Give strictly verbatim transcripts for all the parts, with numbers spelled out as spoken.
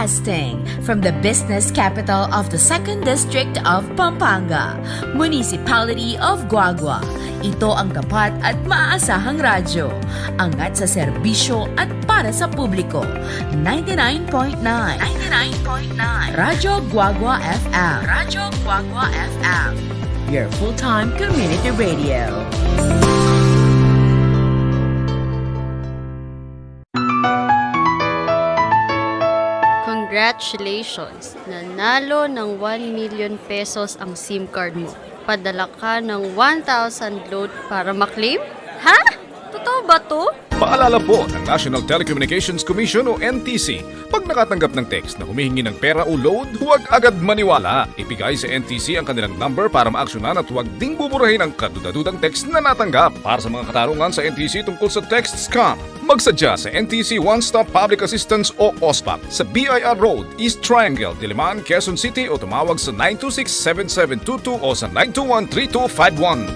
Broadcasting from the business capital of the second district of Pampanga, Municipality of Guagua. Ito ang tapat at maaasahang radyo. Angat sa serbisyo at para sa publiko. Ninety-nine point nine. Ninety-nine point nine. Radyo Guagua F M. Radyo Guagua F M. Your full-time community radio. Congratulations! Nanalo ng one million pesos ang sim card mo. Padala ka ng one thousand load para maklaim? Ha? Totoo ba 'to? Paalala po ng National Telecommunications Commission o N T C, pag nakatanggap ng text na humihingi ng pera o load, huwag agad maniwala. Ibigay sa N T C ang kanilang number para maaksyonan at huwag ding buburahin ang kadudadudang text na natanggap. Para sa mga katarungan sa N T C tungkol sa text scam, magsadya sa N T C One Stop Public Assistance o OSPAP sa B I R Road, East Triangle, Diliman, Quezon City, o tumawag sa nine two six seven seven two two o sa nine two one three two five one.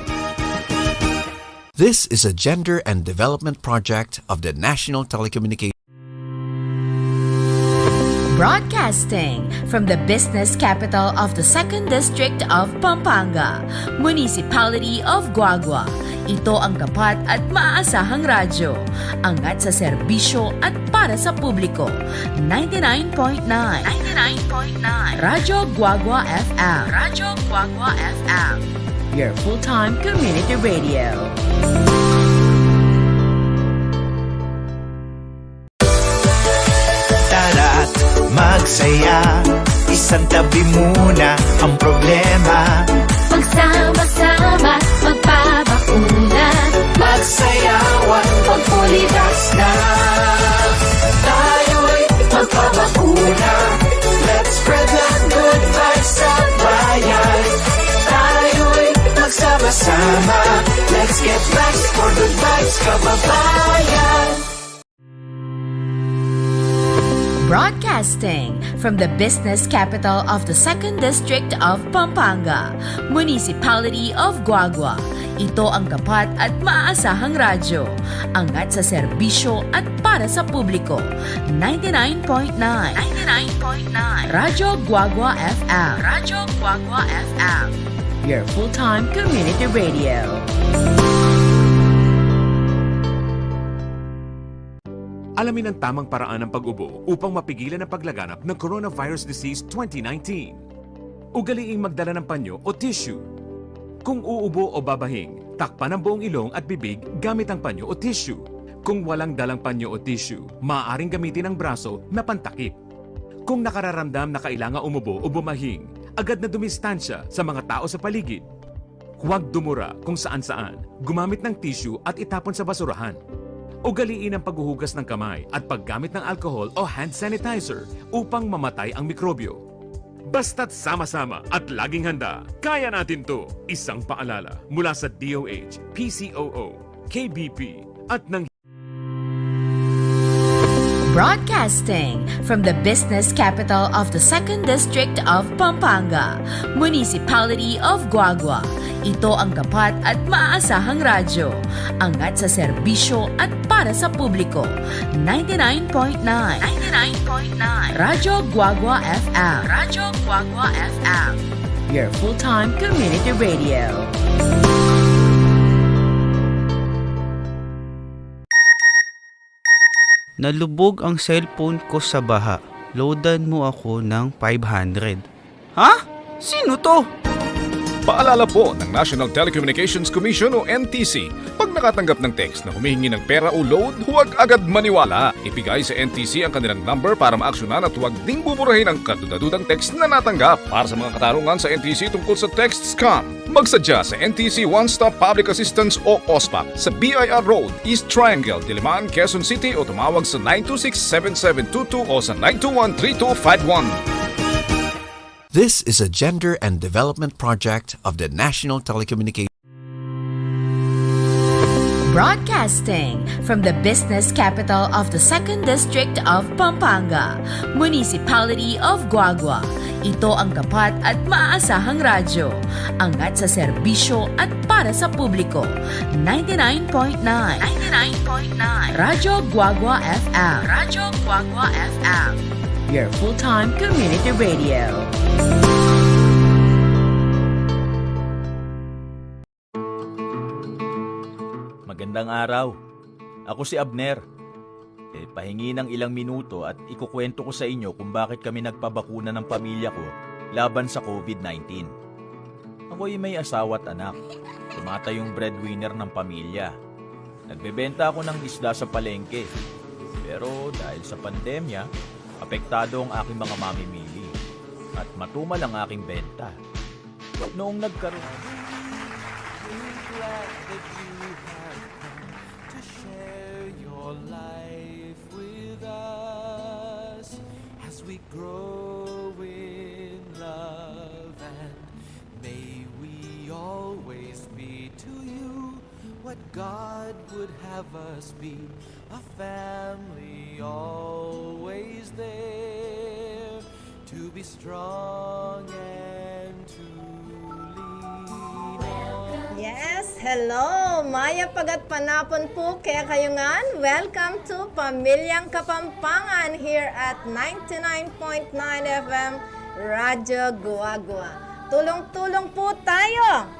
This is a gender and development project of the National Telecommunications. Broadcasting from the business capital of the second district of Pampanga, Municipality of Guagua. Ito ang tapat at maaasahang radyo. Angat sa serbisyo at para sa publiko. Ninety-nine point nine. Ninety-nine point nine. Radyo Guagua F M. Radyo Guagua F M. Your full-time community radio. Tara't magsaya, isantabi muna ang problema. Magsama-sama, magpabakuna. Magsayawan, magpulidas na. Tayo'y magpabakuna. Let's spread the good vibes sa bayan. Tayo'y magsama-sama. Let's get vax for good vibes, kababayan. Broadcasting from the business capital of the second district of Pampanga, Municipality of Guagua. Ito ang tapat at maaasahang radyo. Angat sa serbisyo at para sa publiko. Ninety-nine point nine. Ninety-nine point nine. Radyo Guagua F M. Radyo Guagua F M. Your full-time community radio. Alamin ang tamang paraan ng pag-ubo upang mapigilan ang paglaganap ng coronavirus disease twenty nineteen. Ugaliing magdala ng panyo o tissue. Kung uubo o babahing, takpan ang buong ilong at bibig gamit ang panyo o tissue. Kung walang dalang panyo o tissue, maaaring gamitin ang braso na pantakip. Kung nakararamdam na kailangan umubo o bumahing, agad na dumistansya sa mga tao sa paligid. Huwag dumura kung saan-saan. Gumamit ng tissue at itapon sa basurahan. Ugaliin ang paghuhugas ng kamay at paggamit ng alcohol o hand sanitizer upang mamatay ang mikrobyo. Basta't sama-sama at laging handa, kaya natin 'to. Isang paalala mula sa D O H, P C O O, K B P, at ng Broadcasting from the business capital of the second district of Pampanga, Municipality of Guagua. Ito ang tapat at maaasahang radyo. Angat sa serbisyo at para sa publiko. Ninety-nine point nine. Ninety-nine point nine. Radyo Guagua F M. Radyo Guagua F M. Your full-time community radio. Nalubog ang cellphone ko sa baha. Loadan mo ako ng five hundred. Ha? Sino 'to? Paalala po ng National Telecommunications Commission o N T C, pag nakatanggap ng text na humihingi ng pera o load, huwag agad maniwala. Ibigay sa N T C ang kanilang number para maaksyonan at huwag ding buburahin ang kadudadudang text na natanggap. Para sa mga katarungan sa N T C tungkol sa text scam, magsadya sa N T C One Stop Public Assistance o OSPAP sa B I R Road, East Triangle, Diliman, Quezon City, o tumawag sa nine two six seven seven two two o sa nine two one three two five one. This is a gender and development project of the National Telecommunications. Broadcasting from the business capital of the second district of Pampanga, Municipality of Guagua. Ito ang tapat at maaasahang radyo. Angat sa serbisyo at para sa publiko. Ninety-nine point nine. Ninety-nine point nine. Radyo Guagua F M. Radyo Guagua F M. Your full-time community radio. Magandang araw. Ako si Abner. E, pahingi ng ilang minuto at ikukwento ko sa inyo kung bakit kami nagpabakuna ng pamilya ko laban sa COVID nineteen. Ako'y may asawa at anak. Tumatayong breadwinner ng pamilya. Nagbebenta ako ng isda sa palengke. Pero dahil sa pandemya, apektado ang aking mga mamimili. At matumal ang aking benta. Noong nagkaroon We're glad that you have come to share your life with us as we grow in love, and may we always be to you what God would have us be, a family always there to be strong and to lean on. Yes, hello! Mayap a gatpanapun pu kekayu ngan. Welcome to Pamilyang Kapampangan here at ninety-nine point nine F M Radyo Guagua. Tulung-tulung pu tayo!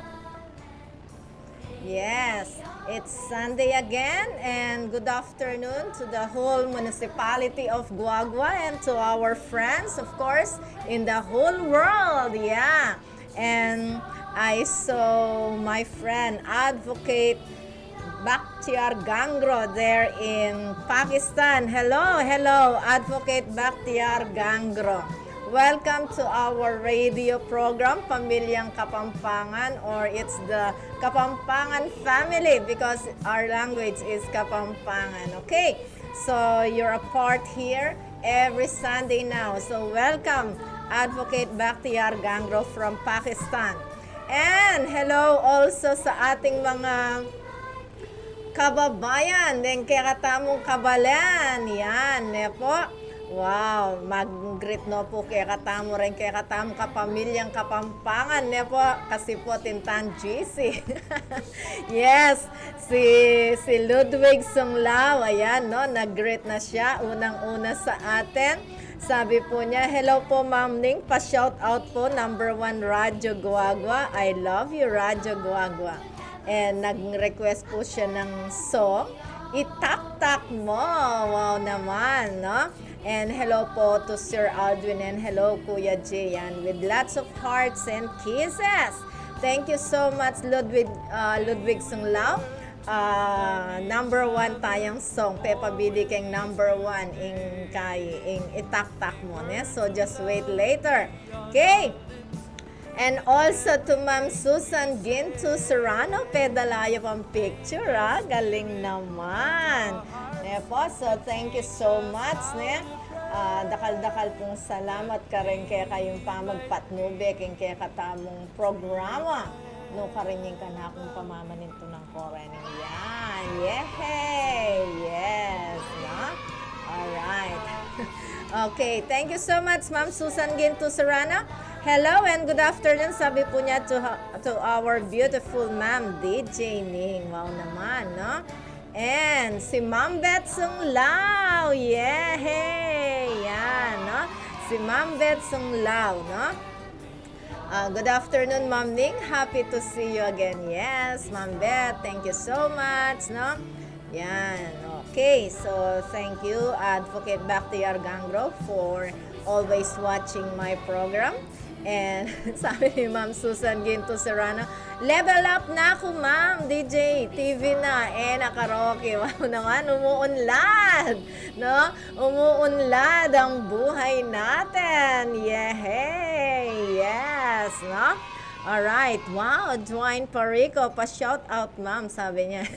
Yes, it's Sunday again, and good afternoon to the whole municipality of Guagua and to our friends, of course, in the whole world. Yeah. And I saw my friend, Advocate Bakhtiar Gangro, there in Pakistan. Hello, hello, Advocate Bakhtiar Gangro. Welcome to our radio program, Pamilyang Kapampangan, or it's the Kapampangan family because our language is Kapampangan. Okay, so you're a part here every Sunday now. So welcome, Advocate Bakhtiar Gangro from Pakistan. And hello also sa ating mga kababayan, deng kekatamung kabalen. Yan, ne po. Wow, mag-greet no po kekatamu, reng kekatamung kapamilyang Kapampangan, ne po, kasi po atin tang G C. Yes, si, si Ludwig Sunglao, ayan, no, nag-greet na siya, unang-una sa atin. Sabi po niya, "Hello po, Ma'am Ning, pa-shout out po, number one Radyo Guagua. I love you, Radyo Guagua." And nag-request po siya ng song, Itaktak Mo. Wow naman, no? And hello po to Sir Aldwin and hello, Kuya Jay. Yan, with lots of hearts and kisses. Thank you so much, Ludwig, uh, Ludwig Sunglao. Uh, number one tayang song. Pepabili keng number one ing kay, ing Itaktak Mo, ne? So just wait later. Okay? And also to Ma'am Susan Ginto Serrano, pedala ya pang picture, ah. Galing naman. Ne po, so thank you so much, ne? Ah, dakal-dakal pung salamat karin kekayung pamagpatnube king kekatamung programa. Nukarin ing kanakung pamamanintunan ko rin. Yan. Yehey! Yes, no? Alright. Okay, thank you so much, Ma'am Susan Ginto Serrano. Hello and good afternoon, sabi po niya, to, to our beautiful Ma'am D J Ning. Wow naman, no? And si Ma'am Beth Sunglao. Yehey! Yan, no? Si Ma'am Beth Sunglao, no? Ah, good afternoon, Ma'am Ning. Happy to see you again. Yes, Ma'am Beth, thank you so much, no? Yan. Okay, so thank you, Advocate Bakhtiar Gangro, for always watching my program. And sabi ni Ma'am Susan Ginto Serrano, "Level up na ku, Ma'am, D J, T V na, e na karaoke." Wow naman, umuunlad, no? Umuunlad ang buhay natin. Yehey! Yes, no? Alright. Wow, Dwayne Parico, pa-shout out, ma'am, sabi niya.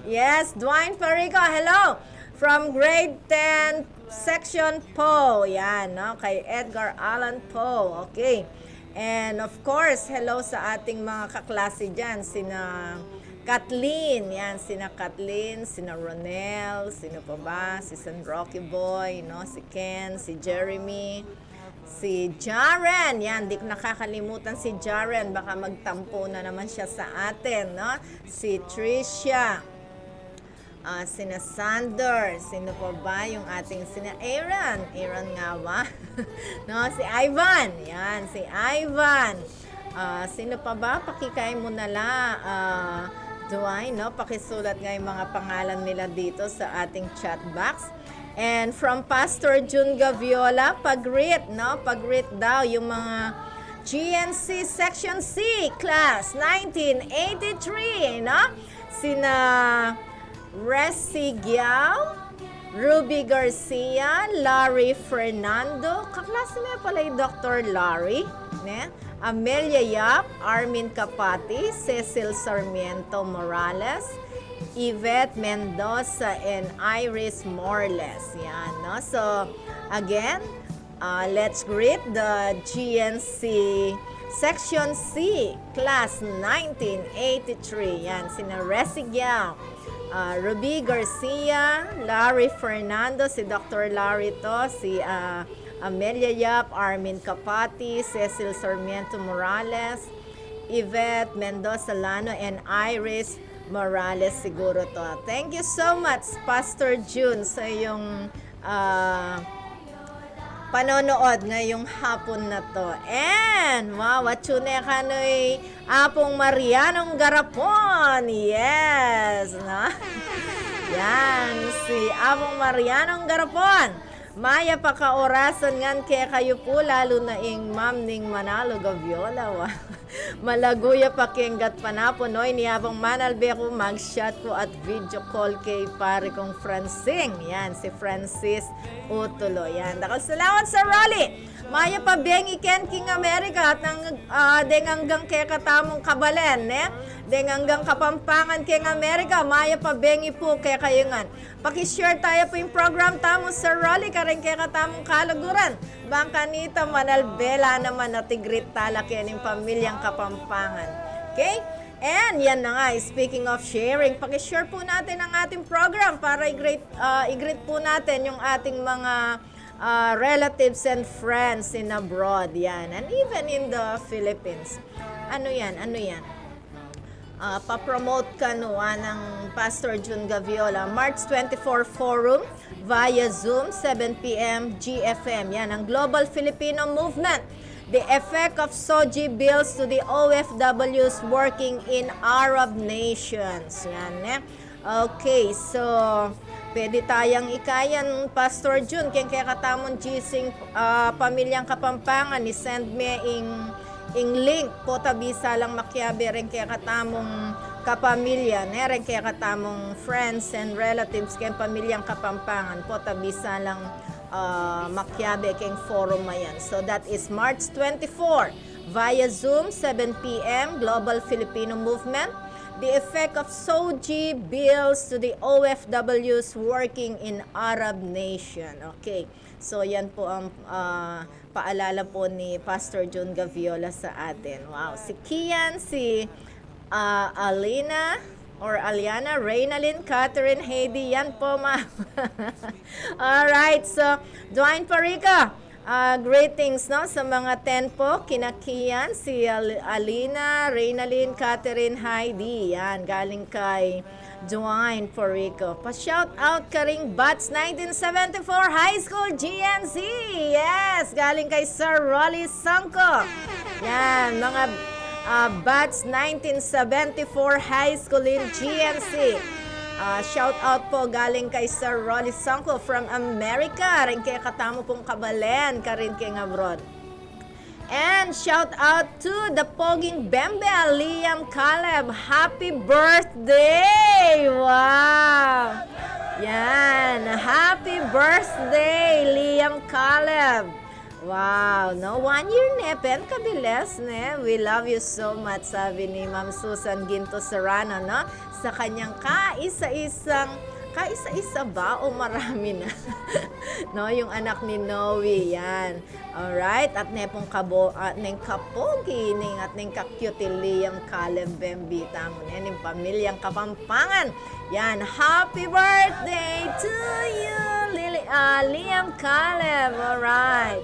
Yes, Dwayne Parico, hello! From grade ten, section po. Yan, no? Kay Edgar Allan Poe. Okay. And of course, hello sa ating mga kaklase dyan, sina Kathleen, yan, sina Kathleen, sina Ronel, sino pa ba? Si San Roque Boy, no? Si Ken, si Jeremy, si Jaren, yan, di ko nakakalimutan si Jaren, baka magtampo na naman siya sa atin, no? Si Tricia, Ah, sina Sander, sino pa ba yung ating sina Aaron? Aaron nga ba? No, si Ivan. Yan, si Ivan. Ah, sino pa ba? Pakikay mo na la, ah, Duay, no? Pakisulat nga yung mga pangalan nila dito sa ating chat box. And from Pastor Jun Gaviola, pag-greet, no? Pag-greet daw yung mga G N C Section C, Class nineteen eighty-three, no? Sina Resi Giao, Ruby Garcia, Larry Fernando, kaklase me pala i Doktor Larry, ne? Amelia Yap, Armin Capati, Cecil Sarmiento Morales, Yvette Mendoza, and Iris Morales. Yan, no? So, again, uh, let's greet the G N C Section C, Class nineteen eighty-three. Yan, sina Resi Giao, uh, Ruby Garcia, Larry Fernando, si Doktor Larry to, si, uh, Amelia Yap, Armin Capati, Cecil Sarmiento Morales, Yvette Mendoza Lano, and Iris Morales siguro to. Thank you so much, Pastor Jun, sa iyong, ah, panonood ngayong hapon na to. And, wow, atyu ne kanu i Apung Marianong Garapon. Yes, no? Yan, si Apung Marianong Garapon. Mayap a kaorasan ngan kekayu pu, lalu na ing Ma'am ning Manalo Gaviola, wa. Malago ya pakinggan pa naman, no? Ini abang manalbe ku, mag-chat ku at video call kay pare kong Francine. Yan, si Francis Utulo. Yan, dakal salamat, Sir Rolly. Mayap a bengi ken king Amerika at nang, ah, deng anggang kekatamung kabalen, ne? Deng anggang Kapampangan keng Amerika, mayap a bengi pu kekayu ngan. Paki-share taya pu ing program tamu, Sir Rolly, kareng kekatamung kaluguran. Bang kanita manalbe la naman at i-greet tala keng pamilyang Kapampangan. Okay? And yan na nga, speaking of sharing, paki-share po natin ang ating program para i-greet, ah, i-greet po natin yung ating mga, ah, relatives and friends in abroad. Yan. And even in the Philippines. Ano yan? Ano yan? Ah, pa-promote kanu, ah, ng Pastor Jun Gaviola. March twenty-four Forum via Zoom, seven p m G F M. Yan, ang Global Filipino Movement. The effect of SOGIE bills to the O F Ws working in Arab nations. Yan, eh. Okay, so, pwede tayang ikayan, Pastor Jun, keng kekatamung gising, ah, pamilyang Kapampangan, i-send me ing, ing link, pota bisa lang makiabe reng kekatamung kapamilya, ne, reng kekatamung friends and relatives keng pamilyang Kapampangan, pota bisa lang, ah, makiabe keng forum a yan. So that is March twenty-four, via Zoom, seven p m, Global Filipino Movement. The effect of SOGIE bills to the O F Ws working in Arab nation. Okay. So, yan po ang, ah, paalala po ni Pastor Jun Gaviola sa atin. Wow. Si Kian, si, ah, Alina, or Aliana, Reynalyn, Catherine, Heidi, yan po, ma'am. Alright. So, Dwayne Parica, ah, greetings, no, sa mga ten po, kina Kian, si Al-, Alina, Reynalyn, Catherine, Heidi. Yan, galing kay Dwayne Porico. Pa-shout out karing Batch nineteen seventy-four High School G N Z. Yes, galing kay Sir Rolly Sangco. Yan, mga, ah, Batch nineteen seventy-four High School in G N Z. Ah, shout out po galing kay Sir Rolly Sangco from America. Reng kekatamu pung kabalen, karin keng abroad. And shout out to the Poging Bembe, Liam Caleb. Happy birthday! Wow! Yan. Happy birthday, Liam Caleb. Wow, no? One year ne, pen kabilis, ne? We love you so much, sabi ni Ma'am Susan Ginto Serrano, no? Sa kanyang kaisa-isang, kaisa-isa ba o marami na? No, yung anak ni Noe, yan. Alright, at ne pung kabo-, at neng kapogi, neng, at neng ka-cute i Liam Caleb Bembe tamu, ne, ning pamilyang Kapampangan. Yan, happy birthday to you, Lili-, ah, Liam Caleb. Alright.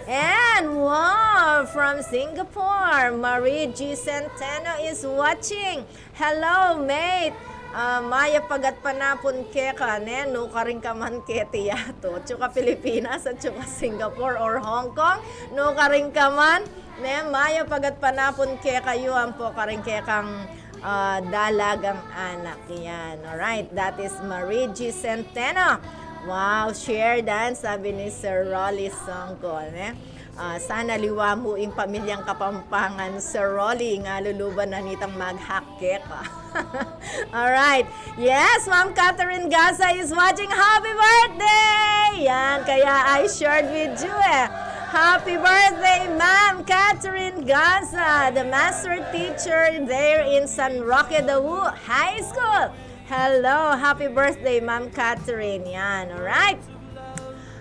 And wow, from Singapore, Marie G Centeno is watching. Hello, mate. Ah, mayap a gatpanapun keka, ne, nukarin ka man keti yatu. Atsu ka Pilipinas, atsu ka Singapore or Hong Kong, nukarin ka man, ne, mayap a gatpanapun kekayu ampo karing kekang, ah, dalagang anak. Yan, alright. That is Marie G Centeno. Wow, share dan, sabi ni Sir Rolly Songko, ne? Ah, sana liwa mu ing pamilyang Kapampangan, Sir Rolly, ngaluluban na nitang maghakek. Alright. Yes, Ma'am Catherine Gaza is watching. Happy birthday! Yan, kaya I shared with you eh. Happy birthday, Ma'am Catherine Gaza, the master teacher there in San Roque de Hue High School. Hello, happy birthday, Ma'am Catherine. Yan, alright.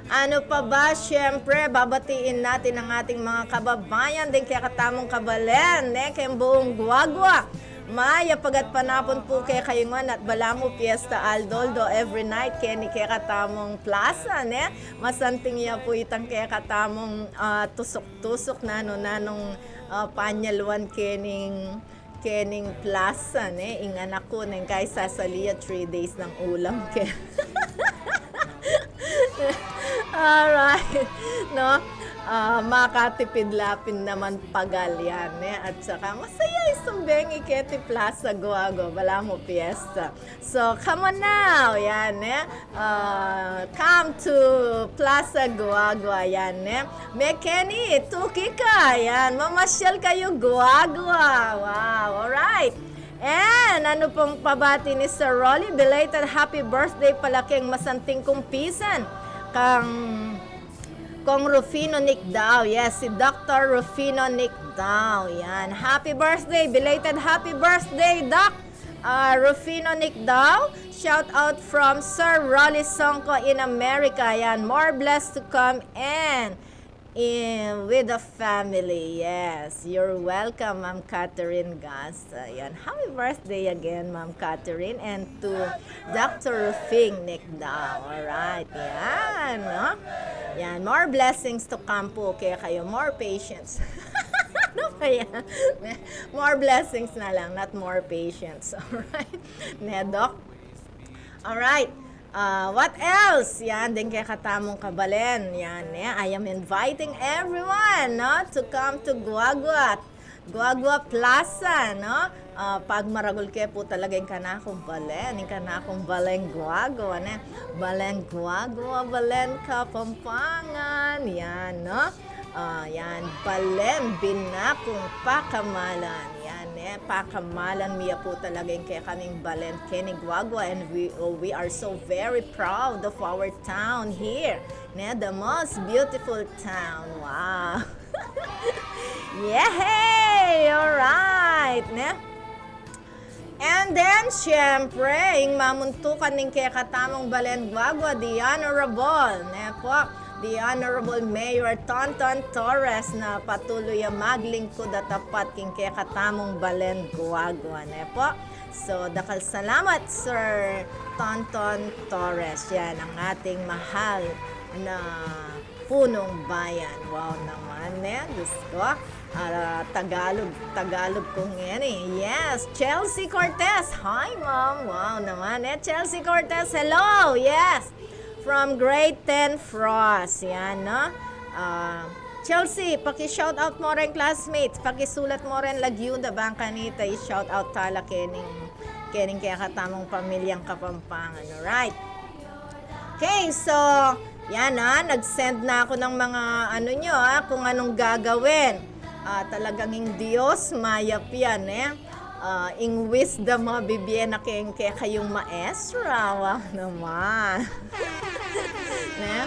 Ano pa ba? Siyempre, babatiin natin ang ating mga kababayan deng kekatamung kabalen, ne, keng buong Guagua. Mayap a gatpanapun pu kekayu ngan at balamu piyesta aldo-aldo every night keni kekatamung plaza, ne? Masanting ya pu itang kekatamung, ah, tusuk-tusuk nanu-nanung, ah, panyaluan kening kening plaza, ne? Ing anak ku, neng kaisa sali ya three days nang ulam ke. Alright. No? Ah, makatipid la pin naman pagal yan, ne? At saka, masaya isang bengi keti Plaza Guagua, balamu piyesta. So, come on now, yan, ne? Ah, come to Plaza Guagua, yan, ne? Mekeni, tuki ka, yan, mamasyal kayu Guagua. Wow, alright. And ano pang pabati ni Sir Rolly? Belated happy birthday pala keng masanting kung pisan, kang Kong Rufino Nicdao. Yes, si Doctor Rufino Nicdao. Yan. Happy birthday, belated happy birthday, Doc, ah, Rufino Nicdao. Shout out from Sir Rolly Songko in America. Yan. More blessed to come and in with the family. Yes, you're welcome, Ma'am Catherine Gasa. Yan. Happy birthday again, Ma'am Catherine, and to Doctor Rufing Nicdao. Alright, yan, no? Yan, more blessings to come po kekayu. More patience. Ano ba yan? More blessings na lang, not more patience. Alright? Ne, Doc? Alright. Ah, what else? Yan, deng kekatamung kabalen. Yan, ne? I am inviting everyone, no, to come to Guagua, Guagua Plaza, no? Ah, pagmaragul ke pu talaga ing kanakung balen, ing kanakung balen Guagua, ne? Balen Guagua, balen Kapampangan. Yan, no? Ah, yan, balen binakung pakamalan. Yan, ne? Pakamalan mi ya pu talaga ing kekaming balen keni Guagua, and we, oh, we are so very proud of our town here. Ne? The most beautiful town. Wow. Yehey! Alright, ne? And then, siyempre, ing mamuntukan ning kekatamung balen Guagua, the Honorable, ne po? The Honorable Mayor Tonton Torres na patuloy a maglingkud a tapat king kekatamung balen Guagua, ne po? So, dakal salamat, Sir Tonton Torres. Yan ang ating mahal na punong bayan. Wow naman, ne? Diyos ko. Ah, Tagalog, Tagalog ko ngeni. Yes, Chelsea Cortez. Hi, Ma'am. Wow naman, eh. Chelsea Cortez, hello. Yes. From Grade ten Frost. Yan, no? Ah, Chelsea, paki-shout out mo rin classmates. Pakisulat mo rin lagyu da bang kanita i-shout out tala kening, kening kekatamung pamilyang Kapampangan. Alright. Okay, so, yan, ah, nag-send na ako ng mga ano nyo, ah, kung anong gagawin. Ah, talagang ing Diyos, mayap yan, eh. Ah, ing wisdom mabibie na keng kekayung maestra. Wow naman. Ne?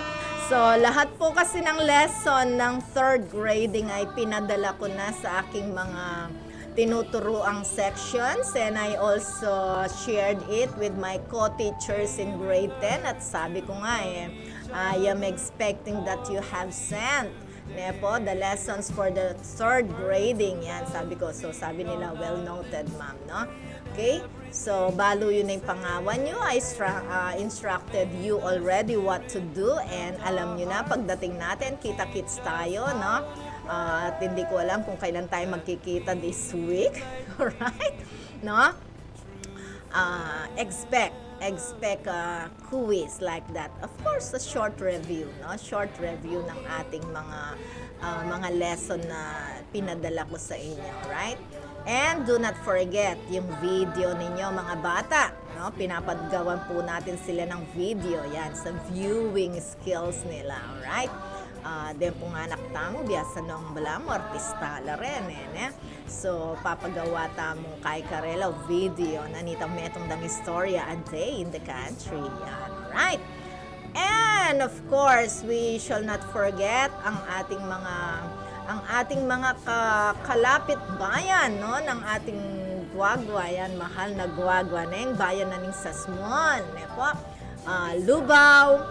So, lahat po kasi ng lesson ng third grading ay pinadala ko na sa aking mga tinuturuang sections, and I also shared it with my co-teachers in grade ten. At sabi ko nga eh, I am expecting that you have sent, ne po, the lessons for the third grading. Yan, sabi ko. So, sabi nila, "Well noted, ma'am," no? Okay? So, balu yu na ing pangawan yu. I stra- ah, instructed you already what to do, and alam yu na, pagdating natin, kita-kits tayo, no? Ah, at hindi ko alam kung kailan tayo magkikita this week. Alright? No? ah, expect, expect, ah, quiz like that. Of course, a short review, no? Short review ng ating mga, ah, mga lesson na pinadala ko sa inyo, right? And do not forget yung video ninyo, mga bata, no? Pinapagawan po natin sila ng video, yan, sa viewing skills nila, alright? Ah, den pung anak tamu, biasa nong balamu, artista la rin, eh, ne? So, papagawa tamu kekayung karela video na nitang metung dang istorya, a day in the country, yan, alright? And of course, we shall not forget ang ating mga, ang ating mga ka-, kalapit bayan, no, ng ating Guagua, yan, mahal na Guagua, neng bayan na ning Sasmuan, ne po? Ah, Lubao,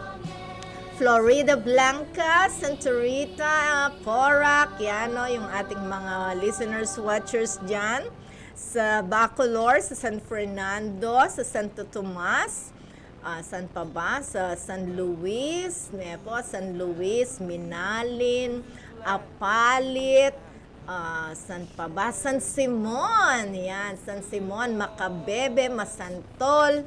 Floridablanca, Santa Rita, ah, Porac, yan, no, yung ating mga listeners, watchers dyan sa Bacolor, sa San Fernando, sa Santo Tomas, ah, san pa ba? Sa San Luis, ne po, San Luis, Minalin, Apalit, ah, san pa ba? San Simon, yan, San Simon, Macabebe, Masantol,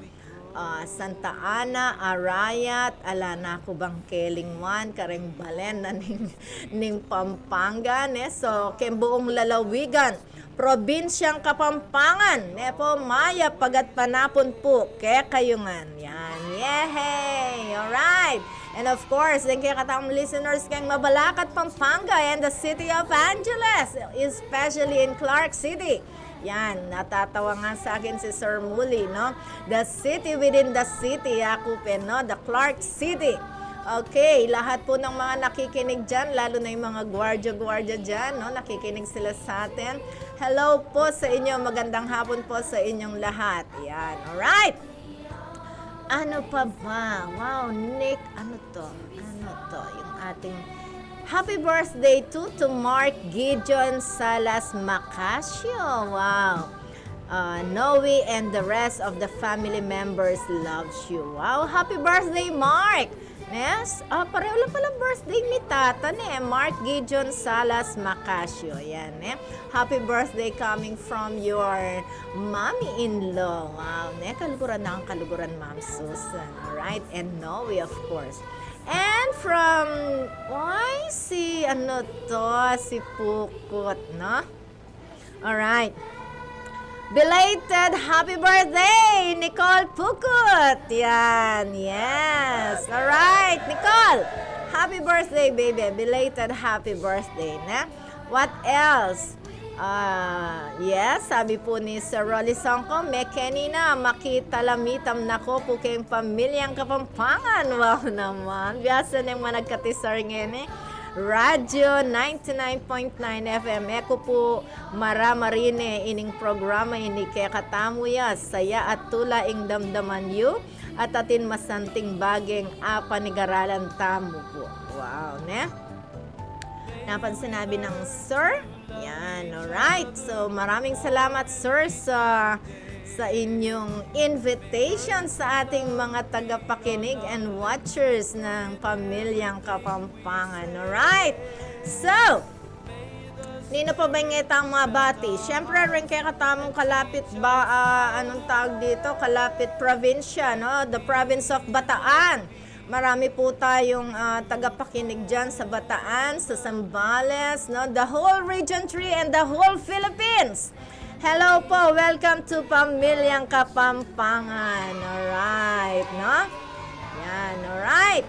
ah, Santa Ana, Arayat, ala na ku bang kelingwan, kareng balen na ning, ning Pampanga, ne? So, keng buung lalawigan, probinsyang Kapampangan, ne po, mayap a gatpanapun pu kekayu ngan. Yan, yehey! Alright! And of course, deng kekatamung listeners keng Mabalacat, Pampanga and the city of Angeles, especially in Clark City. Yan, natatawa nga sa akin si Sir Muli, no? The city within the city, aku pin, no? The Clark City. Okay, lahat po ng mga nakikinig dyan, lalo na yung mga gwardiya-gwardiya dyan, no? Nakikinig sila sa atin. Hello po sa inyo, magandang hapon po sa inyong lahat. Yan, alright! Ano pa ba? Wow, Nick, ano to? Ano to? Yung ating happy birthday to, to Mark Gideon Salas Macasio. Wow. Uh, Noe and the rest of the family members loves you. Wow, happy birthday, Mark! Nes, ah, pareho lang pala birthday ni Tata, ne? Mark Gideon Salas Macasio. Yan, ne? Happy birthday coming from your mommy-in-law. Wow, ne? Kaluguran na ang kaluguran, Ma'am Susan. Alright? And Noe, of course. And from, ay, si, ano to? Si Pukot, no? Alright. Belated happy birthday, Nicole Pukut! Yan, yes. Alright, Nicole! Happy birthday, baby. Belated happy birthday, ne? What else? Ah, yes, sabi po ni Sir Rolly Songko, "Mekanina, makita la mitam na ko pu keng pamilyang Kapampangan." Wow naman. Biasa neng managkatisar ngeni. Radyo ninety-nine point nine F M. E ku pu maramarine ining programa ini kekatamu ya, saya at tula ing damdaman yu, at atin masanting bageng apanigaralan tamu pu. Wow, ne? Napan sinabi ng sir? Yan, alright. So, maraming salamat, sir, sa, sa inyong invitation sa ating mga tagapakinig and watchers ng Pamilyang Kapampangan. Alright. So, nino pa ba ing itang mabati? Siyempre, rin kekatamung kalapit ba, ah, anong tawag dito? Kalapit probinsya, no? The province of Bataan. Marami po tayong, ah, tagapakinig dyan sa Bataan, sa Zambales, no? The whole Region three and the whole Philippines. Hello po, welcome to Pamilyang Kapampangan. Alright, no? Yan, alright.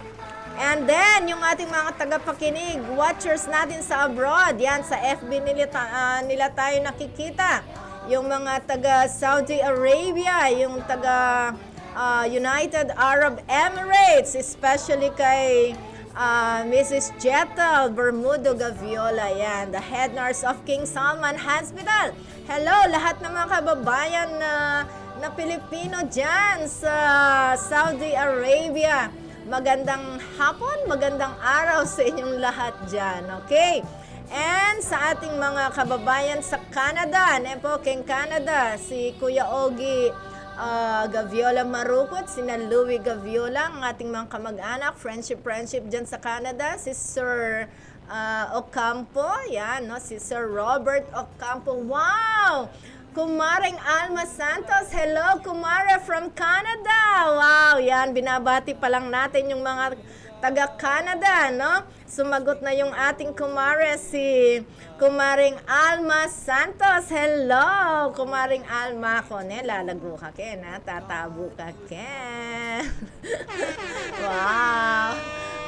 And then, yung ating mga tagapakinig, watchers natin sa abroad, yan, sa F B nila, ta- ah, nila tayo nakikita. Yung mga taga Saudi Arabia, yung taga, ah, United Arab Emirates, especially kay, ah, Missus Jetel Bermudo Gaviola, yan, the head nurse of King Salman Hospital. Hello, lahat ng mga kababayan na, na Pilipino dyan sa Saudi Arabia. Magandang hapon, magandang araw sa inyong lahat dyan, okay? And sa ating mga kababayan sa Canada, ne po, keng Canada, si Kuya Ogie, ah, Gaviola Marukut, sina Louie Gaviola, ang ating mga kamag-anak, friendship, friendship dyan sa Canada, si Sir, ah, Ocampo, yan, no? Si Sir Robert Ocampo. Wow! Kumaring Alma Santos, hello, kumare from Canada. Wow, yan, binabati pa lang natin yung mga taga Canada, no? Sumagot na yung ating kumare, si Kumaring Alma Santos. Hello, Kumaring Alma, ko ne, lalago ka ken, ha? Tatabo ka ken. Wow.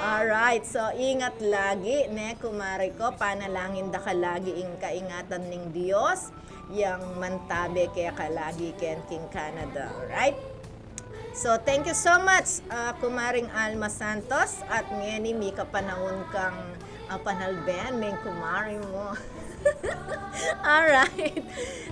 Alright, so ingat lagi, ne, kumare ko. Panalangin da ka lagi ing kaingatan ning Dios yang mantabe keka lagi ken king Canada. Alright? So, thank you so much, ah, Kumaring Alma Santos. At ngeni, mika panaun kang, ah, panalben, meng kumare mu. Alright.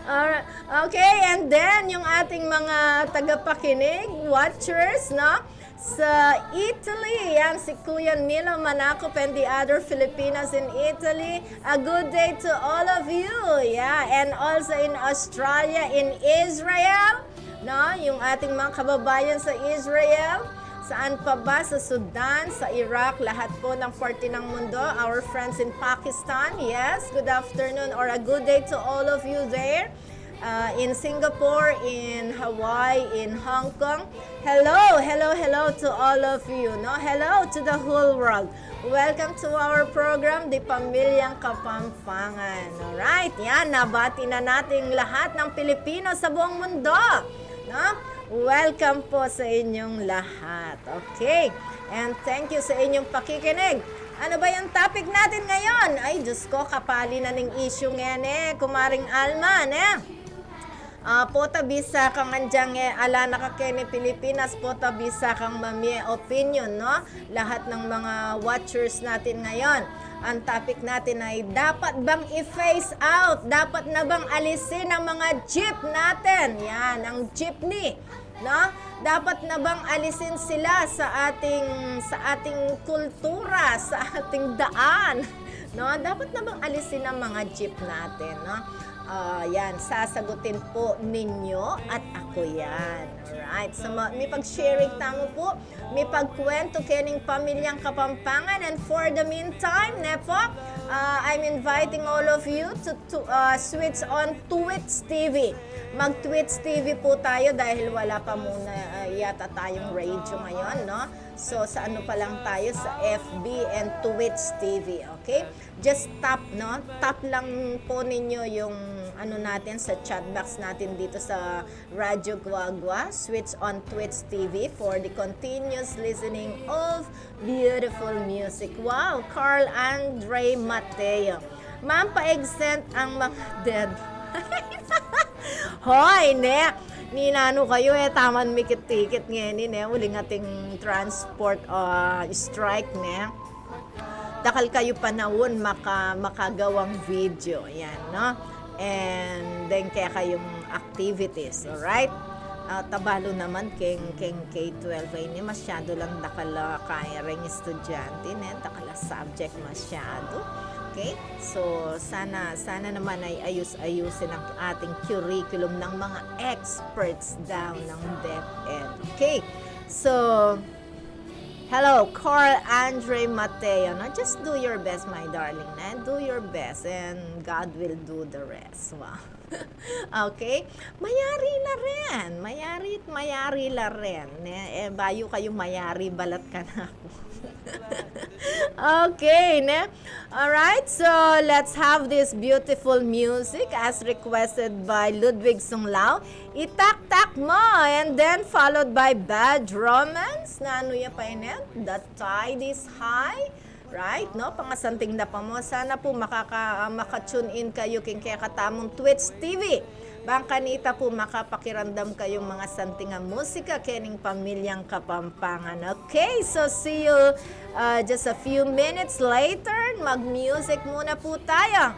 Alright. Okay, and then, yung ating mga tagapakinig, watchers, no? Sa Italy, yan, si Kuya Nilo Manacop and the other Filipinos in Italy. A good day to all of you. Yeah, and also in Australia, in Israel, no? Yung ating mga kababayan sa Israel, saan pa ba? Sa Sudan, sa Iraq, lahat po ng parte ng mundo. Our friends in Pakistan, yes, good afternoon or a good day to all of you there. Uh, in Singapore, in Hawaii, in Hong Kong. Hello, hello, hello to all of you, no? Hello to the whole world. Welcome to our program, The Pamilyang Kapampangan. Alright, yan, nabati na natin lahat ng Pilipino sa buong mundo, no? Welcome po sa inyong lahat. Okay, and thank you sa inyong pakikinig. Ano ba yung topic natin ngayon? Ay, Diyos ko, kapali na ning issue ngeni, Kumaring Alma, ne? Ah, pota bisa kang anjang, e, ala na ka keni Pilipinas, pota bisa kang mamie opinion, no? Lahat ng mga watchers natin ngayon. Ang topic natin ay, dapat bang i-phase out? Dapat na bang alisin ang mga jeep natin? Yan, ang jeepney, no? Dapat na bang alisin sila sa ating, sa ating kultura, sa ating daan, no? Dapat na bang alisin ang mga jeep natin, no? Ah, yan, sasagutin po ninyo at ako yan. Alright. So, ma-, mipag-sharing tamu po, mipagkwento kening Pamilyang Kapampangan. And for the meantime, ne po, ah, I'm inviting all of you to, to, ah, switch on Twitch T V. Mag-Twitch T V po tayo dahil wala pa muna, ah, yata tayong radio ngayon, no? So, sa ano pa lang tayo, sa F B and Twitch T V, okay? Just tap, no? Tap lang po ninyo yung ano natin sa chat box natin dito sa Radyo Guagua. Switch on Twitch T V for the continuous listening of beautiful music. Wow, Carl Andre Mateo. Ma'am, pa-exempt ang mga dead. Hoy, ne! Ninanu kayu, e, taman mikit-tikit ngeni, ne? Uling ating transport, ah, strike, ne? Dakal kayu panaun maka-, makagawang video, yan, no? And then, kekayung activities, alright? Ah, tabalu naman keng, keng K twelve ay ini, masyadu lang dakal a kaya reng estudyante, ne? Dakal a subject masyadu. Okay? So, sana, sana naman ay ayus-ayusin ang ating curriculum ng mga experts daw ng DepEd. Okay? So, hello, Carl Andre Mateo, no? Just do your best, my darling, ne? Do your best and God will do the rest. Wow. Okay? Mayari la rin. Mayari, mayari la rin, ne? E, bayu kayu mayari, balat kanaku. Okay, ne? Alright, so let's have this beautiful music as requested by Ludwig Sunglao. Itaktak Mo, and then followed by Bad Romance. Nanu ya pa ine? The Tide is High. Right, no? Pangasanting da pa mo. Sana po makaka-, ah, maka-tune in kayu king kekatamung Twitch T V. Bang kanita po makapakiramdam kayung mga santing a musika kening Pamilyang Kapampangan. Okay, so see you, uh, just a few minutes later. Mag-music muna po tayo.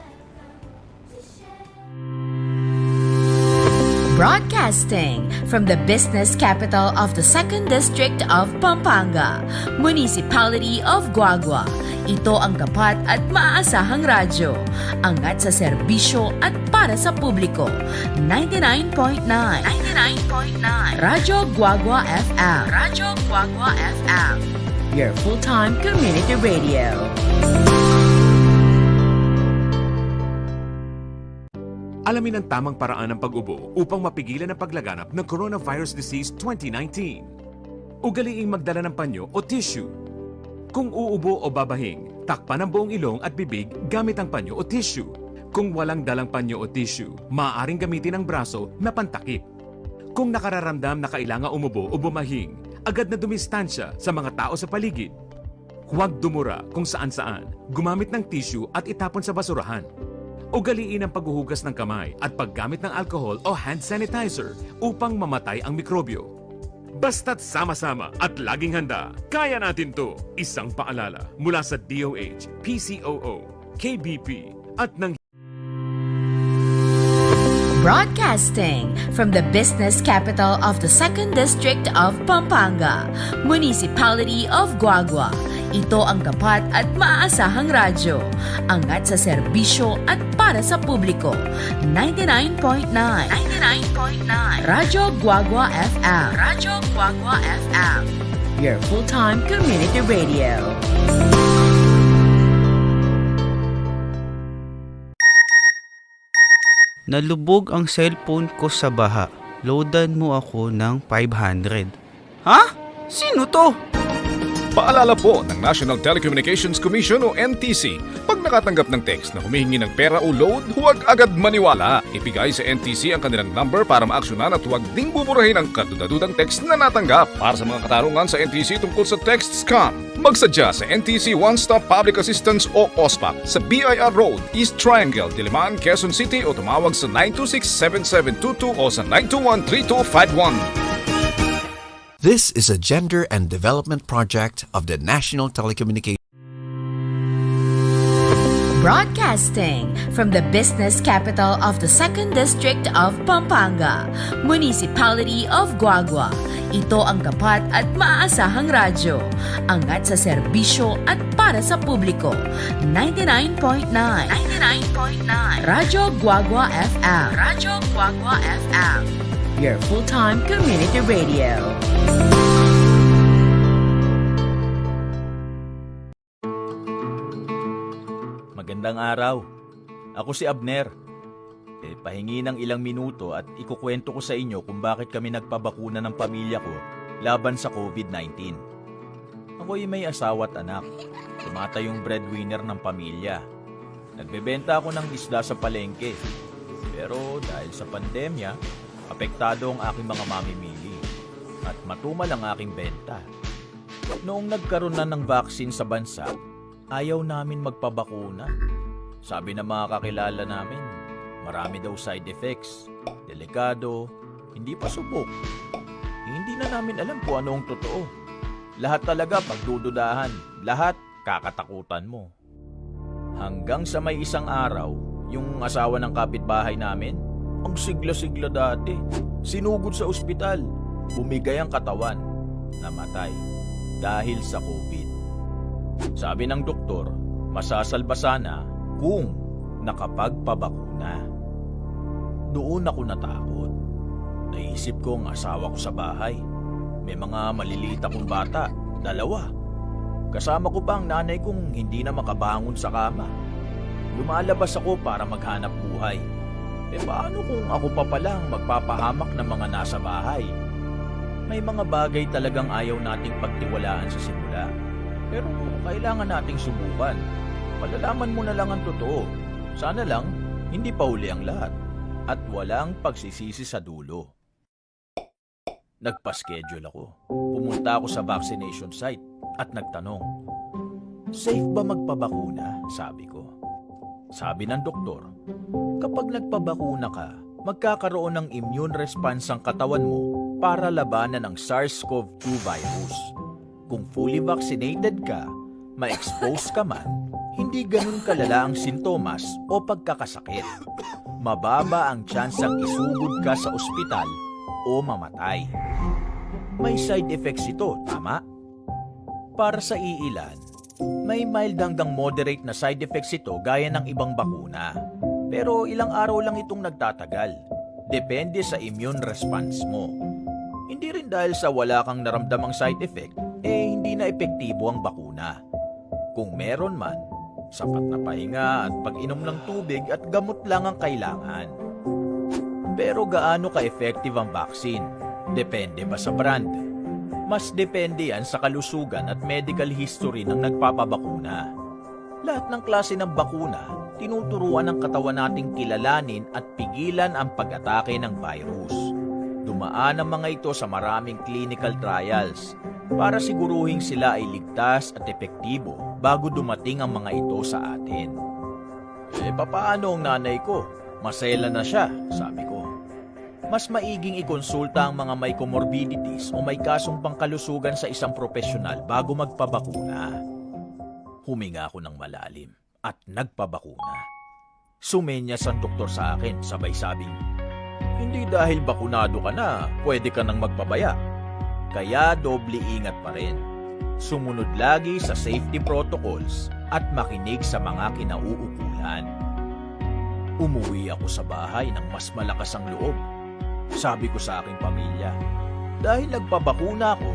Broadcasting from the business capital of the Second District of Pampanga, Municipality of Guagua. Ito ang tapat at maasahang radyo. Angat sa serbisyo at para sa publiko. Ninety-nine point nine. Ninety-nine point nine. Radyo Guagua F M. Radyo Guagua F M. Your full-time community radio. Alamin ang tamang paraan ng pag-ubo upang mapigilan ang paglaganap ng coronavirus disease twenty nineteen. Ugaliing magdala ng panyo o tissue. Kung uubo o babahing, takpan ang buong ilong at bibig gamit ang panyo o tissue. Kung walang dalang panyo o tissue, maaaring gamitin ang braso na pantakip. Kung nakararamdam na kailangan umubo o bumahing, agad na dumistansya sa mga tao sa paligid. Huwag dumura kung saan-saan. Gumamit ng tissue at itapon sa basurahan. Ugaliin ang paghuhugas ng kamay at paggamit ng alcohol o hand sanitizer upang mamatay ang mikrobyo. Basta't sama-sama at laging handa, kaya natin 'to. Isang paalala mula sa D O H, P C O O, K B P, at ng Broadcasting from the business capital of the Second District of Pampanga, Municipality of Guagua. Ito ang tapat at maaasahang radyo. Angat sa serbisyo at para sa publiko. Ninety-nine point nine. Ninety-nine point nine. Radyo Guagua F M. Radyo Guagua F M. Your full-time community radio. Nalubog ang cellphone ko sa baha. Loadan mo ako ng five hundred. Ha? Sino 'to? Paalala po ng National Telecommunications Commission o N T C, pag nakatanggap ng text na humihingi ng pera o load, huwag agad maniwala. Ibigay sa N T C ang kanilang number para maaksyonan at huwag ding buburahin ang kadudadudang text na natanggap. Para sa mga katanungan sa N T C tungkol sa text scam, magsadya sa N T C One Stop Public Assistance o OSPAP sa B I R Road, East Triangle, Diliman, Quezon City, o tumawag sa nine two six, seven seven two two o sa nine two one, three two five one. This is a gender and development project of the National Telecommunications. Broadcasting from the business capital of the Second District of Pampanga, Municipality of Guagua. Ito ang tapat at maaasahang radyo. Angat sa serbisyo at para sa publiko. Ninety-nine point nine. Ninety-nine point nine. Radyo Guagua F M. Radyo Guagua F M. Your full-time community radio. Magandang araw. Ako si Abner. E, pahingi ng ilang minuto at ikukwento ko sa inyo kung bakit kami nagpabakuna ng pamilya ko laban sa COVID nineteen. Ako'y may asawa at anak. Tumatayong breadwinner ng pamilya. Nagbebenta ako ng isda sa palengke. Pero dahil sa pandemya, apektado ang aking mga mamimili. At matumal ang aking benta. Noong nagkaroon na ng vaccine sa bansa, ayaw namin magpabakuna. Sabi ng mga kakilala namin, marami daw side effects, delikado, hindi pa subok. Hindi na namin alam kung ano ang totoo. Lahat talaga pagdududahan, lahat kakatakutan mo. Hanggang sa may isang araw, yung asawa ng kapitbahay namin, ang sigla-sigla dati, sinugod sa ospital. Bumigay ang katawan, namatay dahil sa COVID. Sabi ng doktor, masasalba sana kung nakapagpabakuna. Doon ako natakot. Naisip ko ang asawa ko sa bahay. May mga maliliit akong bata, dalawa. Kasama ko pa ang nanay kong hindi na makabangon sa kama. Lumalabas ako para maghanap buhay. E paano kung ako pa pala ang magpapahamak ng mga nasa bahay? May mga bagay talagang ayaw nating pagtiwalaan sa simula. Pero kailangan nating subukan. Malalaman mo na lang ang totoo. Sana lang, hindi pa huli ang lahat. At walang pagsisisi sa dulo. Nagpa-schedule ako. Pumunta ako sa vaccination site at nagtanong, "Safe ba magpabakuna?" sabi ko. Sabi ng doktor, "Kapag nagpabakuna ka, magkakaroon ng immune response ang katawan mo para labanan ang SARS-CoV two virus. Kung fully vaccinated ka, ma-expose ka man, hindi ganun kalala ang sintomas o pagkakasakit. Mababa ang tsansang isugod ka sa ospital o mamatay." May side effects ito, tama? Para sa iilan, may mild hanggang moderate na side effects ito gaya ng ibang bakuna. Pero ilang araw lang itong nagtatagal. Depende sa immune response mo. Hindi rin dahil sa wala kang naramdamang side effect, eh hindi na epektibo ang bakuna. Kung meron man, sapat na pahinga at pag-inom ng tubig at gamot lang ang kailangan. Pero gaano ka-effective ang vaccine? Depende ba sa brand? Mas depende yan sa kalusugan at medical history ng nagpapabakuna. Lahat ng klase ng bakuna, tinuturuan ng katawan nating kilalanin at pigilan ang pag-atake ng virus. Dumaan ang mga ito sa maraming clinical trials para siguruhing sila ay ligtas at epektibo bago dumating ang mga ito sa atin. "Eh, papaano ang nanay ko? Masela na siya," sabi ko. Mas maiging ikonsulta ang mga may comorbidities o may kasong pangkalusugan sa isang propesyonal bago magpabakuna. Huminga ako ng malalim at nagpabakuna. Sumenyas ang doktor sa akin, sabay sabing, "Hindi dahil bakunado ka na, pwede ka nang magpabaya." Kaya doble ingat pa rin. Sumunod lagi sa safety protocols at makinig sa mga kinauukulan. Umuwi ako sa bahay nang mas malakas ang loob. Sabi ko sa aking pamilya, "Dahil nagpabakuna ako,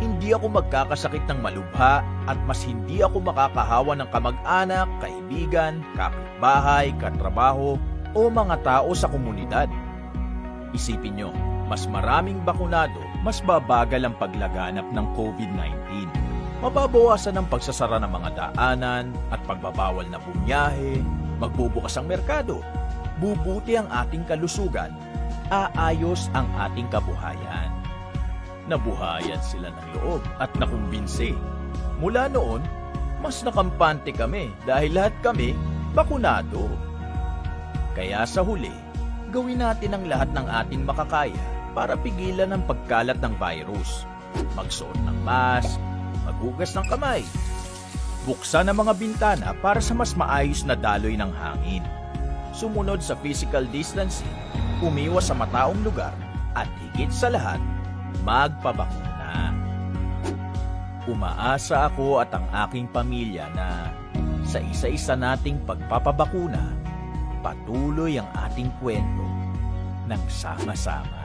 hindi ako magkakasakit ng malubha at mas hindi ako makakahawa ng kamag-anak, kaibigan, kapitbahay, katrabaho, o mga tao sa komunidad." Isipin nyo, mas maraming bakunado, mas babagal ang paglaganap ng COVID nineteen. Mababawasan ang pagsasara ng mga daanan at pagbabawal na bumiyahe, magbubukas ang merkado, bubuti ang ating kalusugan, aayos ang ating kabuhayan. Nabuhayan sila ng loob at nakumbinsi. Mula noon, mas nakampante kami dahil lahat kami bakunado. Kaya sa huli, gawin natin ang lahat ng ating makakaya para pigilan ang pagkalat ng virus. Magsuot ng mask, maghugas ng kamay, buksan ang mga bintana para sa mas maayos na daloy ng hangin. Sumunod sa physical distancing, umiwas sa mataong lugar, at higit sa lahat, magpabakuna. Umaasa ako at ang aking pamilya na sa isa-isa nating pagpapabakuna, patuloy ang ating kwento ng sama-sama.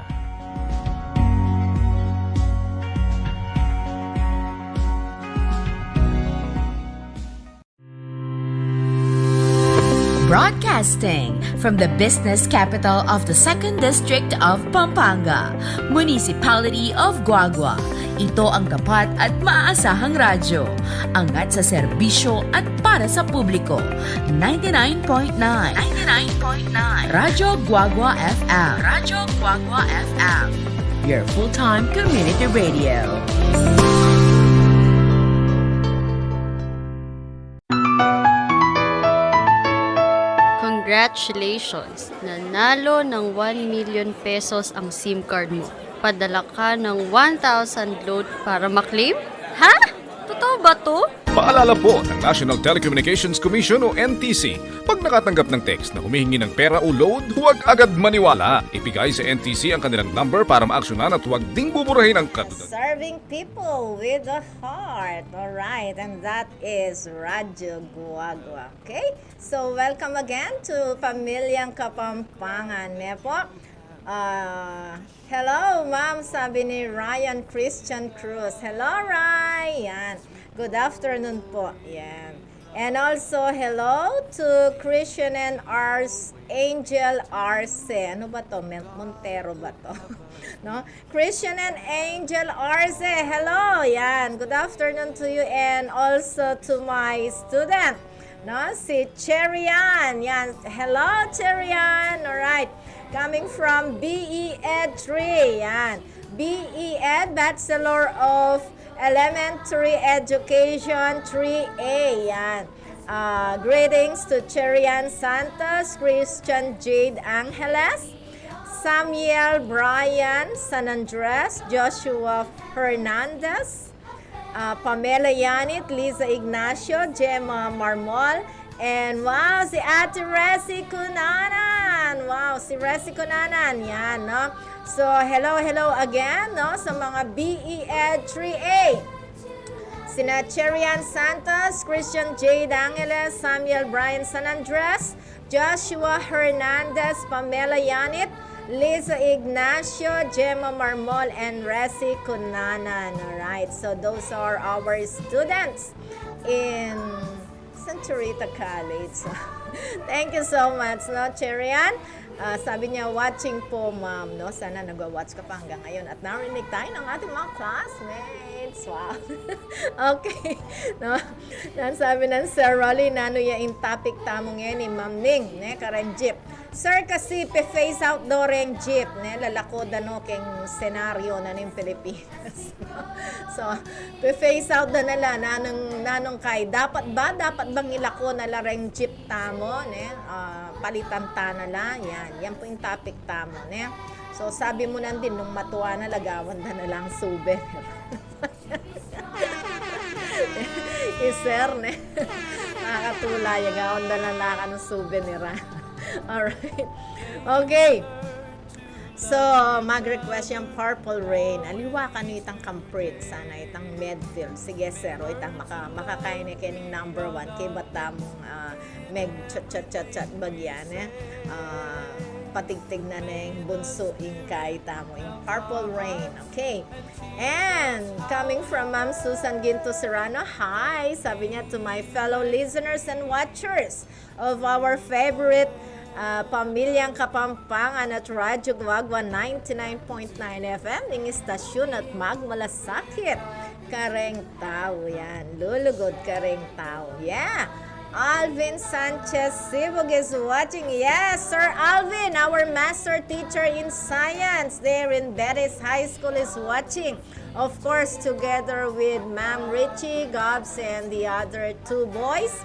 Broadcasting from the business capital of the Second District of Pampanga, Municipality of Guagua. Ito ang tapat at maaasahang radyo. Angat sa serbisyo at para sa publiko. Ninety-nine point nine. Ninety-nine point nine. Radyo Guagua F M. Radyo Guagua F M. Your full-time community radio. Congratulations! Nanalo ng one million pesos ang SIM card mo. Padala ka ng one thousand load para maklaim? Ha? Totoo ba 'to? Paalala po ng National Telecommunications Commission o N T C, pag nakatanggap ng text na humihingi ng pera o load, huwag agad maniwala. Ibigay sa N T C ang kanilang number para maaksyonan at huwag ding buburahin ang kadudagan. Serving people with a heart. All right, and that is Radyo Guagua. Okay? So, welcome again to Pamilyang Kapampangan, ne po? Ah, hello, ma'am, sabi ni Ryan Christian Cruz. Hello, Ryan. Good afternoon po. Yan. And also, hello to Christian and Ars-, Angel Arce. Ano ba 'to? Men-, Montero ba 'to? No? Christian and Angel Arce, hello. Yan. Good afternoon to you and also to my student, no? Si Cherian. Yan. Hello, Cherian. All right. Coming from B E Ed three. Yan. B E Ed, Bachelor of Elementary Education three A. Yan. Ah, greetings to Cherian Santos, Christian Jade Angeles, Samuel Brian San Andres, Joshua Hernandez, ah, Pamela Yanit, Liza Ignacio, Gemma Marmol, and wow, si Ate Resi Cunanan! Wow, si Resi Cunanan, yan, no? So, hello, hello again, no? Sa mga B E Ed three A. Sina Cherian Santos, Christian Jade Angeles, Samuel Brian San Andres, Joshua Hernandez, Pamela Yanit, Liza Ignacio, Gemma Marmol, and Resi Cunanan. All right, so those are our students in San Churrita College. Thank you so much, no, Cherian? Ah, sabi niya, "Watching po, ma'am," no? Sana nagwa-watch ka pa hanggang ngayon at narinig tayo ng ating mga classmates. Wow. Okay. No? Nan sabi ng Sir Rolly, "Nanu ya ing topic tamu ngeni, Ma'am Ning, ne, kareng jeep?" Sir, kasi pe-phase out do reng jeep, ne, lalako da no keng senaryo na ning Pilipinas. So, pe-phase out da na la, nanung, nanung kay, dapat ba, dapat bang ilako na la reng jeep tamu, ne? Ah, palitan ta na la, yan. Yan po yung topic tamu, ne? So, sabi mu nandin, nung matua na la, gawan da na lang souvenir. I-sir, ne? Nakakatula ya, gawan da na lang ng souvenir, ah. Alright. Okay. So, mag-request yang Purple Rain. Aliwa kanu itang Kamprit, sana itang Medfield. Sige, sir. O, itang maka-, makakain na kening number one. Kaybat tamung, ah, meg chat, chat, chat, chat bagyan, eh. Ah, patigtig na neng bunsu ing kay tamu, ing Purple Rain. Okay. And coming from Ma'am Susan Ginto Serrano, hi! Sabi niya, "To my fellow listeners and watchers of our favorite, ah, Pamilyang Kapampangan at Radyo Guagua ninety-nine point nine F M, ning istasyun at magmalasakit kareng tau." Yan, lulugod kareng tau. Yeah. Alvin Sanchez Sibug is watching. Yes, Sir Alvin, our master teacher in science there in Betis High School, is watching. Of course, together with Ma'am Richie, Gobs, and the other two boys.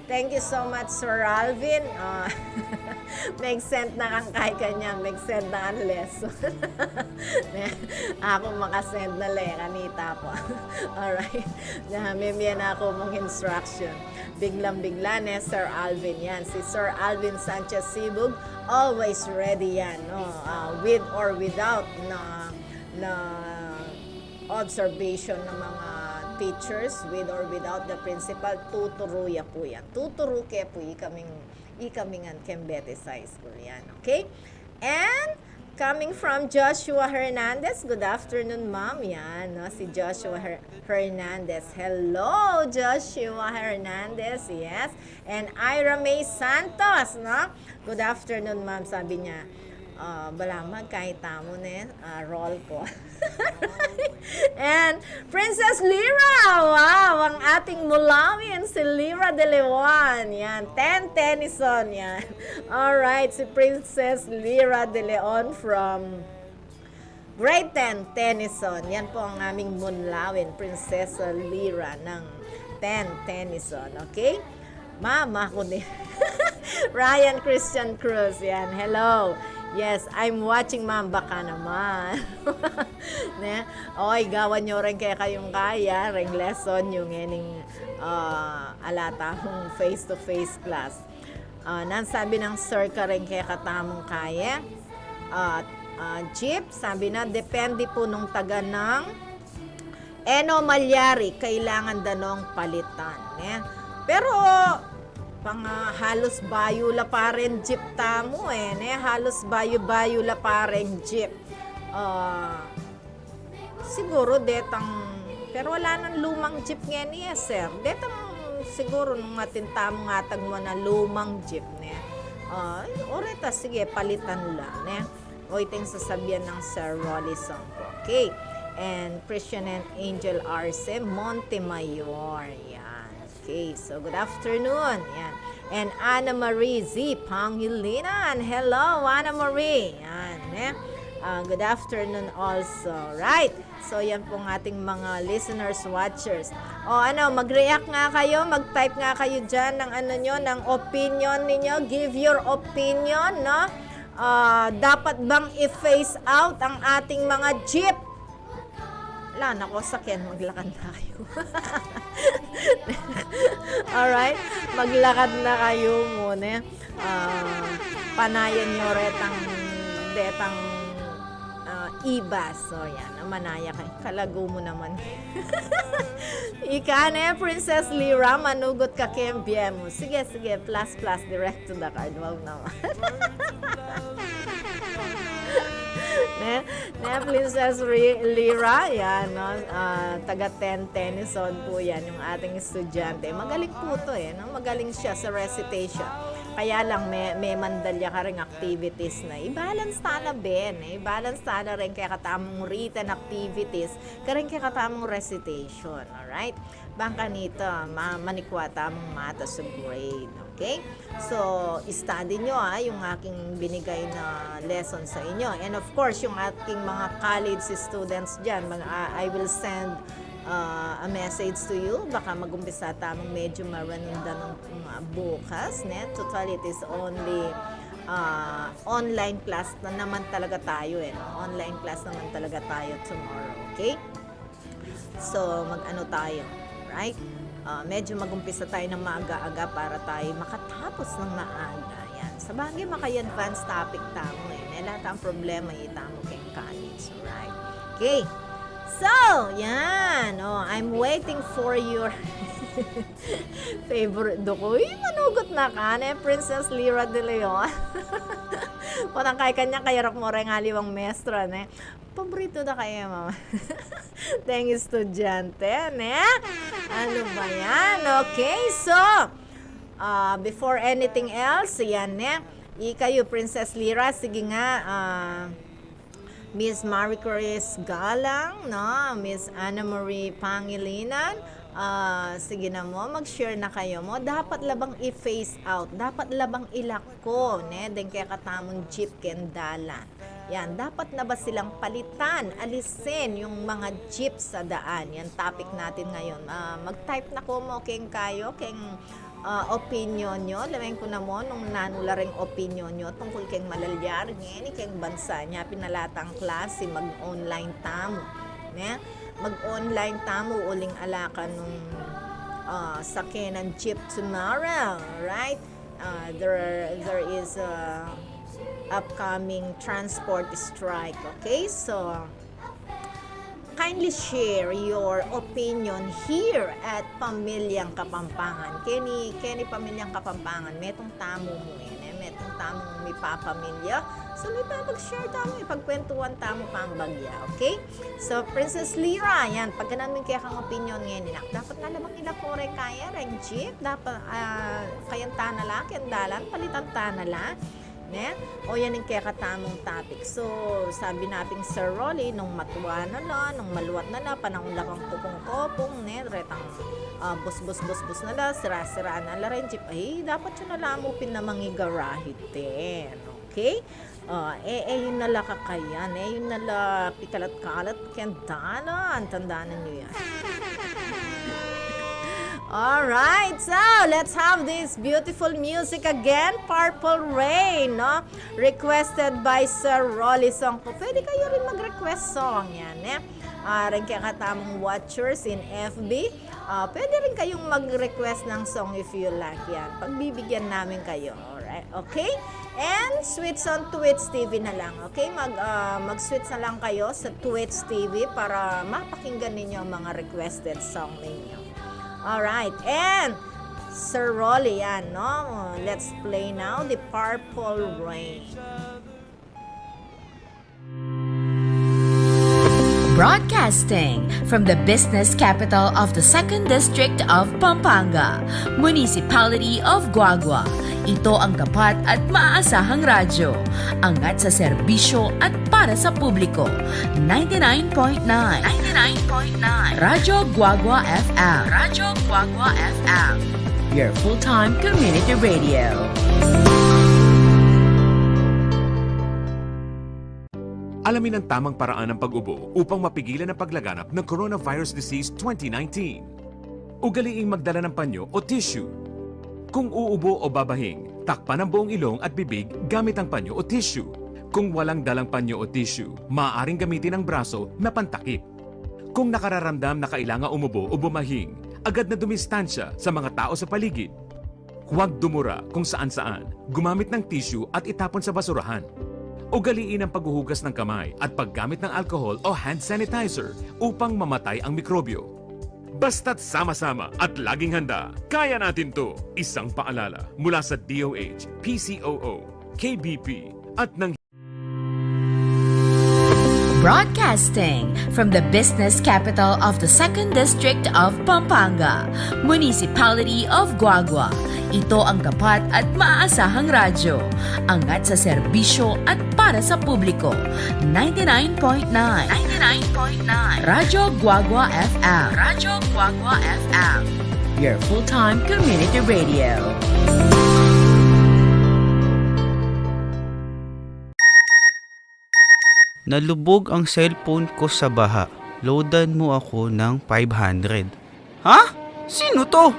Thank you so much, Sir Alvin. Ah, mag-send na kang kay kanya, mag-send na kang lesson. Aku makasend na le, kanita pa. Alright. Na, mimie na ku mung instruction. Biglang-bigla, ne, Sir Alvin yan. Si Sir Alvin Sanchez Sibug, always ready yan, no? Ah, with or without na, na observation ng mga teachers, with or without the principal, tuturu ya pu yan. Tuturu ke pu ikaming, ikaming ngan keng Betis High School yan, okay? And coming from Joshua Hernandez, "Good afternoon, ma'am." Yan, no? Si Joshua Her-, Hernandez. Hello, Joshua Hernandez. Yes. And Ira May Santos, no? "Good afternoon, ma'am," sabi niya. Ah, balamu kay tamu, ne, ah, roll call. And Princess Lira, wow, ang ating Mulawin, si Lira de Leon. Yan, Ten Tennyson, yan. Alright, si Princess Lira de Leon from Grade ten, Tennyson. Yan po ang aming Mulawin, Princess Lira ng Ten Tennyson. Okay? Mama ko ni Ryan Christian Cruz. Yan. "Hello. Yes, I'm watching, ma'am." Baka naman. Ne? Oy, gawan yu rin kekayung kaya, reng lesson yu ngening, ah, ala tamung face-to-face class. Ah, nanu sabi nang sir kareng kekatamung kaya? Ah, ah, jeep, sabi na, depende pu nung taga nang, e no malyari, kailangan da nong palitan, ne? Pero, pang, ah, halus bayu la pa reng jeep tamu, e, ne? Halus bayu-bayu la pa reng jeep. Ah, siguru detang, pero ala nang lumang jeep ngeni, e, sir. Detang siguru nung atin tamung atag mu na lumang jeep, ne? Ah, o reta, sige, palitan la, ne? O, ito ing sasabian nang Sir Rolly Songko. Okay. And Christian and Angel Arce Montemayor. Yan. Okay, so good afternoon. Yan. And Ana Marie Z Pangilinan. Hello, Ana Marie. Yan, eh. Ah, good afternoon also. Right. So, yan pong ating mga listeners, watchers. O, ano, mag-react nga kayo, mag-type nga kayo dyan ng ano nyo, ng opinion ninyo. Give your opinion, no? Ah, dapat bang i-phase out ang ating mga jeep? Ala na ko, saken, maglakad na kayu. Alright? Maglakad na kayu muna. Ah, panayan yu retang, detang, ah, e-bus. So, yan. Manaya kayu. Kalagu mu naman. Ika ne, Princess Lira, manugot ka keng bie mu. Sige, sige. Plus, plus. Direct to the card. Wag naman. Ne? Ne, Princess Ri- Lyra, yan, no? Ah, taga ten Tennyson po yan, yung ating estudyante. Magaling po to eh, no? Magaling siya sa recitation. Kaya lang, may, may mandalya ka ring activities na. I-balance ta na, Ben, eh. I-balance ta na rin kaya katamong written activities, karing kaya katamong recitation, alright? Bang kanita, ma- manikwa tamong mata sa grade, okay? So, study nyo, ah, yung aking binigay na lesson sa inyo. And of course, yung ating mga college students dyan, mga, ah, I will send, ah, a message to you. Baka mag-umpisa tamong medyo maranundan ng, mm, bukas, ne? Total, it is only, ah, online class na naman talaga tayo, eh, no? Online class naman talaga tayo tomorrow, okay? So, mag-ano tayo, right? Ah, medyo mag-umpisa tayo ng maaga-aga para tayo makatapos ng maaga. Yan. Sa bagay, maka-advance topic tamu eh. May lahat ang problema, itamu keng college, right? Okay. So, yan. Oh, I'm waiting for your favorite do ko. Uy, manugot na ka, ne? Princess Lyra de Leon. Patang kay kanya, kaya rak mo rin aliwang mestra, ne? Paborito da kaya, mama. Deng estudyante, ne? Ano ba yan? Okay, so, ah, before anything else, yan, ne? Ikayu, Princess Lyra, sige nga, ah, Miss Marie Chris Galang, no? Miss Anna Marie Pangilinan, ah, sige na mo, mag-share na kayo mo. Dapat la bang i-phase out, dapat la bang ilako, ne? Deng kekatamung jeep keng dalan. Yan, dapat na ba silang palitan, alisin yung mga jeep sa daan? Yan topic natin ngayon. Ah, mag-type na ko mo keng kayo, keng, ah, opinion nyo. Lawen ku na mo nung nanu la ring opinion nyo tungkul keng malalyari ngeni keng bansa, nya pin ala tang klase, mag-online tamu, ne? Mag-online tamu uling ala ka nung, ah, sakenan jeep tomorrow, right? Uh, there, there is a upcoming transport strike. Okay, so kindly share your opinion here at Pamilyang Kapampangan. Keni, keni Pamilyang Kapampangan, metung tamu mu yan, eh. Metung tamu mipapamilya. So, mipapag-share tamu, ipagkwentuhan tamu pang bagya, okay? So, Princess Lyra, yan, pagkanan mu kaya kang opinion ngeni, nak, dapat na la bang ilako reng kaya, reng jeep, dapat, ah, kayan ta na la, keng dalan, palitan ta na la, ne? O yan ing kekatamung topic. So, sabi na pin Sir Rolly, nung matua na la, nung maluat na la, panahun la kang pukung-kopung, ne? Retang, ah, bus, bus, bus, bus na la, sira-sira na la reng jeep. Ay, dapat yu na la mu pin namang igarahe din, okay? Ah, e, e yu na la kakayan, e yu na la pikalat-kalat keng dalan, tandanan yu yan. Alright, so let's have this beautiful music again, Purple Rain, no? Requested by Sir Rolly Songco. Pwede kayu rin mag-request song yan, eh. Ah, reng kekatamung watchers in F B, ah, pwede rin kayung mag-request ng song if you like yan. Pagbibigyan namin kayo. Alright, okay? And switch on Twitch T V na lang, okay? Mag, ah, mag-switch na lang kayo sa Twitch T V para mapakinggan ninyo ang mga requested song ninyo. Alright, and Sir Rolly yan, no? Let's play now the Purple Rain. Broadcasting from the business capital of the Second District of Pampanga, Municipality of Guagua. Ito ang tapat at maaasahang radyo. Angat sa serbisyo at para sa publiko. Ninety-nine point nine. Ninety-nine point nine. Radyo Guagua F M. Radyo Guagua F M. Your full-time community radio. Alamin ang tamang paraan ng pag-ubo upang mapigilan ang paglaganap ng coronavirus disease twenty nineteen. Ugaliing magdala ng panyo o tissue. Kung uubo o babahing, takpan ang buong ilong at bibig gamit ang panyo o tissue. Kung walang dalang panyo o tissue, maaaring gamitin ang braso na pantakip. Kung nakararamdam na kailangan umubo o bumahing, agad na dumistansya sa mga tao sa paligid. Huwag dumura kung saan-saan. Gumamit ng tissue at itapon sa basurahan. Ugaliin ang paghuhugas ng kamay at paggamit ng alcohol o hand sanitizer upang mamatay ang mikrobyo. Basta't sama-sama at laging handa, kaya natin 'to. Isang paalala mula sa D O H, P C O O, K B P, at ng Broadcasting from the business capital of the Second District of Pampanga, Municipality of Guagua. Ito ang tapat at maasahang radyo. Angat sa serbisyo at para sa publiko. Ninety-nine point nine. Ninety-nine point nine. Radyo Guagua F M. Radyo Guagua F M. Your full-time community radio. Nalubog ang cellphone ko sa baha. Loadan mo ako ng five hundred. Ha? Sino to?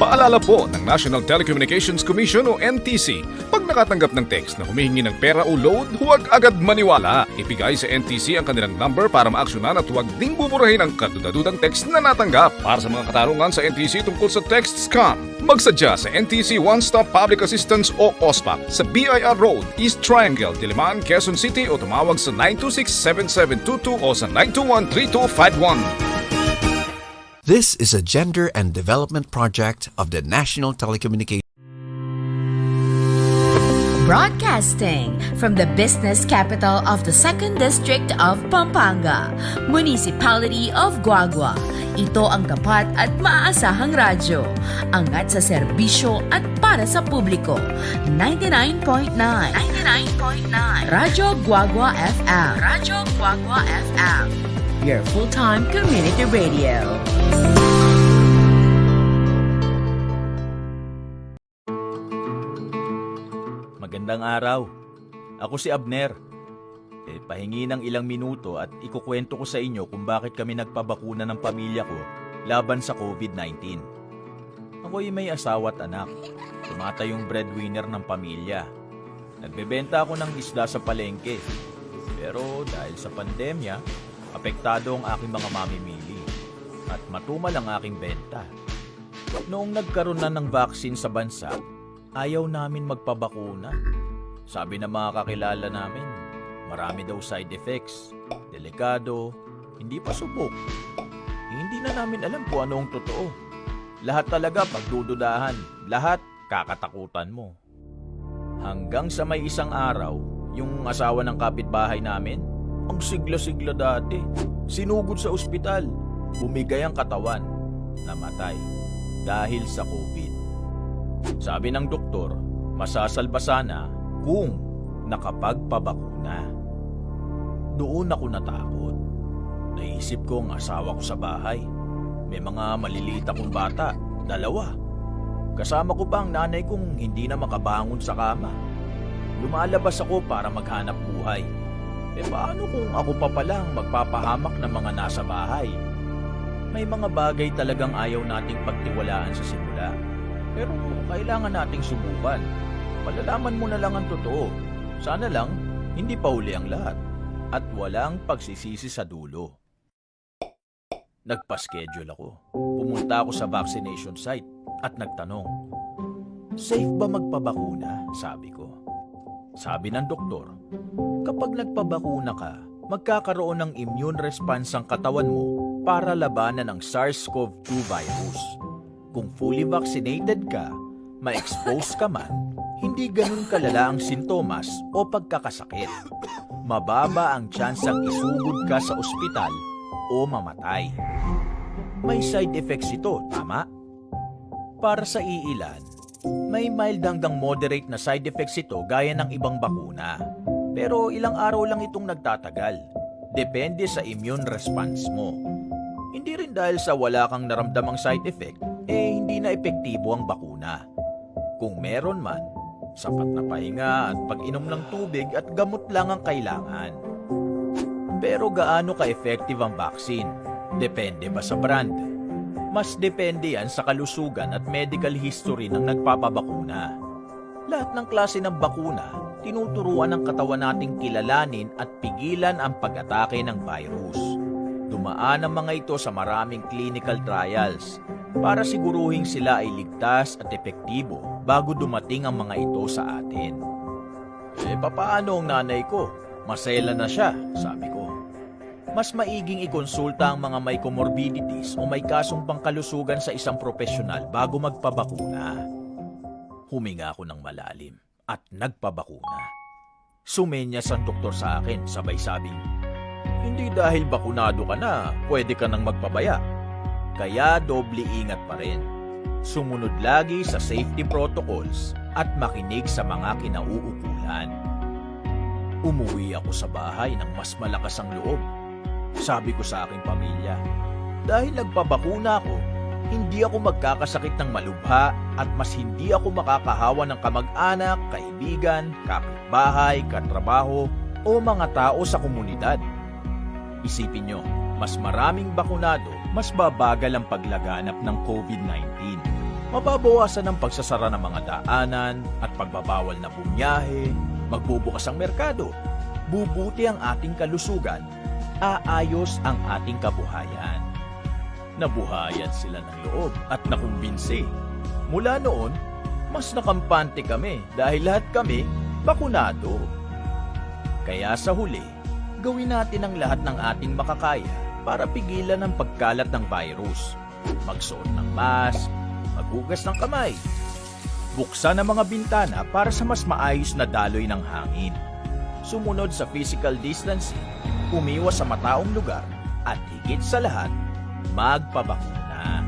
Paalala po ng National Telecommunications Commission o N T C, pag nakatanggap ng text na humihingi ng pera o load, huwag agad maniwala. Ibigay sa N T C ang kanilang number para maaksyonan at huwag ding buburahin ang kadudadudang text na natanggap. Para sa mga katanungan sa N T C tungkol sa text scam, magsadya sa N T C One Stop Public Assistance o OSPAP sa B I R Road, East Triangle, Diliman, Quezon City o tumawag sa nine two six seven seven two two o sa nine two one three two five one. This is a gender and development project of the National Telecommunications. Broadcasting from the business capital of the Second District of Pampanga, Municipality of Guagua. Ito ang tapat at maasahang radyo. Angat sa serbisyo at para sa publiko. Ninety-nine point nine. Ninety-nine point nine. Radyo Guagua F M. Radyo Guagua F M. Your full-time community radio. Magandang araw. Ako si Abner. E, pahingi ng ilang minuto at ikukwento ko sa inyo kung bakit kami nagpabakuna ng pamilya ko laban sa COVID nineteen. Ako'y may asawa at anak. Tumatayong breadwinner ng pamilya. Nagbebenta ako ng isda sa palengke. Pero dahil sa pandemya, apektado ang aking mga mamimili. At matumal ang aking benta. Noong nagkaroon na ng vaccine sa bansa, ayaw namin magpabakuna. Sabi ng mga kakilala namin, marami daw side effects, delikado, hindi pa subok. Hindi na namin alam kung ano ang totoo. Lahat talaga pagdududahan, lahat kakatakutan mo. Hanggang sa may isang araw, yung asawa ng kapitbahay namin, ang sigla-sigla dati, sinugod sa ospital, bumigay ang katawan, namatay dahil sa COVID. Sabi ng doktor, masasalba sana kung nakapagpabakuna. Doon ako natakot. Naisip ko ang asawa ko sa bahay. May mga maliliit akong bata, dalawa. Kasama ko pa ang nanay kong hindi na makabangon sa kama. Lumalabas ako para maghanap buhay. E paano kung ako pa pala ang magpapahamak ng mga nasa bahay? May mga bagay talagang ayaw nating pagtiwalaan sa simula. Pero kailangan nating subukan. Malalaman mo na lang ang totoo. Sana lang, hindi pa huli ang lahat. At walang pagsisisi sa dulo. Nagpa-schedule ako. Pumunta ako sa vaccination site at nagtanong, "Safe ba magpabakuna?" sabi ko. Sabi ng doktor, "Kapag nagpabakuna ka, magkakaroon ng immune response ang katawan mo para labanan ang SARS-CoV two virus. Kung fully vaccinated ka, ma-expose ka man, hindi ganun kalala ang sintomas o pagkakasakit. Mababa ang tsansang isugod ka sa ospital o mamatay." May side effects ito, tama? Para sa iilan, may mild hanggang moderate na side effects ito gaya ng ibang bakuna. Pero ilang araw lang itong nagtatagal. Depende sa immune response mo. Hindi rin dahil sa wala kang naramdamang side effect, eh hindi na epektibo ang bakuna. Kung meron man, sapat na pahinga at pag-inom ng tubig at gamot lang ang kailangan. Pero gaano ka-effective ang vaccine? Depende ba sa brand? Mas depende yan sa kalusugan at medical history ng nagpapabakuna. Lahat ng klase ng bakuna, tinuturuan ng katawan nating kilalanin at pigilan ang pag-atake ng virus. Dumaan ang mga ito sa maraming clinical trials para siguruhing sila ay ligtas at epektibo bago dumating ang mga ito sa atin. "E, papaano ang nanay ko? Masela na siya," sabi ko. "Mas maiging ikonsulta ang mga may comorbidities o may kasong pangkalusugan sa isang propesyonal bago magpabakuna." Huminga ako ng malalim at nagpabakuna. Sumenyas ang doktor sa akin, sabay sabing, Hindi dahil bakunado ka na, pwede ka nang magpabaya. Kaya doble ingat pa rin. Sumunod lagi sa safety protocols at makinig sa mga kinauukulan. Umuwi ako sa bahay ng mas malakas ang loob. Sabi ko sa aking pamilya, "Dahil nagpabakuna ako, hindi ako magkakasakit ng malubha at mas hindi ako makakahawa ng kamag-anak, kaibigan, kapitbahay, katrabaho o mga tao sa komunidad." Isipin nyo, mas maraming bakunado, mas babagal ang paglaganap ng COVID nineteen. Mababawasan ang pagsasara ng mga daanan at pagbabawal na bumiyahe, magbubukas ang merkado, bubuti ang ating kalusugan, aayos ang ating kabuhayan. Nabuhayan sila ng loob at nakumbinsi. Mula noon, mas nakampante kami dahil lahat kami bakunado. Kaya sa huli, gawin natin ang lahat ng ating makakaya para pigilan ang pagkalat ng virus. Magsuot ng mask, maghugas ng kamay, buksan ang mga bintana para sa mas maayos na daloy ng hangin. Sumunod sa physical distancing, umiwas sa mataong lugar, at higit sa lahat, magpabakuna.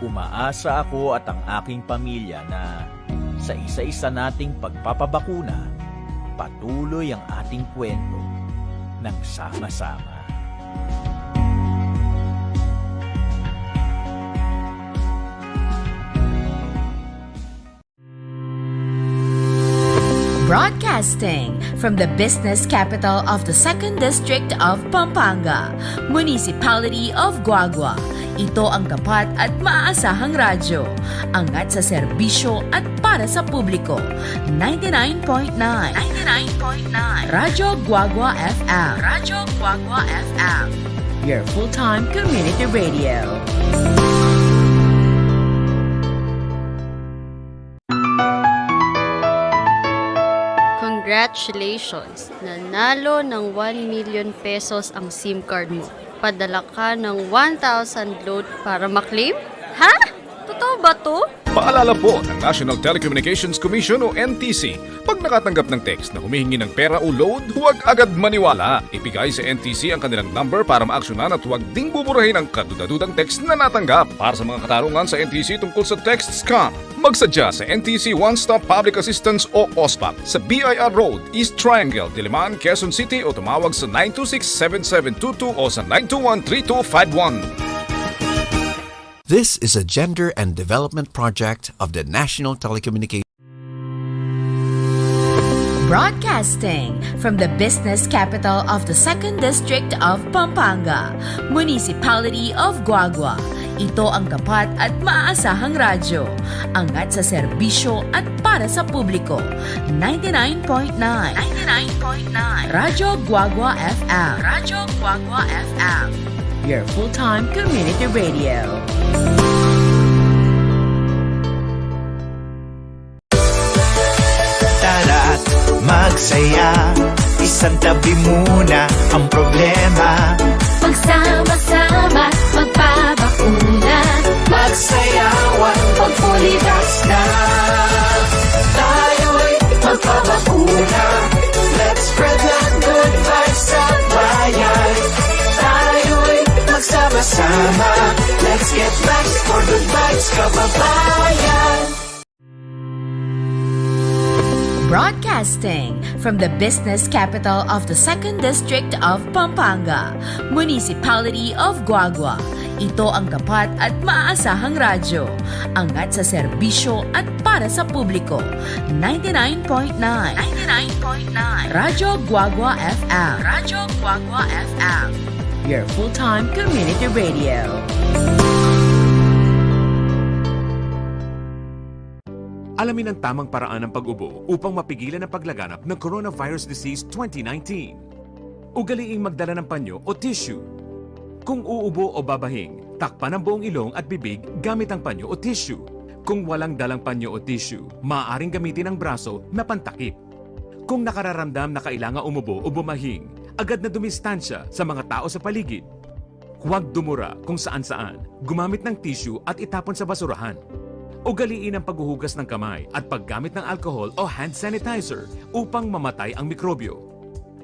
Umaasa ako at ang aking pamilya na sa isa-isa nating pagpapabakuna, patuloy ang ating kwento ng sama-sama. Broadcasting from the business capital of the Second District of Pampanga, Municipality of Guagua. Ito ang tapat at maaasahang radyo. Angat sa serbisyo at para sa publiko. Ninety-nine point nine. Ninety-nine point nine. Radyo Guagua F M. Radyo Guagua F M. Your full-time community radio. Congratulations! Nanalo ng one million pesos ang SIM card mo. Padala ka ng one thousand load para maklaim? Ha? Totoo ba 'to? Paalala po ng National Telecommunications Commission o N T C, pag nakatanggap ng text na humihingi ng pera o load, huwag agad maniwala. Ibigay sa N T C ang kanilang number para maaksyonan at huwag ding buburahin ang kaduda-dudang text na natanggap. Para sa mga katanungan sa N T C tungkol sa text scam, magsadya sa N T C One Stop Public Assistance o OSPAP sa B I R Road, East Triangle, Diliman, Quezon City o tumawag sa nine two six, seven seven two two o sa nine two one, three two five one. This is a gender and development project of the National Telecommunications. Broadcasting from the business capital of the Second District of Pampanga, Municipality of Guagua. Ito ang tapat at maaasahang radyo. Angat sa serbisyo at para sa publiko. Ninety-nine point nine. Ninety-nine point nine. Radyo Guagua F M. Radyo Guagua F M. Your full-time community radio. Tara't magsaya, isantabi muna ang problema. Magsama-sama, magpabakuna. Magsayawan, pag fully vax na. Tayo'y magpabakuna. Let's spread the good vibes sa bayan. Tayo'y magsama-sama. Let's get vax for good vibes, kababayan. Broadcasting from the business capital of the Second District of Pampanga, Municipality of Guagua. Ito ang tapat at maaasahang radyo. Angat sa serbisyo at para sa publiko. Ninety-nine point nine. Ninety-nine point nine. Radyo Guagua F M. Radyo Guagua F M. Your full-time community radio. Alamin ang tamang paraan ng pag-ubo upang mapigilan ang paglaganap ng coronavirus disease twenty nineteen. Ugaliing magdala ng panyo o tissue. Kung uubo o babahing, takpan ang buong ilong at bibig gamit ang panyo o tissue. Kung walang dalang panyo o tissue, maaaring gamitin ang braso na pantakip. Kung nakararamdam na kailangan umubo o bumahing, agad na dumistansya sa mga tao sa paligid. Huwag dumura kung saan-saan. Gumamit ng tissue at itapon sa basurahan. Ugaliin ang paghuhugas ng kamay at paggamit ng alcohol o hand sanitizer upang mamatay ang mikrobyo.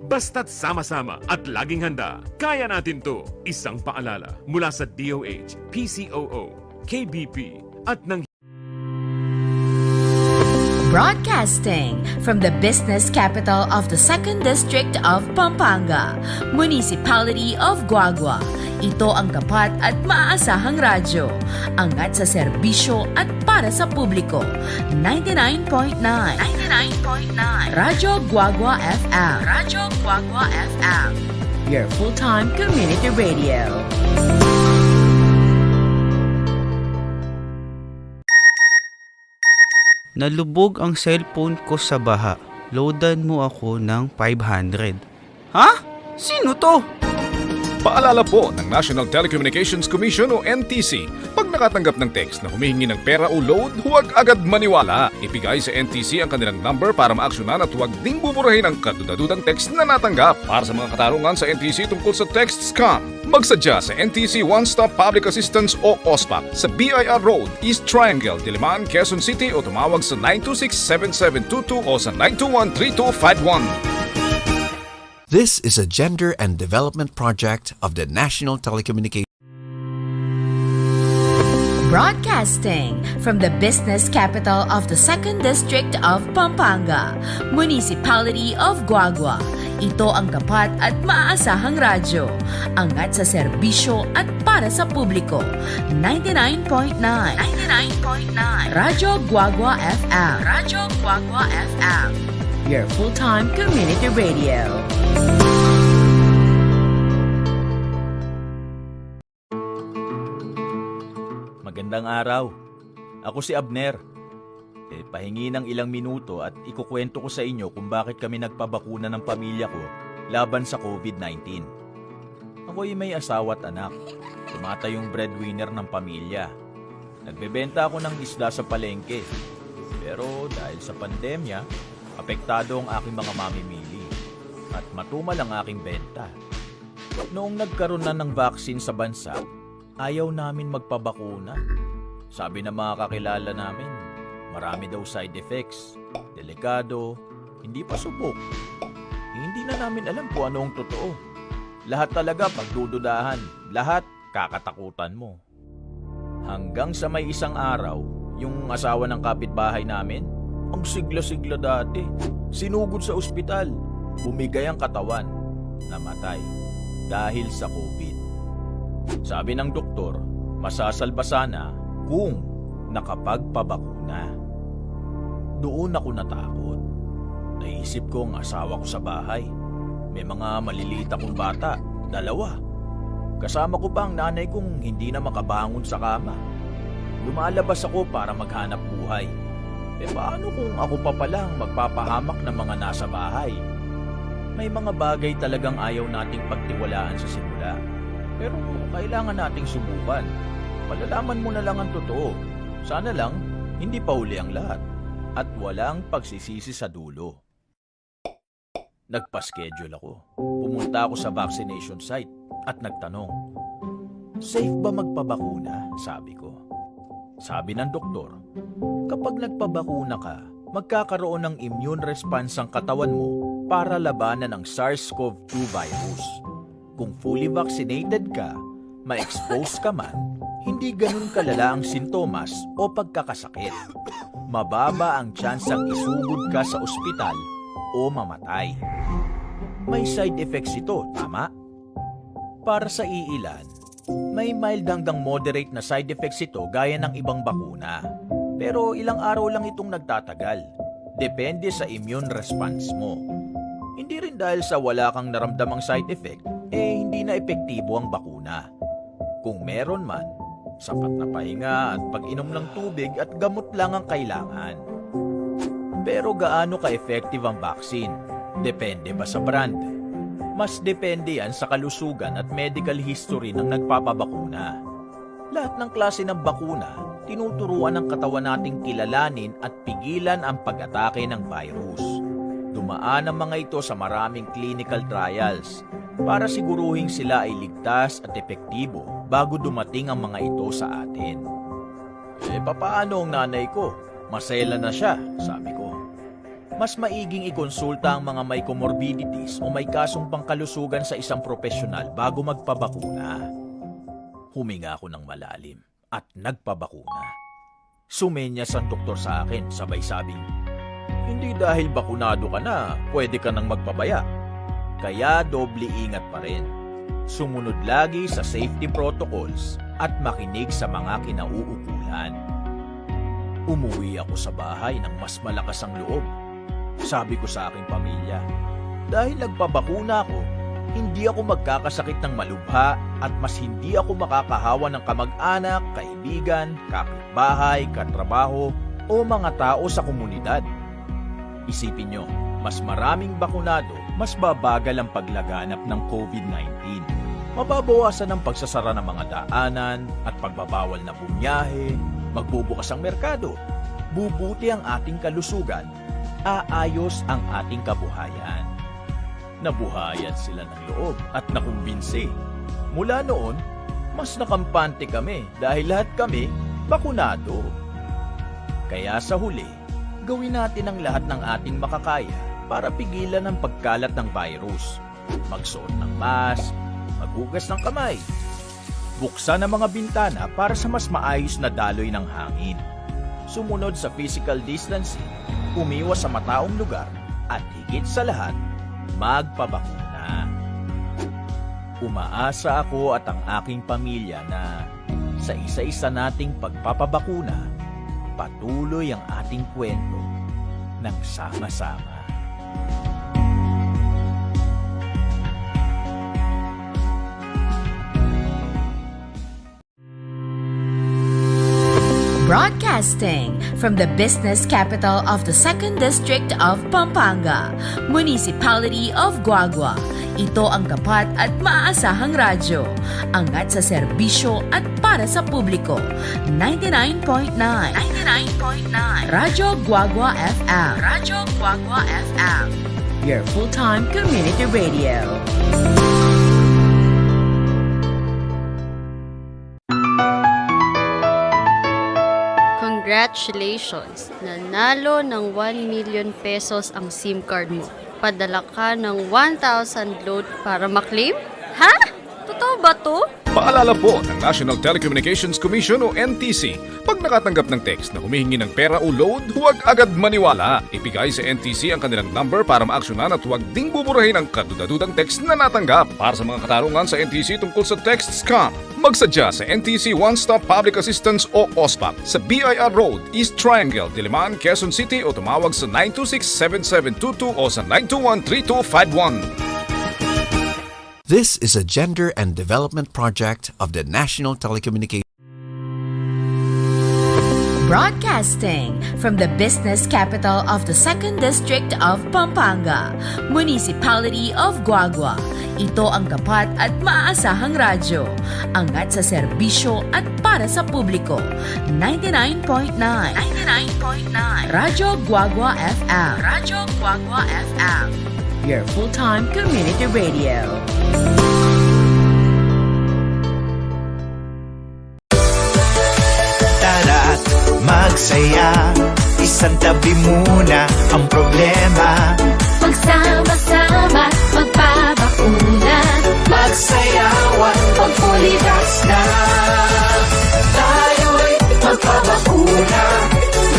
Basta't sama-sama at laging handa, kaya natin 'to. Isang paalala mula sa D O H, P C O O, K B P, at ng Broadcasting from the business capital of the Second District of Pampanga, Municipality of Guagua. Ito ang tapat at maaasahang radyo. Angat sa serbisyo at para sa publiko. Ninety-nine point nine. Ninety-nine point nine. Radyo Guagua F M. Radyo Guagua F M. Your full-time community radio. Nalubog ang cellphone ko sa baha. Loadan mo ako ng five hundred. Ha? Sino 'to? Paalala po ng National Telecommunications Commission o N T C, pag nakatanggap ng text na humihingi ng pera o load, huwag agad maniwala. Ibigay sa N T C ang kanilang number para maaksyonan at huwag ding buburahin ang kadudadudang text na natanggap. Para sa mga katarungan sa N T C tungkol sa text scam, magsadya sa N T C One Stop Public Assistance o OSPAP sa B I R Road, East Triangle, Diliman, Quezon City o tumawag sa nine two six seven seven two two o sa nine two one three two five one. This is a gender and development project of the National Telecommunications. Broadcasting from the business capital of the Second District of Pampanga, Municipality of Guagua. Ito ang tapat at maaasahang radyo. Angat sa serbisyo at para sa publiko. Ninety-nine point nine. Ninety-nine point nine. Radyo Guagua F M. Radyo Guagua F M. Your full-time community radio. Magandang araw. Ako si Abner. E, pahingi ng ilang minuto at ikukwento ko sa inyo kung bakit kami nagpabakuna ng pamilya ko laban sa COVID nineteen. Ako'y may asawa at anak. Tumatayong breadwinner ng pamilya. Nagbebenta ako ng isda sa palengke. Pero dahil sa pandemya, apektado ang aking mga mamimili. At matumal ang aking benta. Noong nagkaroon na ng vaccine sa bansa, ayaw namin magpabakuna. Sabi ng mga kakilala namin, marami daw side effects, delikado, hindi pa subok. Hindi na namin alam kung ano ang totoo. Lahat talaga pagdududahan, lahat kakatakutan mo. Hanggang sa may isang araw, yung asawa ng kapitbahay namin, ang sigla-sigla dati, sinugod sa ospital, bumigay ang katawan, namatay dahil sa COVID. Sabi ng doktor, masasalba sana kung nakapagpabakuna. Doon ako natakot. Naisip ko ang asawa ko sa bahay. May mga maliliit akong bata, dalawa. Kasama ko pa ang nanay kong hindi na makabangon sa kama. Lumalabas ako para maghanap buhay. E paano kung ako pa pala ang magpapahamak ng mga nasa bahay? May mga bagay talagang ayaw nating pagtiwalaan sa simula. Pero kailangan nating subukan. Malalaman mo na lang ang totoo. Sana lang, hindi pa huli ang lahat. At walang pagsisisi sa dulo. Nagpa-schedule ako. Pumunta ako sa vaccination site at nagtanong, "Safe ba magpabakuna?" sabi ko. Sabi ng doktor, "Kapag nagpabakuna ka, magkakaroon ng immune response ang katawan mo para labanan ang SARS-CoV two virus. Kung fully vaccinated ka, ma-expose ka man, hindi ganun kalala ang sintomas o pagkakasakit. Mababa ang tsansang isugod ka sa ospital o mamatay. May side effects ito, tama?" Para sa iilan, may mild hanggang moderate na side effects ito gaya ng ibang bakuna. Pero ilang araw lang itong nagtatagal. Depende sa immune response mo. Hindi rin dahil sa wala kang naramdamang side effect, eh hindi na epektibo ang bakuna. Kung meron man, sapat na pahinga at pag-inom ng tubig at gamot lang ang kailangan. Pero gaano ka-effective ang vaccine? Depende ba sa brand? Mas depende yan sa kalusugan at medical history ng nagpapabakuna. Lahat ng klase ng bakuna, tinuturuan ng katawan nating kilalanin at pigilan ang pag-atake ng virus. Dumaan ang mga ito sa maraming clinical trials para siguruhing sila ay ligtas at epektibo bago dumating ang mga ito sa atin. "Eh, papaano ang nanay ko? Maselan na siya," sabi ko. Mas maiging ikonsulta ang mga may comorbidities o may kasong pangkalusugan sa isang propesyonal bago magpabakuna. Huminga ako ng malalim at nagpabakuna. Sumenyas ang doktor sa akin, sabay sabing, "Hindi dahil bakunado ka na, pwede ka nang magpabaya." Kaya doble ingat pa rin. Sumunod lagi sa safety protocols at makinig sa mga kinauukulan. Umuwi ako sa bahay ng mas malakas ang loob. Sabi ko sa aking pamilya, "Dahil nagpabakuna ako, hindi ako magkakasakit ng malubha at mas hindi ako makakahawa ng kamag-anak, kaibigan, kapitbahay, katrabaho, o mga tao sa komunidad." Isipin nyo, mas maraming bakunado, mas babagal ang paglaganap ng COVID nineteen. Mababawasan ang pagsasara ng mga daanan at pagbabawal na bumiyahe, magbubukas ang merkado, bubuti ang ating kalusugan, aayos ang ating kabuhayan. Nabuhayan sila ng loob at nakumbinsi. Mula noon, mas nakampante kami dahil lahat kami bakunado. Kaya sa huli, gawin natin ang lahat ng ating makakaya para pigilan ang pagkalat ng virus. Magsuot ng mask, maghugas ng kamay, buksan ang mga bintana para sa mas maayos na daloy ng hangin. Sumunod sa physical distancing, umiwas sa mataong lugar, at higit sa lahat, magpabakuna. Umaasa ako at ang aking pamilya na sa isa-isa nating pagpapabakuna, patuloy ang ating kwento ng sama-sama. Broadcasting from the business capital of the Second District of Pampanga, Municipality of Guagua. Ito ang tapat at maaasahang radyo. Angat sa serbisyo at para sa publiko. Ninety-nine point nine. Ninety-nine point nine. Radyo Guagua F M. Radyo Guagua F M. Your full-time community radio. Congratulations! Nanalo ng one million pesos ang SIM card mo. Padala ka ng one thousand load para maklaim? Ha? Totoo ba 'to? Paalala po ng National Telecommunications Commission o N T C, pag nakatanggap ng text na humihingi ng pera o load, huwag agad maniwala. Ibigay sa N T C ang kanilang number para maaksyonan at huwag ding buburahin ang kadudadudang text na natanggap. Para sa mga katanungan sa N T C tungkol sa text scam, magsadya sa N T C One Stop Public Assistance o OSPAP sa B I R Road, East Triangle, Diliman, Quezon City o tumawag sa nine two six seven seven two two o sa nine two one three two five one. This is a gender and development project of the National Telecommunications. Broadcasting from the business capital of the Second District of Pampanga, Municipality of Guagua. Ito ang tapat at maaasahang radyo. Angat sa serbisyo at para sa publiko. Ninety-nine point nine. Ninety-nine point nine. Radyo Guagua F M. Radyo Guagua F M. Your full-time community radio. Tara't magsaya, isantabi muna ang problema. Magsama-sama, magpabakuna. Magsayawan, pag-fully vax na. Tayo'y magpabakuna.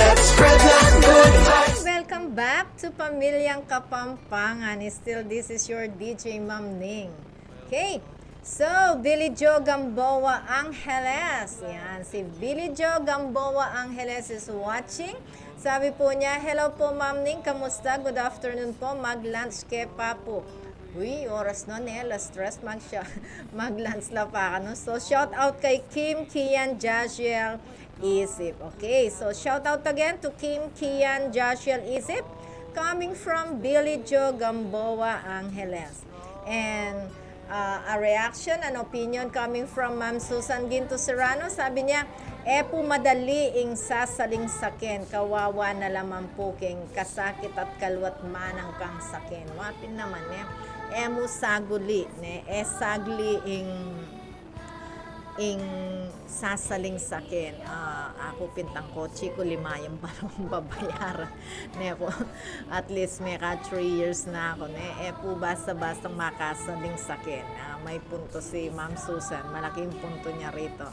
Let's spread that good vibes. Welcome back to Pamilyang Kapampangan. Still, this is your D J Ma'am Ning. Okay. So, Billy Joe Gamboa Angeles. Yan, si Billy Joe Gamboa Angeles is watching. Sabi po niya, "Hello po, Ma'am Ning. Kamusta? Good afternoon po. Mag-lunch ke pa po." Uy, oras no, ne? Alas tres, mag-, mag-lunch la pa ka, no? So, shout out kay Kim, Kian, Jajiel, Isip. Okay, so shout out again to Kim, Kian, Joshua, Isip, coming from Billy Joe Gamboa Angeles. And, uh, a reaction, an opinion coming from Ma'am Susan Ginto Serrano. Sabi niya, "E pu madali ing sasalingsaken, kawawa na la man pu king kasakit at kaluat manang kang saken." Wa pin naman, ne? E mu saguli, ne? E sagli ing ing sasalingsaken. Ah, Aku pintang kotse ku, lima yang balong babayaran. Ne ku, at least meka three years na ku, ne? E pu basta-bastang makasa ding saken. Ah, may punto si Ma'am Susan. Malaking punto niya rito.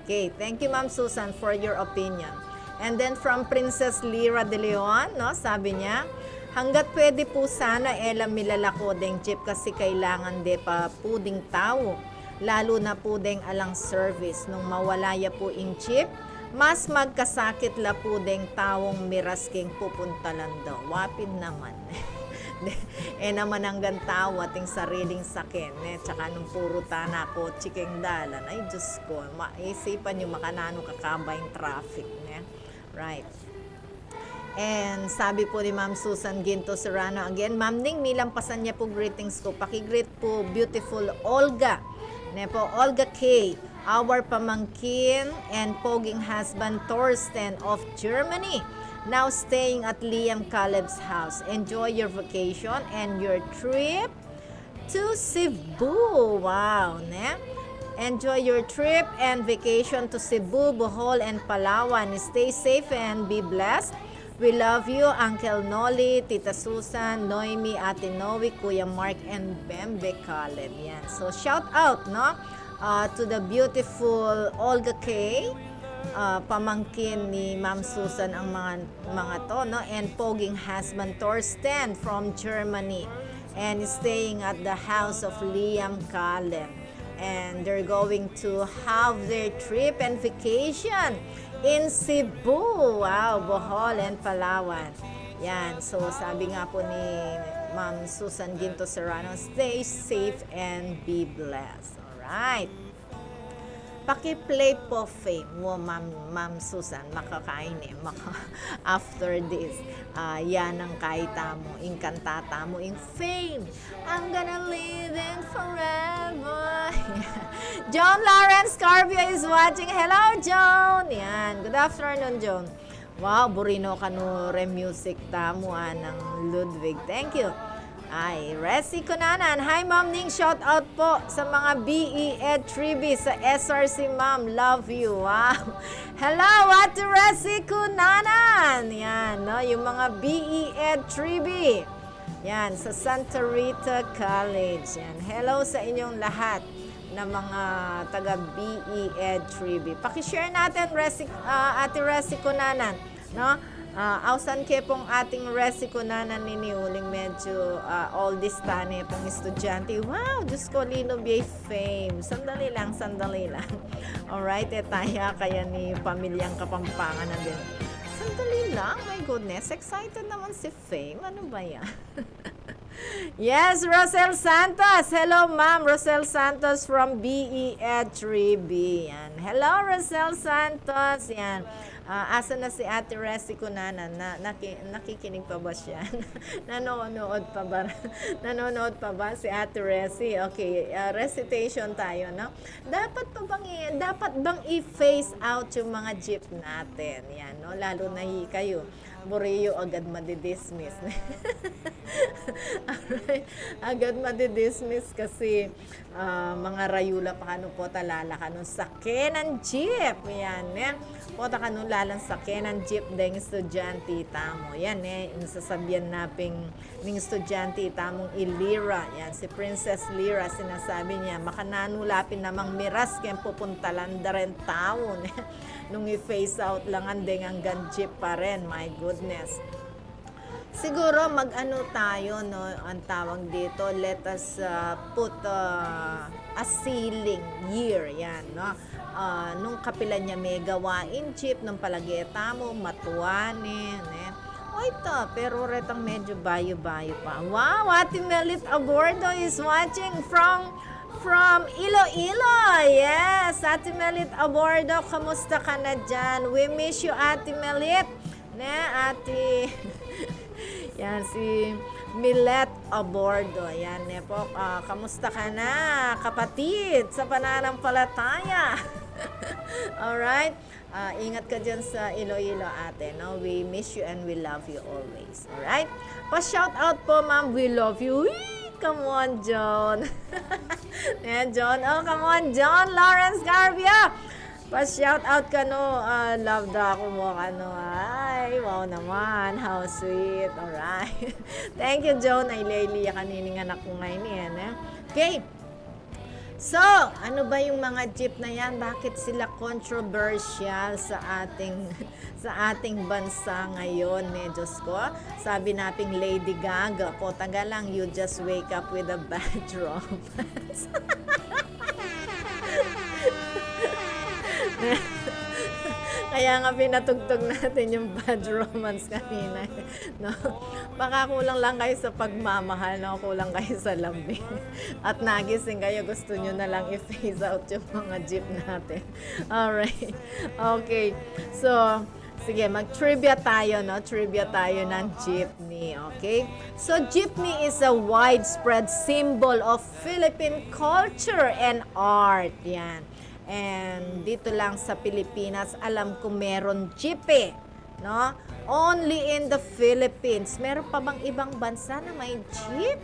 Okay, thank you, Ma'am Susan, for your opinion. And then from Princess Lira de Leon, no, sabi niya, "Hanggat pwede pu sana, e la milalako deng jeep kasi kailangan de pa pu ding tau. Lalu na pu deng alang service. Nung mawala ya pu ing jeep, mas magkasakit la pu deng taung miras keng pupuntalan da." Wapit naman. E naman anggang tau ating sariling saken, ne? Tsaka nung puru tana kotse keng dalan, ay, Diyos ko, maisipan yu makananu kakaba ing traffic, ne? Right. And sabi pu ni Ma'am Susan Ginto Serrano again, "Ma'am Ning, milampasan ya pu greetings ku. Paki-greet pu beautiful Olga." Ne pu, Olga K, our pamangkin and poging husband Thorsten of Germany, now staying at Liam Caleb's house. Enjoy your vacation and your trip to Cebu. Wow, ne? Enjoy your trip and vacation to Cebu, Bohol, and Palawan. Stay safe and be blessed. We love you, Uncle Noli, Tita Susan, Noemi, Ate Noe, Kuya Mark, and Bembe Caleb. Yan. So, shout out, no? Uh, to the beautiful Olga K, uh, pamangkin ni Ma'am Susan ang mga, mga to, no? And poging husband Thorsten from Germany. And staying at the house of Liam Caleb. And they're going to have their trip and vacation in Cebu. Wow, Bohol and Palawan. Yan. So, sabi nga po ni Ma'am Susan Ginto Serrano, "Stay safe and be blessed." Alright. Paki-play po Fame. Wo, Ma'am, Ma'am Susan, makakain e. Maka, after this, ah, yan ang kaita mu, ing kanta tamu, ing Fame. I'm gonna live in forever. John Lawrence Carpio is watching. Hello, John. Yan. Good afternoon, John. Wow, buri no kanu reng music tamu, Anang Ludwig. Thank you. Ay, Resi Kunanan. Hi, Ma'am Ning. Shout out po sa mga B E Ed Tribe sa S R C, Ma'am. Love you. Wow. Hello, Ate Resi Kunanan. Yan, no? Yung mga B E Ed Tribe. Yan, sa Santa Rita College. Yan. Hello sa inyong lahat na mga taga B E Ed Tribe. Paki-share natin, Resi, ah, Ate Resi Kunanan, no? Ah, ausan ke pong Ating Resi Kunanan ini, uling medyo, ah, oldies tane pong estudyante. Wow, Diyos ko, Lino Bey Fame. Sandali lang, sandali lang. Alright, e taya kaya ni pamilyang Kapampangan na din. Sandali lang, my goodness, excited naman si Fame. Ano ba yan? Yes, Rosel Santos. Hello, Ma'am. Rosel Santos from B E Ed Tribe. Yan. Hello, Rosel Santos. Yan. Ah, asa na si Ate Resi Kunanan? Na, naki-, nakikinig pa ba siya? Nanonood pa ba? Nanonood pa ba si Ate Resi? Okay, ah, recitation tayo, no? Dapat pa bang i-, dapat bang i-phase out yung mga jeep natin? Yan, no? Lalo na hi-, kayo. Buri yu agad madidismiss. Alright. Agad madidismiss kasi, ah, mangarayu la pa kanu pota lalakan nung saken a jeep. Yan, e. Pota kanu lalan saken a jeep deng estudyante tamu. Yan, e. Ing sasabian na pin ning estudyante tamung i Lira. Yan, si Princess Lira, sinasabi niya, makananu la pin namang miras keng pupuntalan da reng tau, ne? Nung i-phase out la ngan deng anggang jeep pa rin. My goodness. Siguro mag-ano tayo, no, ang tawag dito, let us, uh, put, uh, a ceiling year, yan, no? Ah, nung kapilan ya me gawain jeep, nung palage tamu, matua ne, ne? O ita, pero retang medyo bayu-bayu pa. Wow, Ate Melit Abordo is watching from, from Iloilo. Yes, Ate Melit Abordo, kamusta ka na dyan? We miss you, Ate Melit. Ne, Ate. Yan, si Milet Abordo. Yan, ne po. Ah, kamusta ka na, kapatid, sa pananampalataya? Alright? Ah, ingat ka dyan sa Iloilo, ate, no? We miss you and we love you always. Alright? Pa-shout out po, ma'am. We love you. Wee! Come on, John. Yan, John. Oh, come on, John Lawrence Garbia. Pa-shout out kanu, ah, love da ku mu kanu. Ay, wow naman. How sweet. Alright. Thank you, Joan. Ay, Lely, kanini nga anak ku ngeni, eh. Okay. So, ano ba yung mga jeep na yan? Bakit sila controversial sa ating sa ating bansa ngayon, eh? Diyos ko, sabi na ping Lady Gaga, "Pota ka lang, you just wake up with a bad romance." Kaya nga pinatugtog natin yung bad romance kanina, eh, no? Baka kulang lang kayo sa pagmamahal, no? Kulang kayo sa lambing. At nagising kayo, gusto nyo na lang i-phase out yung mga jeep natin. Alright. Okay. So, sige, mag-trivia tayo, no? Trivia tayo ng jeepney, okay? So, jeepney is a widespread symbol of Philippine culture and art. Yan. And dito lang sa Pilipinas, alam ko meron jeep, eh, no? Only in the Philippines. Meron pa bang ibang bansa na may jeep?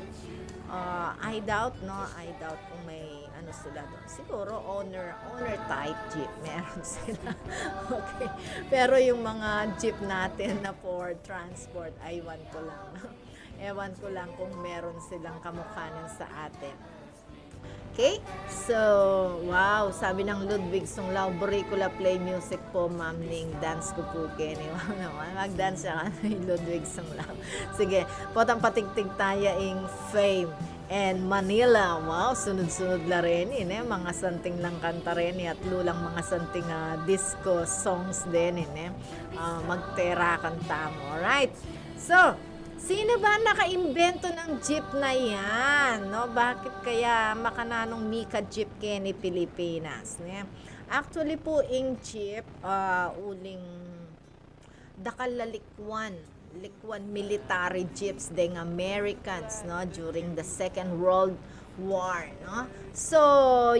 Ah, I doubt, no? I doubt kung may ano sila doon. Siguro owner, owner type jeep. Meron sila. Okay. Pero yung mga jeep natin na for transport, aywan ko lang, no? Ewan ko lang kung meron silang kamukha nun sa atin. Okay? So, wow, sabi ng Ludwig Sunglao, "Buri ku la play music pu, ma'am, ning dance ku pu keni." Wow naman, mag-dance siya kay Ludwig Sunglao. Sige, potang patigtig taya ing Fame and Manila. Wow, sunod-sunod la reni, ne? Mga santing lang kanta reni at lulang mga santing, ah, disco songs din, ne? Ah, magtera kanta mo. Alright. So, sino ba nakaimbento ng jeep na yan, no? Bakit kaya makananung mika-jeep keni Pilipinas, ne? Actually pu, ing jeep, ah, uling dakal la likwan, likwan military jeeps deng Americans, no, during the Second World War, no? So,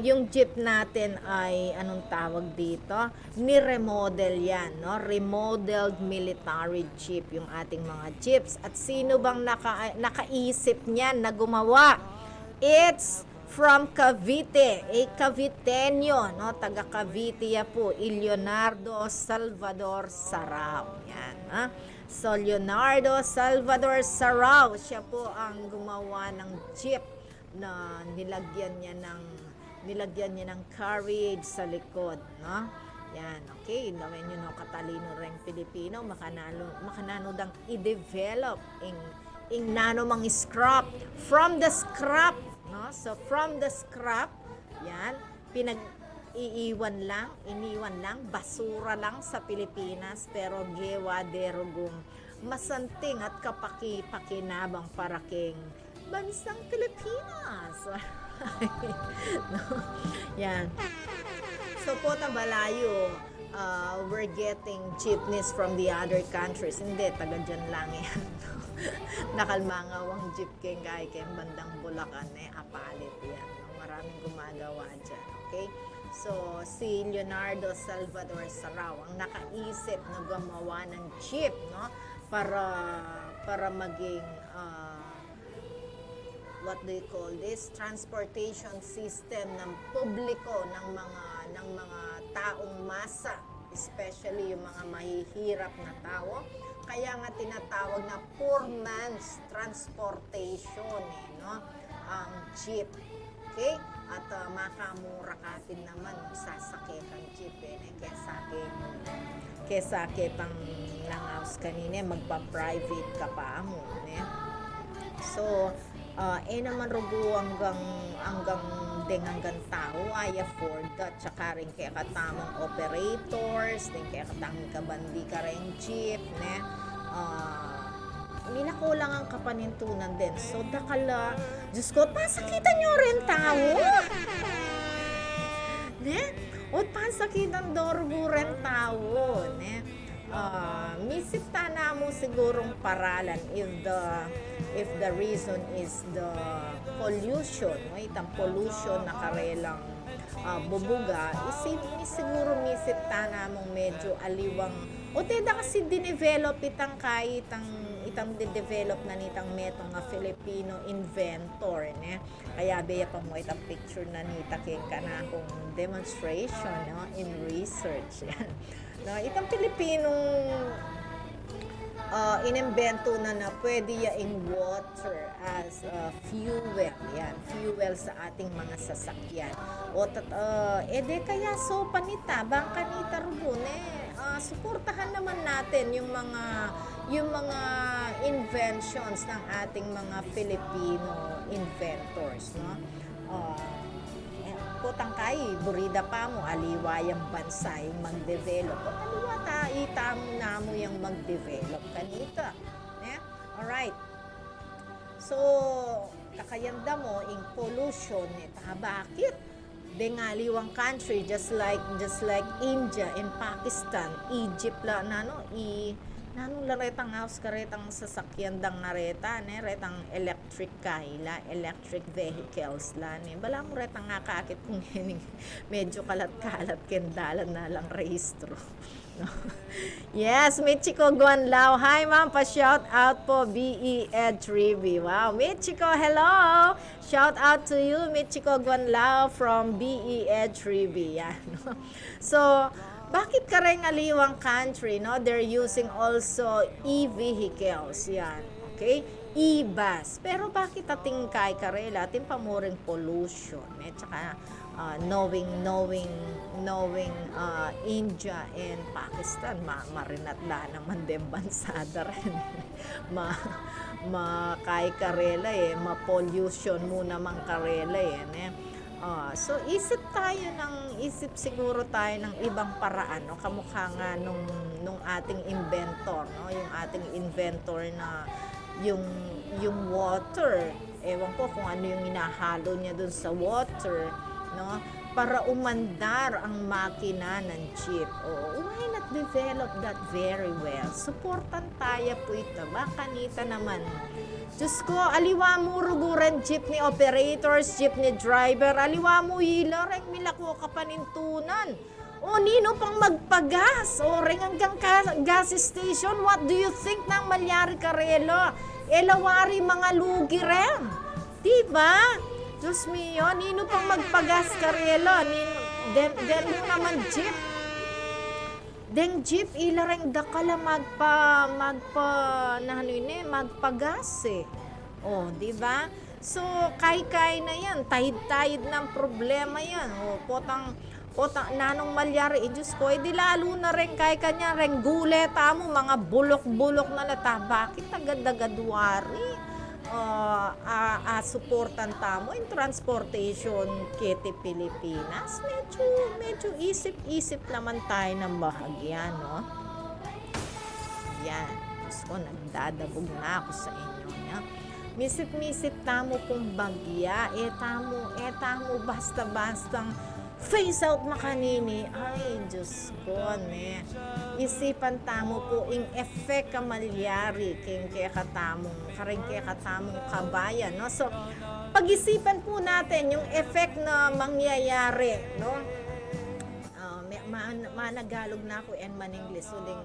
yung jeep natin ay, anong tawag dito? Ni-remodel yan, no? Remodeled military jeep yung ating mga jeeps. At sino bang naka-, nakaisip niyan na gumawa? It's from Cavite, a Caviteño, no? Taga Cavite ya pu, i Leonardo Salvador Sarao. Yan, ha? So, Leonardo Salvador Sarao, siya po ang gumawa ng jeep na nilagyan niya ng, nilagyan niya ng carriage sa likod, no? Yan, okay. Lawen yu no, katalino reng Pilipino, makananu, makananu dang i-develop ing, ing nanu mang scrap. From the scrap, no? So, from the scrap, yan, pinag-iiwan lang, iniwan lang, basura lang sa Pilipinas, pero gewa de rugung masanting at kapaki-pakinabang para king bansang Pilipinas. No? Yan. So, pota balayu, uh, we're getting jeepneys from the other countries. Hindi, taga dyan lang yan. Dakal mangawang jeep keng kay keng bandang Bulacan, eh, apalit yan, no? Maraming gumagawa dyan, okay? So, si Leonardo Salvador Sarao ang nakaisip na gumawa ng jeep, no? Para, para maging, ah, what do you call this? Transportation system ng publiko, ng mga, ng mga taong masa, especially yung mga mahihirap na tao. Kaya nga tinatawag na poor man's transportation, eh, no? Ang jeep. Okay? At, ah, makamura ka din naman, no? Sasakyan kang jeep, eh, ne? Kesa ke, kesa ke pang nangaus kanine, magpa-private ka pa mu, ne? So, ah, e naman rugu anggang, anggang deng anggang tau, ay afford da, tsaka ring kekatamung operators, deng kekatamung kabandi kareng jeep, ne? Ah, mina kulang ang kapanintunan din. So, dakal, ah, Diyos ko, pasakitan yu ring tau. Ne? O, pasakitan da rugu ring tau, ne? Ah, misip ta na mu sigurung paralan if the, if the reason is the pollution, no? Itang pollution na karelang ah, bubuga, isi, siguro misip ta namung medyo aliwang, o te da kasi dinevelop itang kai, itang, itang de-develop na nitang metung a Filipino inventor, ne? Kayabe ya pa mu itang picture na nita keng kanakung demonstration, no? In research, yan. No, itang Pilipinong, ah, inimbento na na pwede ya ing water as, ah, fuel, yan, fuel sa ating mga sasakyan. O tat-, ah, e de kaya so panita, bang kanita rugun, eh, ah, suportahan naman natin yung mga, yung mga inventions ng ating mga Filipino inventors, no? Ah, eh, potang kai, buri da pa mu, aliwa yang bansa ing mag-develop. O aliwa ta, ita mu namu yang mag-develop kanita, ne? Alright. So, kakayanda mu, ing pollution, ne? Ta, bakit? Deng aliwang country, just like, just like India and Pakistan, Egypt la, nanu, i, nanu la retang aus karetang sasakyan dang nareta, ne? Retang electric kai la, electric vehicles la, ne? Balamu retang akakit kung ining medyo kalat-kalat keng dalan na lang rehistro. No? Yes, Michiko Guanlao. Hi, ma'am. Pa-shout out po, B E Ed Trivi. Wow, Michiko, hello. Shout out to you, Michiko Guanlao from B E Ed Trivi. Yan. So, bakit kareng aliwang country, no? They're using also e-vehicles. Yan. Okay? E-bus. Pero bakit atin kai karela? Atin pa mu ring pollution. Eh, tsaka, ah, knowing, knowing, knowing, ah, India and Pakistan, ma-, marinat la naman deng bansa da rin. Ma-, ma-kai karela, eh, ma-pollution mu naman karela, eh, ne? Ah, so, isip tayo ng, isip siguro tayo ng ibang paraan, no? Kamukha nga nung, nung ating inventor, no? Yung ating inventor na yung, yung water, ewan ko kung ano yung inahalo niya dun sa water, no? Para umandar ang makina ng jeep. O, why not develop that very well? Suportan tayo po ito. Baka nita naman. Diyos ko, aliwa mu rugu ren jeepney operators, jeepney driver, aliwa mu ila reng milako kapanintunan. O ninu pang magpagas, o reng anggang ka-, gas station, what do you think nang malyari karela? E la wari mangalugi ren. Diba? Diyos mio, ninu pang magpagas karela? Nin-, den, den mu naman jeep. Deng jeep, ila reng dakal a magpa-, magpa-, nanu ini, magpagas, eh. O, diba? So, kai-kai na yan. Tayid-tayid na ing problema yan. O, potang, potang, nanung malyari, eh, Diyos ko, eh, di lalu na reng kai-kai na yan, reng gule tamu, mga bulok-bulok na la, ta, bakit agad-agad wari? Ah, a, a, suportan tamu ing transportation keti Pilipinas. Medyo, medyo isip-isip naman tayo ng bahagya, no? Yan. Diyos ko, nagdadabog na ako sa inyo, ya. Misip-misip tamu pung bagya, e tamu, e tamu basta-bastang phase out makanini. Ay, Diyos ko, ne. Isipan tamu pu ing effect a malyari keng kekatamung, kareng kekatamung kabayan, no? So, pag-isipan pu natin yung effect na mangyayari, no? Ah, me-, ma-, managalog na ku, e man English, uling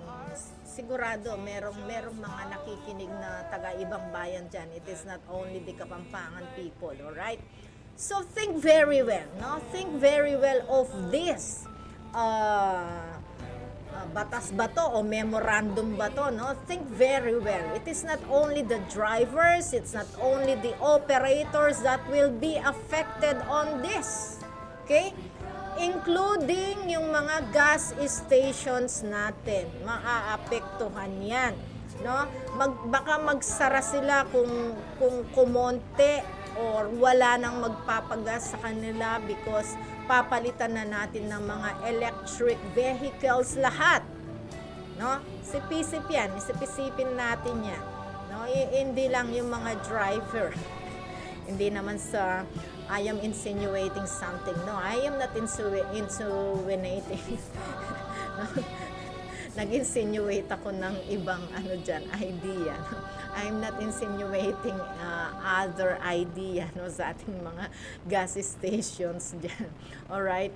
sigurado merong, merong mga nakikinig na taga ibang bayan diyan. It is not only the Kapampangan people, alright? So think very well, no? Think very well of this, uh, uh, batas ba to o memorandum ba to, no? Think very well. It is not only the drivers, it's not only the operators that will be affected on this. Okay? Including yung mga gas stations natin, maaapektuhan yan, no? Mag-, baka magsara sila kung, kung kumonti or wala nang magpapagas sa kanila because papalitan na natin ng mga electric vehicles lahat, no? Isip-isip yan, isip-isipin natin yan, no? I-, hindi lang yung mga driver. Hindi naman sa, I am insinuating something. No, I am not insinu-, insinuating. No? Nag-insinuate ako ng ibang ano dyan, idea. I'm not insinuating uh, other idea, no, sa ating mga gas stations dyan. Alright?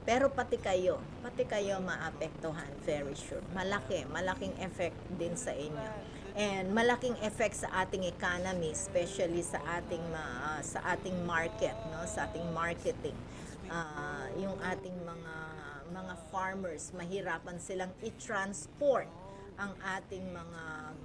Pero pati kayo, pati kayo maapektuhan, very sure. Malaki, malaking effect din sa inyo. And malaking effect sa ating economy, especially sa ating ma- ah, sa ating market, no, sa ating marketing. Ah, yung ating mga mga farmers, mahirapan silang i-transport ang ating mga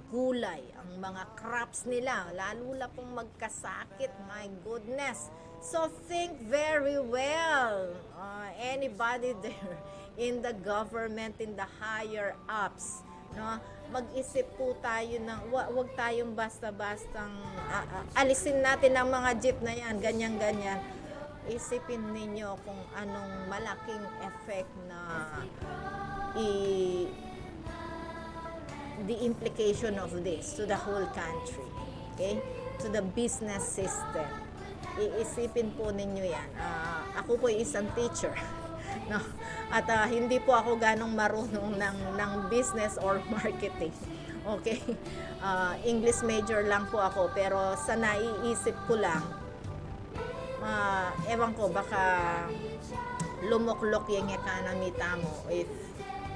gulay, ang mga crops nila, lalo na pong magkasakit, my goodness. So think very well, uh, anybody there in the government, in the higher ups, no? Mag-isip po tayo ng wa- wag tayong basta-bastang ah, ah, alisin natin ang mga jeep na yan, ganyan-ganyan. Isipin ninyo kung anong malaking effect na i- the implication of this to the whole country, okay? To the business system. Iisipin po ninyo yan. Ah, ako po ay isang teacher, no? At ah, hindi po ako ganong marunong ng, ng business or marketing. Okay? Ah, English major lang po ako, pero sa naiisip ko lang, ah, ewan ko, baka lumuklok yung economy tamu if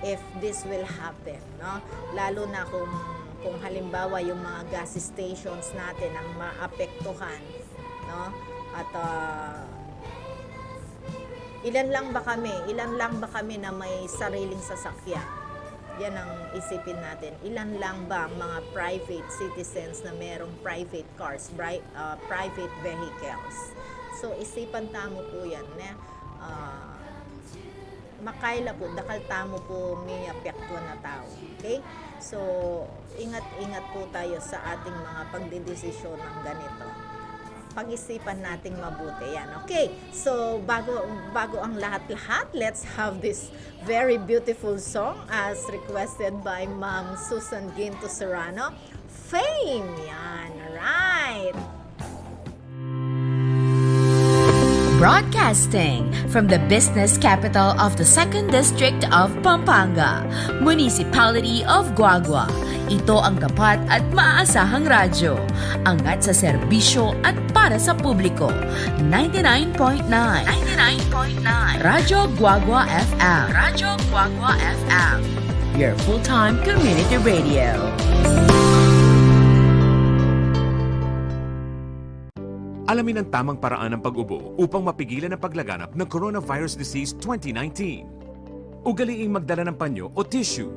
if this will happen, no? Lalo na kung kung halimbawa yung mga gas stations natin ang maapektuhan, no? At ah, ilan lang ba kami? Ilan lang ba kami na may sariling sasakyan? Yan ang isipin natin. Ilan lang ba ang mga private citizens na merong private cars, bri- ah, private vehicles? So isipan tamu po yan, ne? Ah, makaila po, dakal tamu po may apektuhan na tao. Okay? So, ingat-ingat po tayo sa ating mga pagdedesisyon ng ganito. Pag-isipan nating mabuti yan. Okay, so bago, bago ang lahat-lahat, let's have this very beautiful song as requested by Ma'am Susan Ginto Serrano. Fame! Yan, alright! Broadcasting from the business capital of the second District of Pampanga, Municipality of Guagua. Ito ang tapat at maaasahang radyo. Angat sa serbisyo at para sa publiko. Ninety-nine point nine. Ninety-nine point nine. Radyo Guagua F M. Radyo Guagua F M. Your full-time community radio. Alamin ang tamang paraan ng pag-ubo upang mapigilan ang paglaganap ng coronavirus disease twenty nineteen. Ugaliing magdala ng panyo o tissue.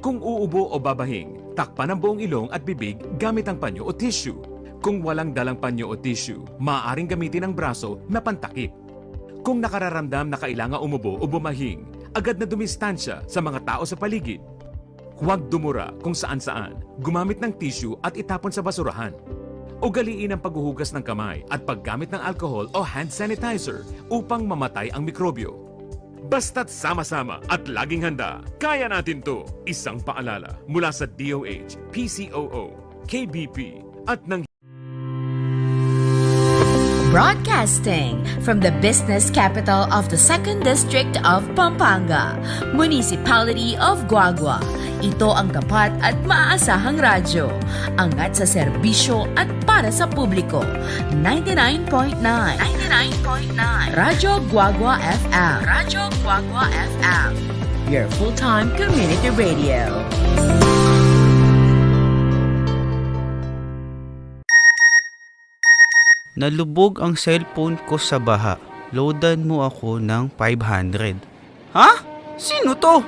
Kung uubo o babahing, takpan ang buong ilong at bibig gamit ang panyo o tissue. Kung walang dalang panyo o tissue, maaaring gamitin ang braso na pantakip. Kung nakararamdam na kailangan umubo o bumahing, agad na dumistansya sa mga tao sa paligid. Huwag dumura kung saan-saan, gumamit ng tissue at itapon sa basurahan. Ugaliin ang paghuhugas ng kamay at paggamit ng alcohol o hand sanitizer upang mamatay ang mikrobyo. Basta't sama-sama at laging handa, kaya natin 'to. Isang paalala mula sa D O H, P C O O, K B P, at ng Broadcasting from the business capital of the second District of Pampanga, Municipality of Guagua. Ito ang tapat at maaasahang radyo. Angat sa serbisyo at para sa publiko. Ninety-nine point nine. Ninety-nine point nine. Radyo Guagua F M. Radyo Guagua F M. Your full-time community radio. Nalubog ang cellphone ko sa baha. Loadan mo ako ng five hundred. Ha? Sino 'to?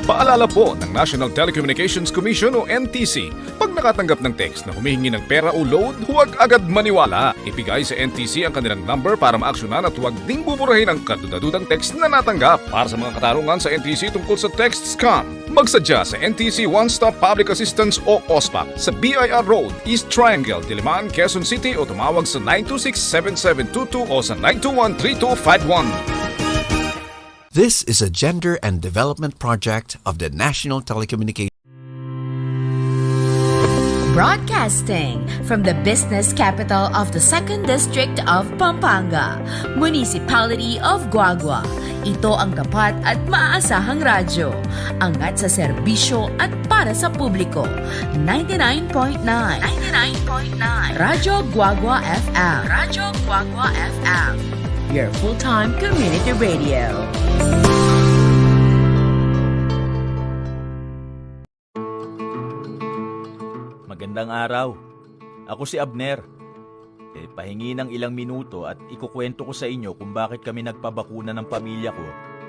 Paalala po ng National Telecommunications Commission o N T C, pag nakatanggap ng text na humihingi ng pera o load, huwag agad maniwala. Ibigay sa N T C ang kanilang number para maaksyonan at huwag ding buburahin ang kadudadudang text na natanggap. Para sa mga katanungan sa N T C tungkol sa text scam, magsadya sa N T C One Stop Public Assistance o OSPAC sa B I R Road, East Triangle, Diliman, Quezon City o tumawag sa nine two six seven seven two two o sa nine two one three two five one. This is a gender and development project of the National Telecommunications. Broadcasting from the business capital of the second District of Pampanga, Municipality of Guagua. Ito ang tapat at maaasahang radyo. Angat sa serbisyo at para sa publiko. Ninety-nine point nine. Ninety-nine point nine. Radyo Guagua F M. Radyo Guagua F M. Your full-time community radio. Magandang araw. Ako si Abner. E, pahingi ng ilang minuto at ikukwento ko sa inyo kung bakit kami nagpabakuna ng pamilya ko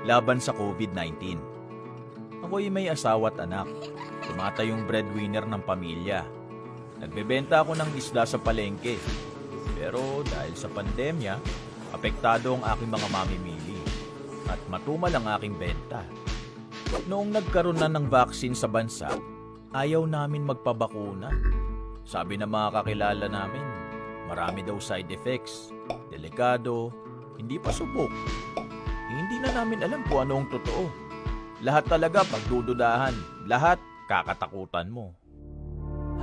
laban sa COVID nineteen. Ako'y may asawa at anak. Tumatayong breadwinner ng pamilya. Nagbebenta ako ng isda sa palengke. Pero dahil sa pandemya, apektado ang aking mga mamimili. At matumal ang aking benta. Noong nagkaroon na ng vaccine sa bansa, ayaw namin magpabakuna. Sabi ng mga kakilala namin, marami daw side effects, delikado, hindi pa subok. Hindi na namin alam kung ano ang totoo. Lahat talaga pagdududahan, lahat kakatakutan mo.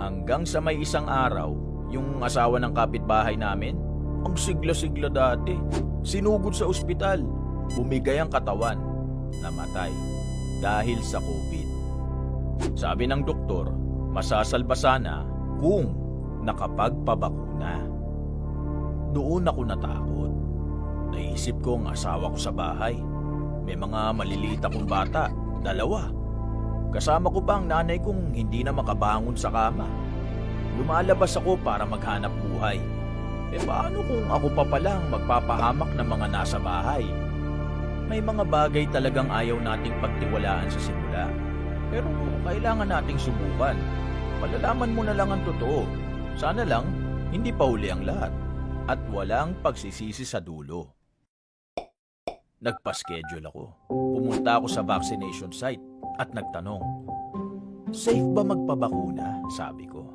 Hanggang sa may isang araw, yung asawa ng kapitbahay namin, ang sigla-sigla dati, sinugod sa ospital, bumigay ang katawan, namatay dahil sa COVID. Sabi ng doktor, masasalba sana kung nakapagpabakuna. Doon ako natakot. Naisip ko ang asawa ko sa bahay. May mga maliliit akong bata, dalawa. Kasama ko pa ang nanay kong hindi na makabangon sa kama. Lumalabas ako para maghanap buhay. E paano kung ako pa pala ang magpapahamak ng mga nasa bahay? May mga bagay talagang ayaw nating pagtiwalaan sa simula. Pero kailangan nating subukan. Malalaman mo na lang ang totoo. Sana lang, hindi pa huli ang lahat. At walang pagsisisi sa dulo. Nagpa-schedule ako. Pumunta ako sa vaccination site at nagtanong, "Safe ba magpabakuna?" sabi ko.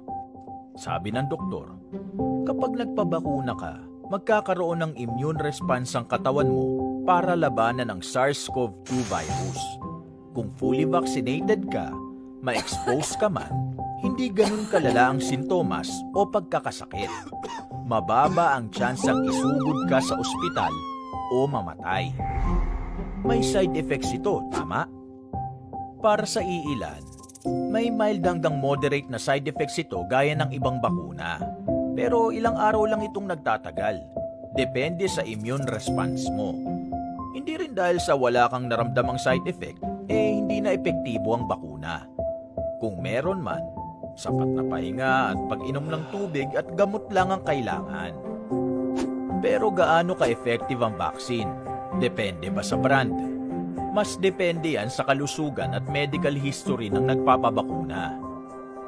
Sabi ng doktor, kapag nagpabakuna ka, magkakaroon ng immune response ang katawan mo para labanan ang SARS-CoV two virus. Kung fully vaccinated ka, ma-expose ka man, hindi ganun kalala ang sintomas o pagkakasakit. Mababa ang tsansang isugod ka sa ospital o mamatay. May side effects ito, tama? Para sa iilan, may mild hanggang moderate na side effects ito gaya ng ibang bakuna. Pero ilang araw lang itong nagtatagal. Depende sa immune response mo. Hindi rin dahil sa wala kang naramdamang side effect, eh hindi na epektibo ang bakuna. Kung meron man, sapat na pahinga at pag-inom ng tubig at gamot lang ang kailangan. Pero gaano ka-effective ang vaccine? Depende ba sa brand? Mas depende yan sa kalusugan at medical history ng nagpapabakuna.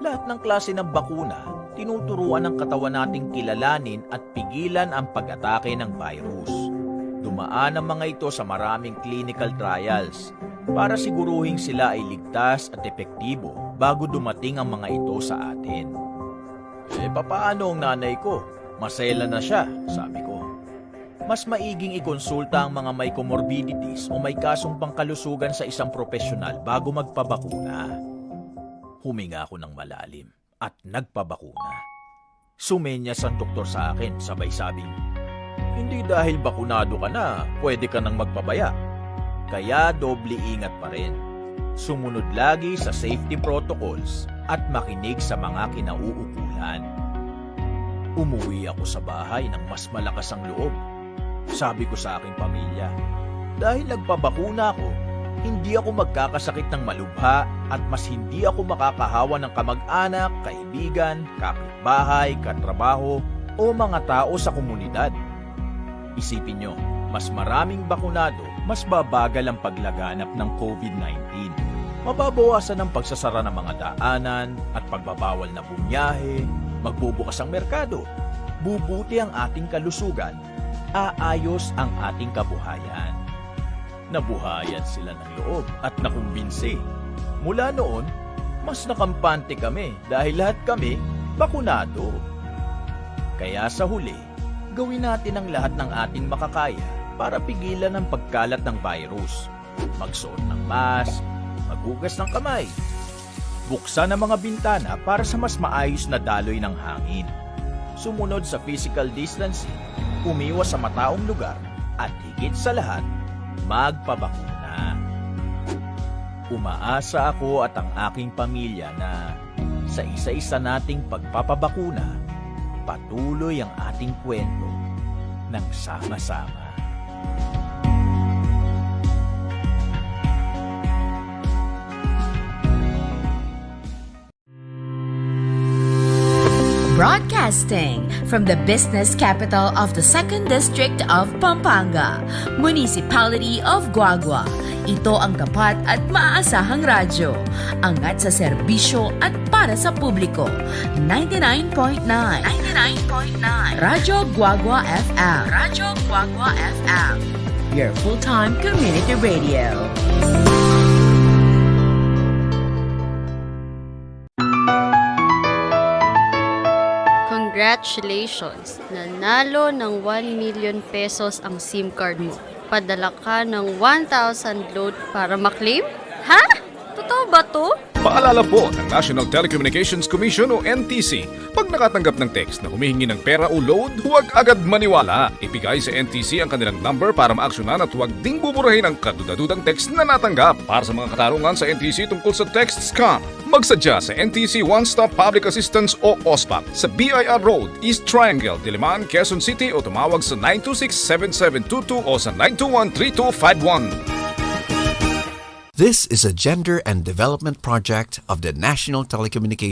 Lahat ng klase ng bakuna, tinuturuan ng katawan nating kilalanin at pigilan ang pag-atake ng virus. Dumaan ang mga ito sa maraming clinical trials para siguruhing sila ay ligtas at epektibo bago dumating ang mga ito sa atin. "E, papaano ang nanay ko? Maselan na siya," sabi ko. "Mas maiging ikonsulta ang mga may comorbidities o may kasong pangkalusugan sa isang propesyonal bago magpabakuna." Huminga ako ng malalim at nagpabakuna. Sumenyas ang doktor sa akin, sabay sabing, "Hindi dahil bakunado ka na, pwede ka nang magpabaya. Kaya doble ingat pa rin. Sumunod lagi sa safety protocols at makinig sa mga kinauukulan." Umuwi ako sa bahay ng mas malakas ang loob. Sabi ko sa aking pamilya, "Dahil nagpabakuna ako, hindi ako magkakasakit ng malubha at mas hindi ako makakahawa ng kamag-anak, kaibigan, kapitbahay, katrabaho, o mga tao sa komunidad." Isipin nyo, mas maraming bakunado, mas babagal ang paglaganap ng COVID nineteen. Mababawasan ang pagsasara ng mga daanan at pagbabawal na bumiyahe, magbubukas ang merkado, bubuti ang ating kalusugan, aayos ang ating kabuhayan. Nabuhayan sila ng loob at nakumbinsi. Mula noon, mas nakampante kami dahil lahat kami bakunado. Kaya sa huli, gawin natin ang lahat ng ating makakaya para pigilan ang pagkalat ng virus. Magsuot ng mask, maghugas ng kamay, buksan ang mga bintana para sa mas maayos na daloy ng hangin. Sumunod sa physical distancing, umiwas sa mataong lugar, at higit sa lahat, magpabakuna. Umaasa ako at ang aking pamilya na sa isa-isa nating pagpapabakuna, patuloy ang ating kwento ng sama-sama. Broadcasting from the business capital of the Second District of Pampanga, Municipality of Guagua. Ito ang tapat at maaasahang radyo. Angat sa serbisyo at para sa publiko. Ninety-nine point nine. Ninety-nine point nine. Radyo Guagua F M. Radyo Guagua F M. Your full-time community radio. Congratulations! Nanalo ng one million pesos ang SIM card mo. Padala ka ng one thousand load para maklaim? Ha? Totoo ba 'to? Paalala po ng National Telecommunications Commission o N T C, pag nakatanggap ng text na humihingi ng pera o load, huwag agad maniwala. Ibigay sa N T C ang kanilang number para maaksyonan at huwag ding buburahin ang kaduda-dudang text na natanggap. Para sa mga katanungan sa N T C tungkol sa text scam, magsadya sa N T C One Stop Public Assistance o OSPAP sa B I R Road, East Triangle, Diliman, Quezon City o tumawag sa nine two six seven seven two two o sa nine two one three two five one. This is a gender and development project of the National Telecommunications.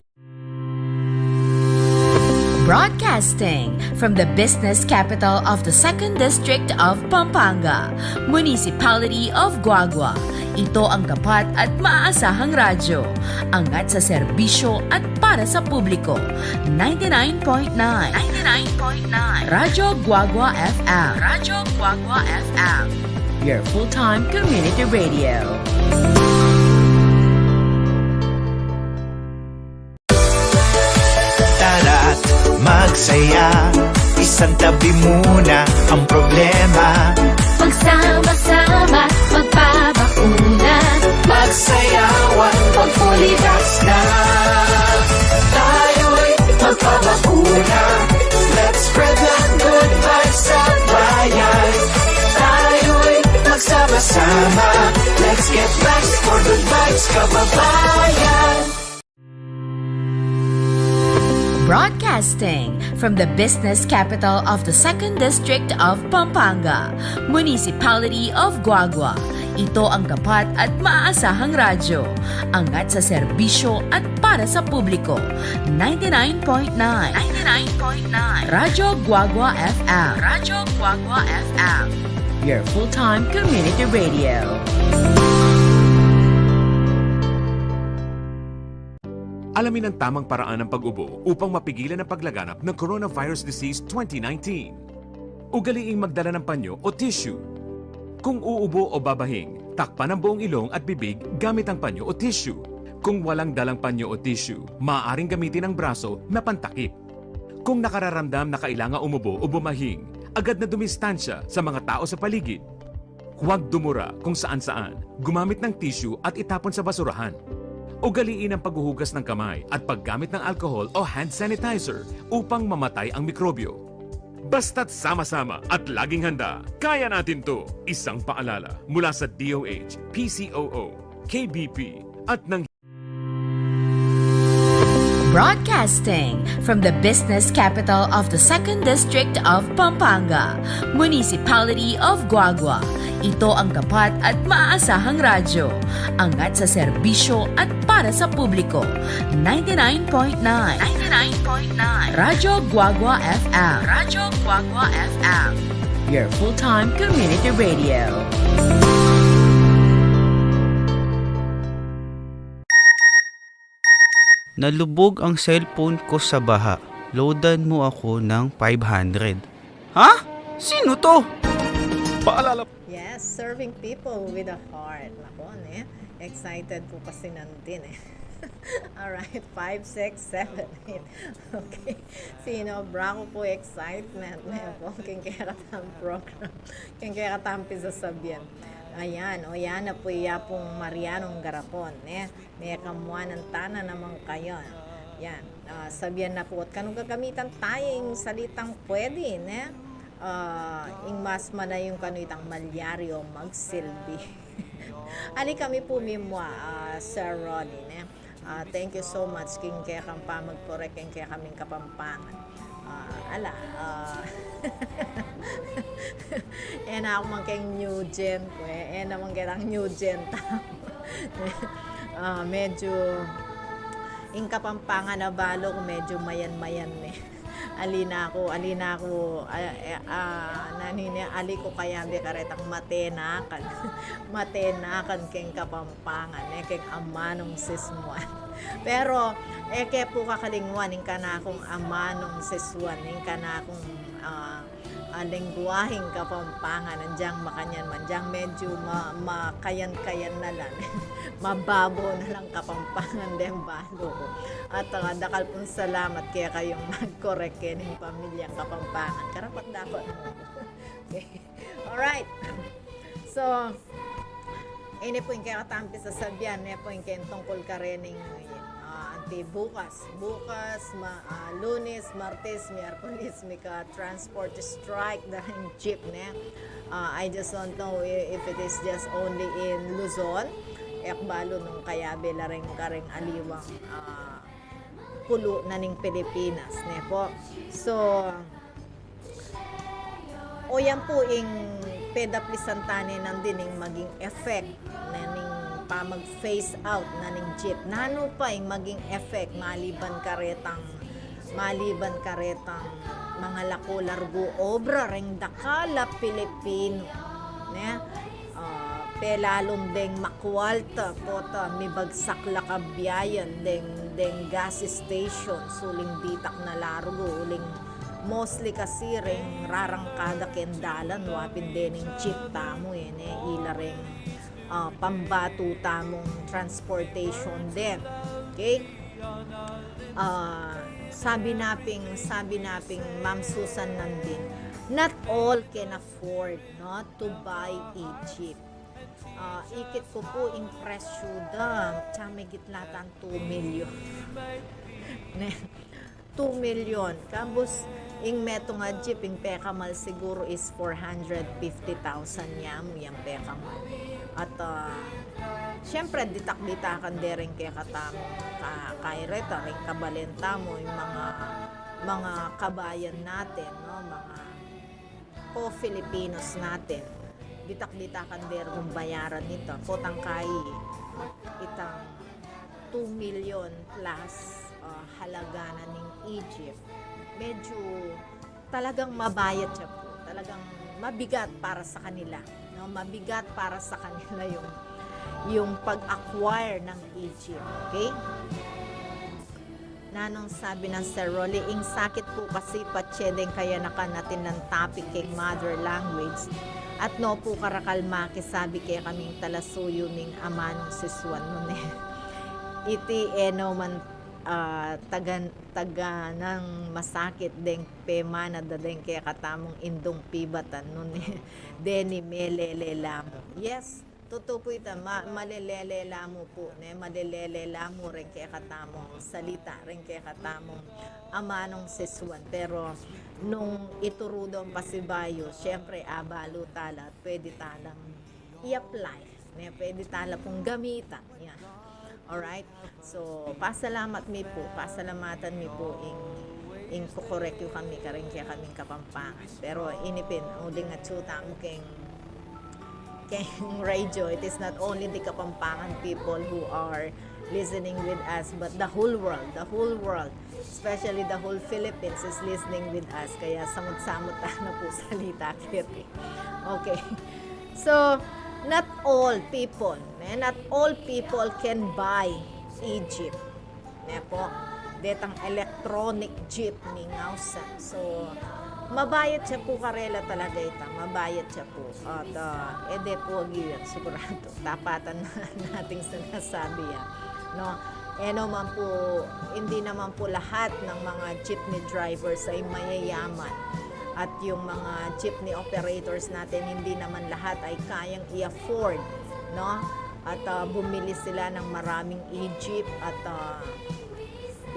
Broadcasting from the business capital of the Second District of Pampanga, Municipality of Guagua. Ito ang tapat at maaasahang radyo. Angat sa serbisyo at para sa publiko. Ninety-nine point nine. Ninety-nine point nine. Radyo Guagua F M. Radyo Guagua F M. Your full-time community radio. Tara't magsaya, isantabi muna ang problema. Magsama-sama, magpabakuna. Magsayawan, magpulidas na. Tayo'y magpabakuna. Let's spread the good vibes sa bayan. Tayo'y magsama-sama. Let's get vaxxed for good vibes, kababayan. Broadcasting from the business capital of the Second District of Pampanga, Municipality of Guagua. Ito ang tapat at maaasahang radyo. Angat sa serbisyo at para sa publiko. Ninety-nine point nine. Ninety-nine point nine. Radyo Guagua F M. Radyo Guagua F M. Your full-time community radio. Alamin ang tamang paraan ng pag-ubo upang mapigilan ang paglaganap ng coronavirus disease twenty nineteen. Ugaliing magdala ng panyo o tissue. Kung uubo o babahing, takpan ang buong ilong at bibig gamit ang panyo o tissue. Kung walang dalang panyo o tissue, maaaring gamitin ang braso na pantakip. Kung nakararamdam na kailangan umubo o bumahing, agad na dumistansya sa mga tao sa paligid. Huwag dumura kung saan-saan. Gumamit ng tissue at itapon sa basurahan. Ugaliin ang paghuhugas ng kamay at paggamit ng alcohol o hand sanitizer upang mamatay ang mikrobyo. Basta't sama-sama at laging handa, kaya natin 'to. Isang paalala mula sa D O H, P C O O, K B P, at ng Broadcasting from the business capital of the Second District of Pampanga, Municipality of Guagua. Ito ang tapat at maaasahang radyo. Angat sa serbisyo at para sa publiko. Ninety-nine point nine. Ninety-nine point nine. Radyo Guagua F M. Radyo Guagua F M. Your full-time community radio. Nalubog ang cellphone ko sa baha. Loadan mo ako ng five hundred. Ha? Sino 'to? Paalala. Yes, serving people with a heart. Nako, ne? Excited po kasi nandin, eh. Alright, five, six, seven, eight. Okay. Sinobra ko po excitement, ne po. King kekatang program. King kekatang pisasabian. Ayan, o yan na po, iya pong Marianong Garapon, ne? Mekamuanan tana naman kayo. Yan. Ah, sabian na po, at kanu gagamitan taya ing salitang pwede, ne? Ah, ing mas manayun kanu itang malyari o magsilbi. Ali kami pu mimua, ah, Sir Ronnie, ne? Ah, thank you so much king kekang pamag-correct king kekaming Kapampangan. Ah, ala, ah, e na ku man keng new gen ku, e, e na man ketang new gen tamu. Ah, medyu, ing Kapampangan a balu ku medyu mayan-mayan ne. Ali na ku, ali na ku, ah, e, ah, nanu ne, ali ku kayabe karetang matenakan. Matenakan keng Kapampangan, e, keng amanung sisuan. Pero, e ke pu kakalingwan, ing kanakung amanung sisuan, ing kanakung, ah, ah, lengguaheng Kapampangan, agyang makanyan man, agyang medyu ma-, makayan-kayan na lang. Mababo na lang Kapampangan deng balu ku. At, ah, dakal pung salamat kekayung mag-correct kening pamilyang Kapampangan. Karapat-dapat mu. Okay. Alright. So, ini pu ing kekatamung pisasabian, ne pu ing keng tungkul karening, ah, anti bukas. Bukas, ma-, ah, Lunes, Martes, Miyerkules, mika-transport strike da ring jeep, ne? Ah, I just don't know i-, if it is just only in Luzon. E ku balu nung kayabe la ring kareng aliwang, ah, pulu na ning Pilipinas, ne pu? So, o yan pu ing pedaplisan tane nandin ing maging effect na ning pamag-phase out na ning jeep. Nanu pa ing maging effect maliban karetang, maliban karetang mangalako largu obra reng dakal a Pilipino, ne? Ah, pelalung deng makwalta, pota mibagsak la kabiayan deng, deng gas station, uling ditak na largu, uling mostly kasi reng rarangkada keng dalan, wa pin dening jeep tamu, e, ne, ila reng, ah, pambatu tamung transportation den. Okay? Ah, sabi na ping, sabi na ping Ma'am Susan nandin, not all can afford, no, to buy a jeep. Ah, ikit ku pu ing presyu da, tsa migit la tang two million. Ne? Two million. Kabus, ing metung a jeep, ing pekamal siguru is four hundred fifty thousand ya mu, yang pekamal. At, ah, siyempre, ditak-ditakan de ring kekatamung ka-, kaireta, ring kabalen tamu, ing mga, mga kabayan natin, no? Mga co-Filipinos natin. Ditak-ditakan de ring bayaran nita. Potang kayi, itang two million plus, ah, halaga na ning e-jeep. Medyu talagang mabayat ya pu. Talagang mabigat para sa kanila, no? Mabigat para sa kanila yung, yung pag-acquire ng e-jeep. Okay? Nanung sabi nang Sir Rolly, ing sakit pu kasi patse deng kayanakan atin lang topic keng mother language. At no pu karakal makisabi kekaming talasuyu ning amanung sisuan, nune. Iti e no man, ah, tagan-, taganang masakit deng pemana da deng kekatamung indung pibatan, nune. Deni melele la mu. Yes. Tutu pu ita, ma-, malelele la mu pu, ne? Malelele la mu reng kekatamung salita, reng kekatamung amanung sisuan. Pero nung ituru dang pasibayu, siyempre, abalu tala at pwede talang i-apply, ne? Pwede tala pung gamitan. Yan. Alright? So, pasalamat mi pu, pasalamatan mi pu ing, ing kokorek yu kami karing kekaming Kapampangan. Pero ini pin, uling atsu tamu keng, keng radio, it is not only the Kapampangan people who are listening with us, but the whole world, the whole world, especially the whole Philippines is listening with us. Kaya samut-samut tana pu salita keti. Okay. So, not all people, ne? Not all people can buy e-jeep. Ne pu, detang electronic jeep ning ausan. So, mabayat ya pu karela talaga ita, mabayat ya pu. At, ah, e de pu agyang sigurado. Tapatan na nating sinasabi yan, no? E naman pu, hindi naman pu lahat ng mga jeepney drivers ay mayayaman. At yung mga jeepney operators natin, hindi naman lahat ay kayang i-afford, no? At, ah, bumili sila ng maraming e-jeep at, ah,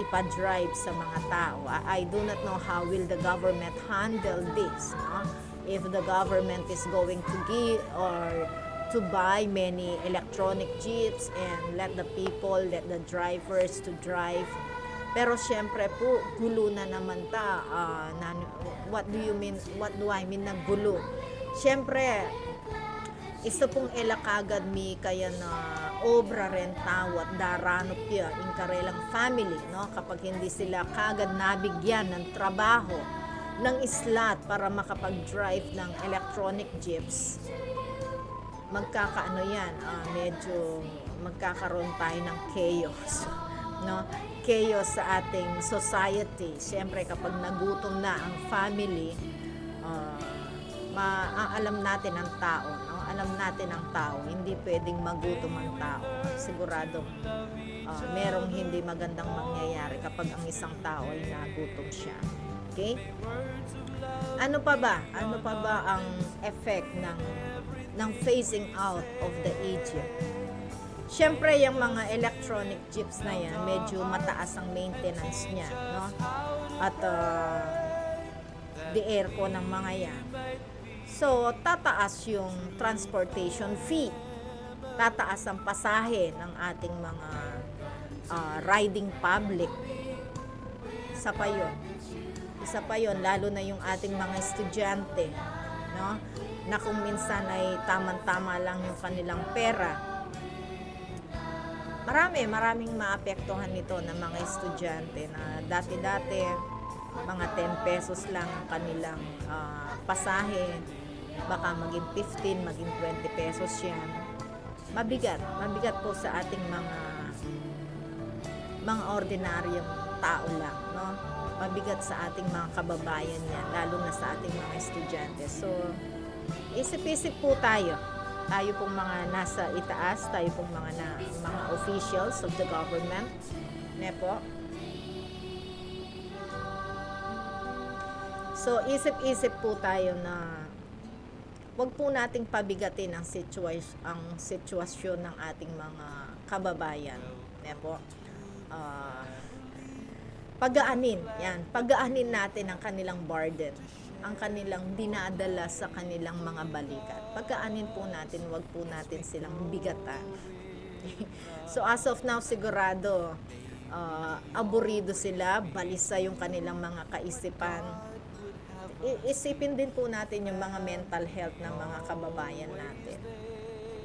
ipa-drive sa mga tao. I, I do not know how will the government handle this, no? If the government is going to give or to buy many electronic jeeps and let the people, let the drivers to drive. Pero siyempre po, gulo na naman ta. Ah, nan-, what do you mean? What do I mean na gulo? Siyempre, isa pung e la kagad mikayan a obra reng tau at daranup ya ing karelang family, no? Kapag hindi sila kagad nabigyan ng trabaho, ng slot para makapag-drive ng electronic jeeps, magkakaano yan, ah, medyo magkakaroon tayo ng chaos, no? Chaos sa ating society. Siyempre, kapag nagutom na ang family, ah, ma-, a-, alam natin ang tao, no? Alam natin ang tao. Hindi pwedeng magutom ang tao. Siguradong, ah, merong hindi magandang mangyayari kapag ang isang tao ay nagutom siya. Okay? Ano pa ba? Ano pa ba ang effect ng, ng phasing out of the e-jeep? Siyempre, yung mga electronic jeeps na yan, medyo mataas ang maintenance niya, no? At, ah, the aircon ng mga yan. So, tataas yung transportation fee. Tataas ang pasahe ng ating mga, ah, riding public. Isa pa yun. Isa pa yun, lalo na yung ating mga estudyante, no? Na kung minsan ay tamang-tama lang yung kanilang pera. Marami, maraming maapektuhan nito ng mga estudyante na dati-dati, mga ten pesos lang ang kanilang, ah, pasahe. Baka maging fifteen, maging twenty pesos yan. Mabigat, mabigat po sa ating mga, mga ordinaryong tao lang, no? Mabigat sa ating mga kababayan yan, lalo na sa ating mga estudyante. So, isip-isip po tayo. Tayo pong mga nasa itaas, tayo pong mga na, mga officials of the government, ne po? So, isip-isip po tayo na wag po nating pabigatin ang sitwasyon, ang sitwasyon ng ating mga kababayan, ne po? Ah, pagaanin, yan. Pagaanin natin ang kanilang burden, ang kanilang dinadala sa kanilang mga balikat. Pagaanin po natin, wag po natin silang bigatan. So, as of now, sigurado, ah, aburido sila, balisa yung kanilang mga kaisipan. I-, isipin din po natin yung mga mental health ng mga kababayan natin.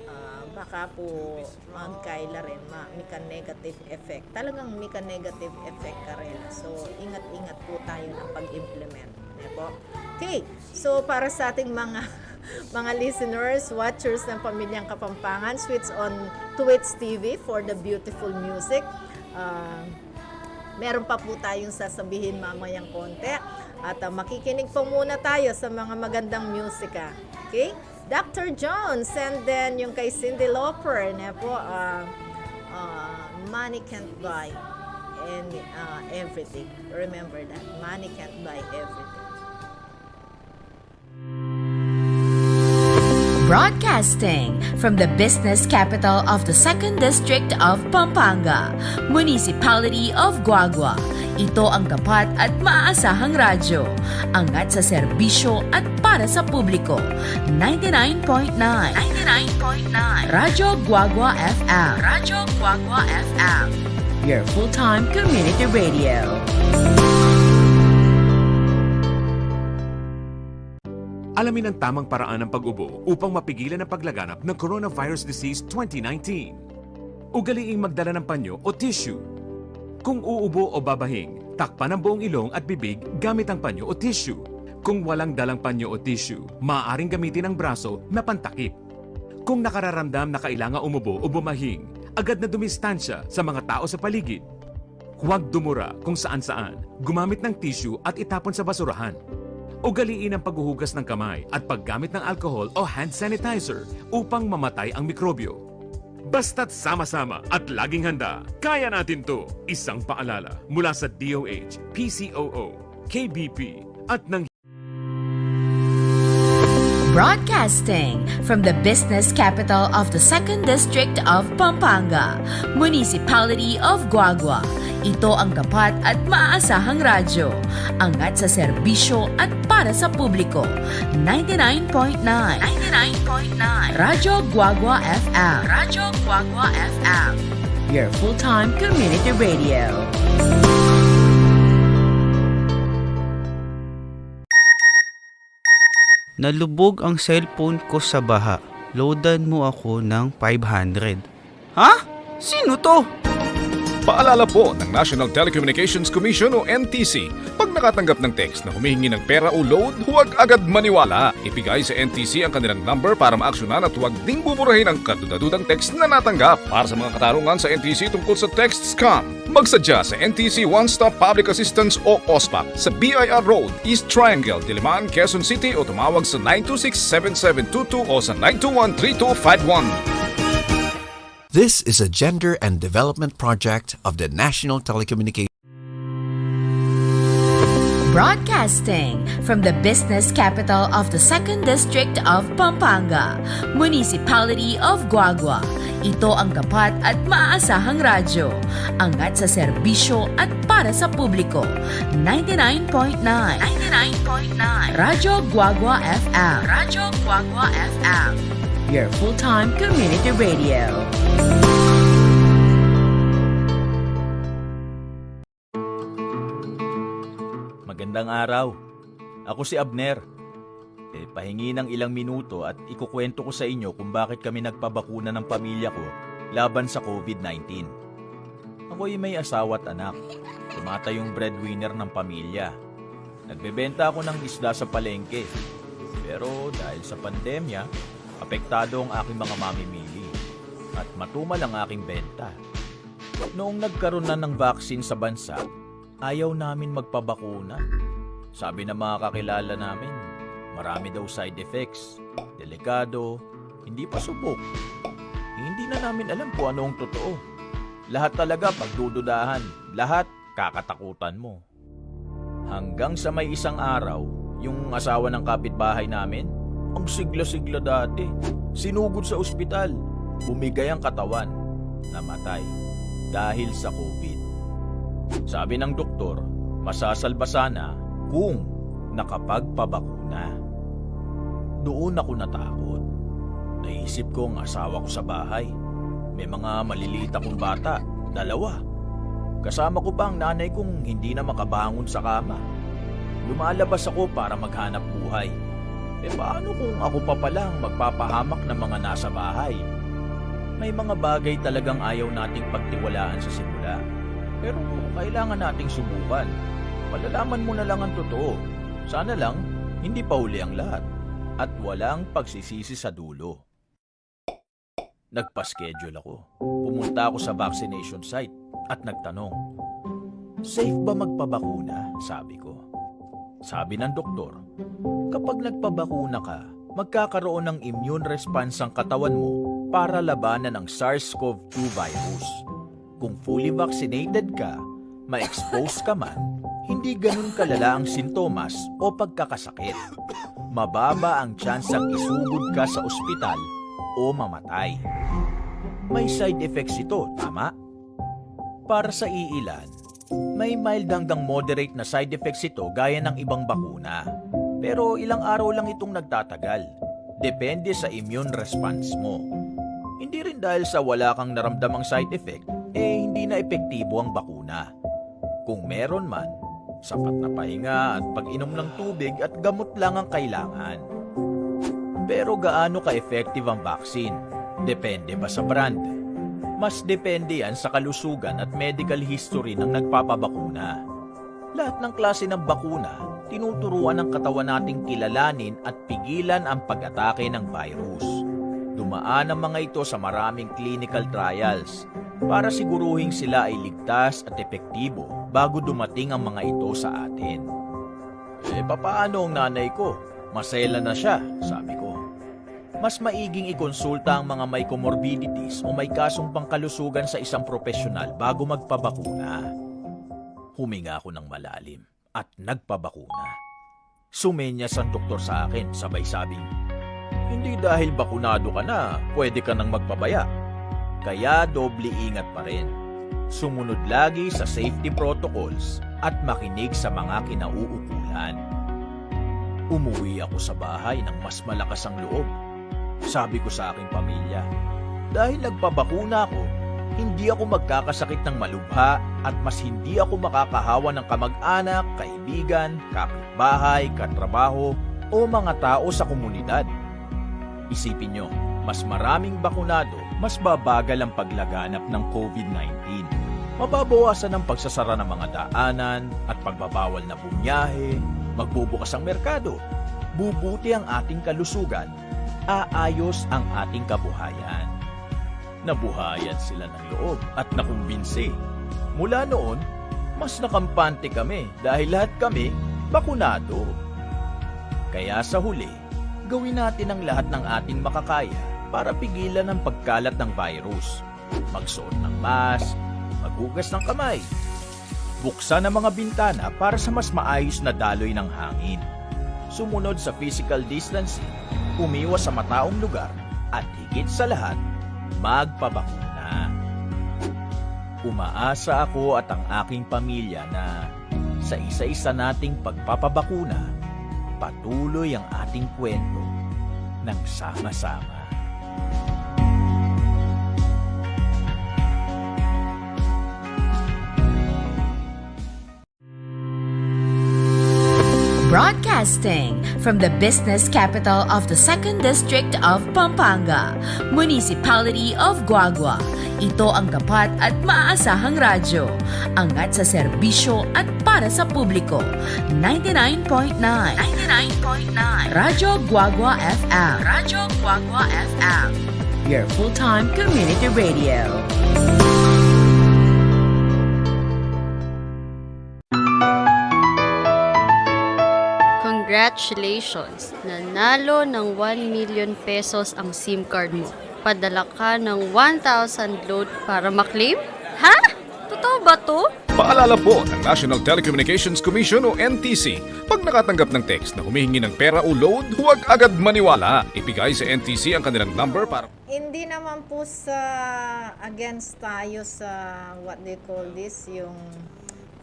Ah, baka po magkaila rin, ma-, mika negative effect. Talagang mika negative effect karela. So, ingat-ingat po tayo ng pag-implement. Ne po? Okay, so para sa ating mga, mga listeners, watchers ng Pamilyang Kapampangan, switch on Twits T V for the beautiful music. Ah, meron pa po tayong sasabihin mamayang konti. At, ah, makikinig po muna tayo sa mga magandang musika. Okay? Doctor Jones, and then yung kay Cyndi Lauper, ne po, ah, ah, Money Can't Buy and, ah, Everything. Remember that. Money can't buy everything. Broadcasting from the business capital of the Second District of Pampanga, Municipality of Guagua. Ito ang tapat at maaasahang radyo. Angat sa serbisyo at para sa publiko. Ninety-nine point nine. Ninety-nine point nine. Radyo Guagua F M. Radyo Guagua F M. Your full-time community radio. Alamin ang tamang paraan ng pag-ubo upang mapigilan ang paglaganap ng coronavirus disease twenty nineteen. Ugaliing magdala ng panyo o tissue. Kung uubo o babahing, takpan ang buong ilong at bibig gamit ang panyo o tissue. Kung walang dalang panyo o tissue, maaaring gamitin ang braso na pantakip. Kung nakararamdam na kailangan umubo o bumahing, agad na dumistansya sa mga tao sa paligid. Huwag dumura kung saan-saan. Gumamit ng tissue at itapon sa basurahan. Ugaliin ang paghuhugas ng kamay at paggamit ng alcohol o hand sanitizer upang mamatay ang mikrobyo. Basta't sama-sama at laging handa, kaya natin 'to. Isang paalala mula sa D O H, P C O O, K B P, at ng Broadcasting from the business capital of the Second District of Pampanga, Municipality of Guagua. Ito ang tapat at maasahang radyo. Angat sa serbisyo at para sa publiko. Ninety-nine point nine. Ninety-nine point nine. Radyo Guagua F M. Radyo Guagua F M. Your full-time community radio. Nalubog ang cellphone ko sa baha. Loadan mo ako ng five hundred. Ha? Sino to? Paalala po ng National Telecommunications Commission o N T C, pag nakatanggap ng text na humihingi ng pera o load, huwag agad maniwala. Ibigay sa N T C ang kanilang number para maaksyonan at huwag ding buburahin ang kadudadudang text na natanggap. Para sa mga katanungan sa N T C tungkol sa text scam, magsadya sa N T C One Stop Public Assistance o OSPAP sa B I R Road, East Triangle, Diliman, Quezon City o tumawag sa nine two six seven seven two two o sa nine two one three two five one. This is a gender and development project of the National Telecommunications. Broadcasting from the business capital of the Second District of Pampanga, Municipality of Guagua. Ito ang tapat at maasahang radyo. Angat sa serbisyo at para sa publiko. Ninety-nine point nine. Ninety-nine point nine. Radyo Guagua F M. Radyo Guagua F M. Your full-time community radio. Magandang araw. Ako si Abner. E, pahingi ng ilang minuto at ikukwento ko sa inyo kung bakit kami nagpabakuna ng pamilya ko laban sa COVID nineteen. Ako'y may asawa at anak. Tumatayong breadwinner ng pamilya. Nagbebenta ako ng isda sa palengke. Pero dahil sa pandemya, apektado ang aking mga mamimili. At matumal ang aking benta. Noong nagkaroon na ng vaccine sa bansa, ayaw namin magpabakuna. Sabi ng mga kakilala namin, marami daw side effects, delikado, hindi pa subok. Hindi na namin alam kung anong totoo. Lahat talaga pagdududahan, lahat kakatakutan mo. Hanggang sa may isang araw, yung asawa ng kapitbahay namin, ang sigla-sigla dati, sinugod sa ospital, bumigay ang katawan, namatay dahil sa COVID. Sabi ng doktor, masasalba sana kung nakapagpabakuna. Doon ako natakot. Naisip ko ang asawa ko sa bahay. May mga maliliit akong bata, dalawa. Kasama ko pa ang nanay kong hindi na makabangon sa kama. Lumalabas ako para maghanap buhay. E paano kung ako pa pala ang magpapahamak ng mga nasa bahay? May mga bagay talagang ayaw nating pagtiwalaan sa simula. Pero kailangan nating subukan. Malalaman mo na lang ang totoo. Sana lang, hindi pa huli ang lahat. At walang pagsisisi sa dulo. Nagpa-schedule ako. Pumunta ako sa vaccination site at nagtanong, "Safe ba magpabakuna?" sabi ko. Sabi ng doktor, "Kapag nagpabakuna ka, magkakaroon ng immune response ang katawan mo para labanan ang SARS-CoV two virus. Kung fully vaccinated ka, ma-expose ka man, hindi ganun kalala ang sintomas o pagkakasakit. Mababa ang tsansang isugod ka sa ospital o mamatay." May side effects ito, tama? Para sa iilan, may mild hanggang moderate na side effects ito gaya ng ibang bakuna. Pero ilang araw lang itong nagtatagal. Depende sa immune response mo. Hindi rin dahil sa wala kang naramdamang side effect, eh hindi na epektibo ang bakuna. Kung meron man, sapat na pahinga at pag-inom ng tubig at gamot lang ang kailangan. Pero gaano ka-effective ang vaccine? Depende ba sa brand? Mas depende yan sa kalusugan at medical history ng nagpapabakuna. Lahat ng klase ng bakuna, tinuturuan ng katawan nating kilalanin at pigilan ang pag-atake ng virus. Dumaan ang mga ito sa maraming clinical trials para siguruhing sila ay ligtas at epektibo bago dumating ang mga ito sa atin. "E, papaano ang nanay ko? Masela na siya," sabi ko. "Mas maiging ikonsulta ang mga may comorbidities o may kasong pangkalusugan sa isang propesyonal bago magpabakuna." Huminga ako ng malalim at nagpabakuna. Sumenyas ang doktor sa akin, sabay sabing, Hindi dahil bakunado ka na, pwede ka nang magpabaya. Kaya doble ingat pa rin. Sumunod lagi sa safety protocols at makinig sa mga kinauukulan. Umuwi ako sa bahay ng mas malakas ang loob. Sabi ko sa aking pamilya, "Dahil nagpabakuna ako, hindi ako magkakasakit ng malubha at mas hindi ako makakahawa ng kamag-anak, kaibigan, kapitbahay, katrabaho o mga tao sa komunidad." Isipin nyo, mas maraming bakunado, mas babagal ang paglaganap ng COVID nineteen. Mababawasan ang pagsasara ng mga daanan at pagbabawal na bumiyahe, magbubukas ang merkado, bubuti ang ating kalusugan, aayos ang ating kabuhayan. Nabuhayan sila ng loob at nakumbinsi. Mula noon, mas nakampante kami dahil lahat kami bakunado. Kaya sa huli, gawin natin ang lahat ng ating makakaya para pigilan ang pagkalat ng virus. Magsuot ng mask, maghugas ng kamay, buksan ang mga bintana para sa mas maayos na daloy ng hangin. Sumunod sa physical distancing, umiwas sa mataong lugar, at higit sa lahat, magpabakuna. Umaasa ako at ang aking pamilya na sa isa-isa nating pagpapabakuna, patuloy ang ating kwento ng sama-sama. Broadcasting from the business capital of the Second District of Pampanga, Municipality of Guagua. Ito ang tapat at maaasahang radyo. Angat sa serbisyo at para sa publiko. Ninety-nine point nine. Ninety-nine point nine. Radyo Guagua F M. Radyo Guagua F M. Your full-time community radio. Congratulations! Nanalo ng one million pesos ang SIM card mo. Padala ka ng one thousand load para maklaim? Ha? Totoo ba to? Paalala po ng National Telecommunications Commission o N T C, pag nakatanggap ng text na humihingi ng pera o load, huwag agad maniwala. Ibigay sa N T C ang kanilang number para Hindi naman po sa against tayo sa, what do you call this, yung,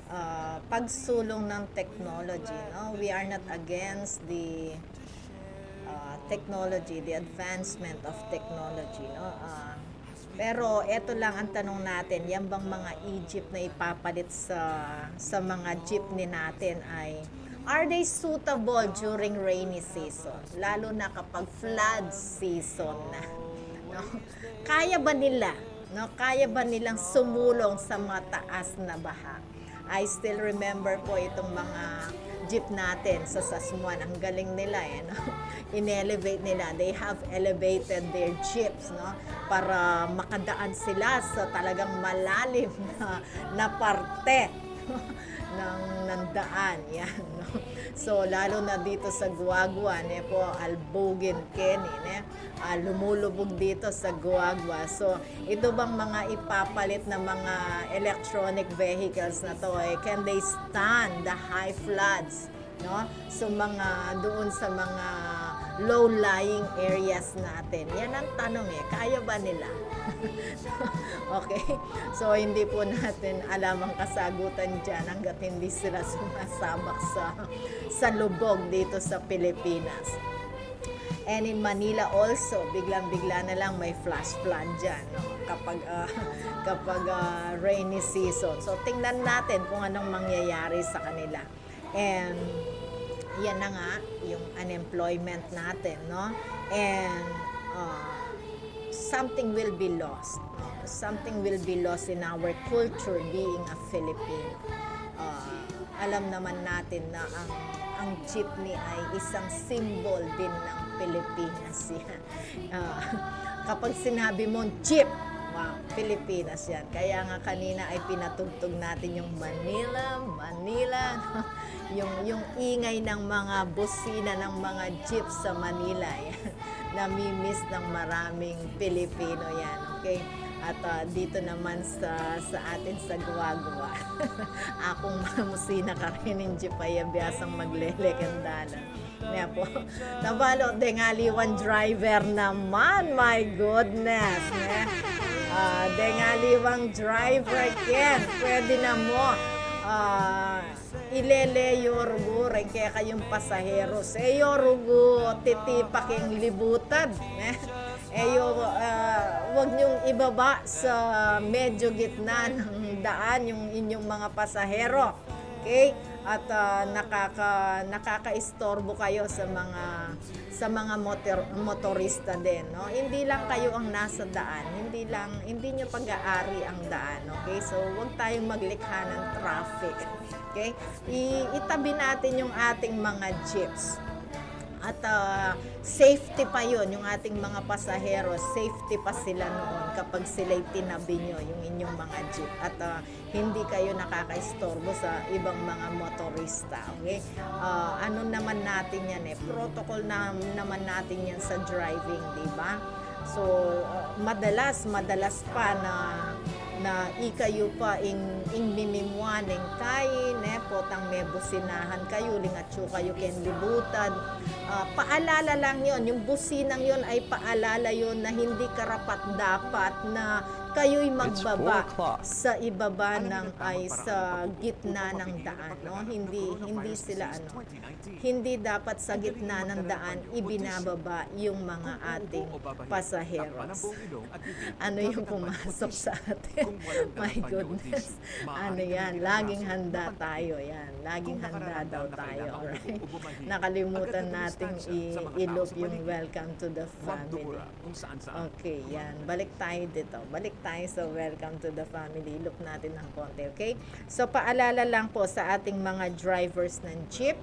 ah, pagsulong ng technology, no? We are not against the, ah, technology, the advancement of technology, no? Ah, pero eto lang ang tanong natin, yan bang mga e-jeep na ipapalit sa, sa mga jeepney natin ay, are they suitable during rainy season? Lalo na kapag flood season na, no? Kaya ba nila, no? Kaya ba nilang sumulong sa mataas na baha? I still remember po itong mga jeep natin sa Sasmuan. Ang galing nila, eh, no? In-elevate nila. They have elevated their jeeps, no? Para makadaan sila sa talagang malalim na, na parte ng, ng daan. Yan, no? So, lalo na dito sa Guagua, ne po, Albugen keni, ne? Ah, lumulubog dito sa Guagua. So, ito bang mga ipapalit na mga electronic vehicles na to, eh, can they stand the high floods, no? So, mga doon sa mga low-lying areas natin. Yan ang tanong, eh, kaya ba nila? Okay? So, hindi po natin alam ang kasagutan diyan hanggat hindi sila sumasabak sa, sa lubog dito sa Pilipinas. And in Manila also, biglang-bigla na lang may flash flood diyan, no? Kapag, ah, kapag, ah, rainy season. So, tingnan natin kung anong mangyayari sa kanila. And yan na nga, yung unemployment natin, no? And, ah, something will be lost, no? Something will be lost in our culture being a Filipino. Ah, alam naman natin na ang, ang jeepney ay isang symbol din ng Pilipinas yan. Ah, kapag sinabi mong jeep, wow, Pilipinas yan. Kaya nga kanina ay pinatugtog natin yung Manila, Manila, yung, yung ingay ng mga busina ng mga jeep sa Manila. Yan. Nami-miss ng maraming Pilipino yan, okay? At, ah, dito naman sa, sa atin sa Guagua. Akung mamusina karin ing jeep a biasang maglele keng dalan. Ne po. Tabalu, deng aliwang driver naman, my goodness, ne? Ah, deng aliwang driver ken, pwede na mu, ah, ilele yu rugu reng kekayung pasahero. E yu rugu titipa keng libutad, ne? E yu, ah, wag niyung ibaba sa medyo gitna ng daan yung inyong mga pasahero. Okay? At, ah, nakaka-, nakakaistorbo kayo sa mga, sa mga motor-, motorista din, no? Hindi lang kayo ang nasa daan, hindi lang, hindi niyo pag-aari ang daan, okay? So, wag tayong maglikha ng traffic, okay? I-, itabi natin yung ating mga jeeps. At, ah, safety pa yun, yung ating mga pasahero, safety pa sila noon kapag sila'y tinabi nyo, yung inyong mga jeep. At, ah, hindi kayo nakakaistorbo sa ibang mga motorista, okay? Ah, ano naman natin yan eh, protocol na, naman natin yan sa driving, di ba? So, ah, madalas, madalas pa na, na ikayu pa ing, ing mimimua neng kayi, ne, potang mebusinahan kayu, lingatsu kayu keng libutad. Ah, paalala lang yun, yung businang yun ay paalala yun na hindi karapat-dapat na kayo'y magbaba sa ibaba ng, ay sa gitna ng daan, no? Hindi, hindi sila, ano, hindi dapat sa gitna ng daan ibinababa yung mga ating pasaheros. Ano yung pumasok sa atin? My goodness. Ano yan? Laging handa tayo yan. Laging handa daw tayo. Alright. Nakalimutan nating i-, i-loop yung welcome to the family. Okay, yan. Balik tayo dito. Balik tayo sa welcome to the family. Loop natin ng konti, okay? So, paalala lang po sa ating mga drivers ng jeep,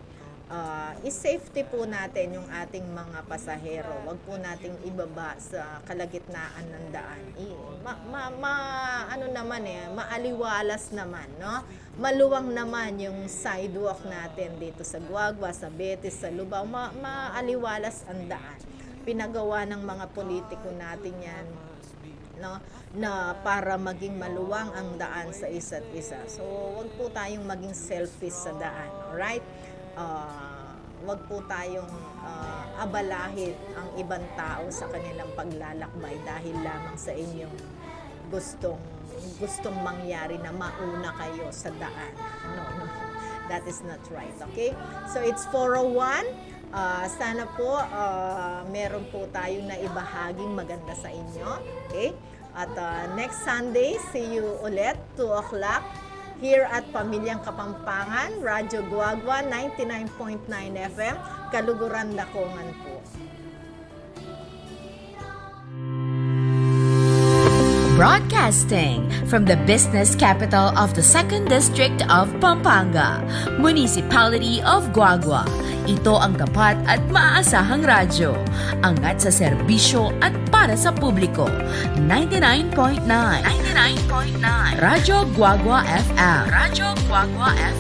ah, i-safety po natin yung ating mga pasahero. Wag po nating ibaba sa kalagitnaan ng daan. I-, ma-, ma-, ma-, ano naman eh, maaliwalas naman, no? Maluwang naman yung sidewalk natin dito sa Guagua, sa Betis, sa Lubao. Ma-, maaliwalas ang daan. Pinagawa ng mga politiko natin yan, no, na para maging maluwang ang daan sa isa't isa. So, wag po tayong maging selfish sa daan, alright? Ah, wag po tayong, ah, abalahin ang ibang tao sa kanilang paglalakbay dahil lamang sa inyong gustong, gustong mangyari na mauna kayo sa daan. No, no. That is not right, okay? So, it's four oh one. Ah, sana po, ah, meron po tayong naibahaging maganda sa inyo. Okay? At, ah, next Sunday, see you ulit, two o'clock, here at Pamilyang Kapampangan, Radyo Guagua, ninety-nine point nine F M, Kaluguran, Dakongan po. Broadcasting from the business capital of the Second District of Pampanga, Municipality of Guagua. Ito ang tapat at maaasahang radyo. Angat sa serbisyo at para sa publiko. Ninety-nine point nine. Ninety-nine point nine. Radyo Guagua F M. Radyo Guagua F M.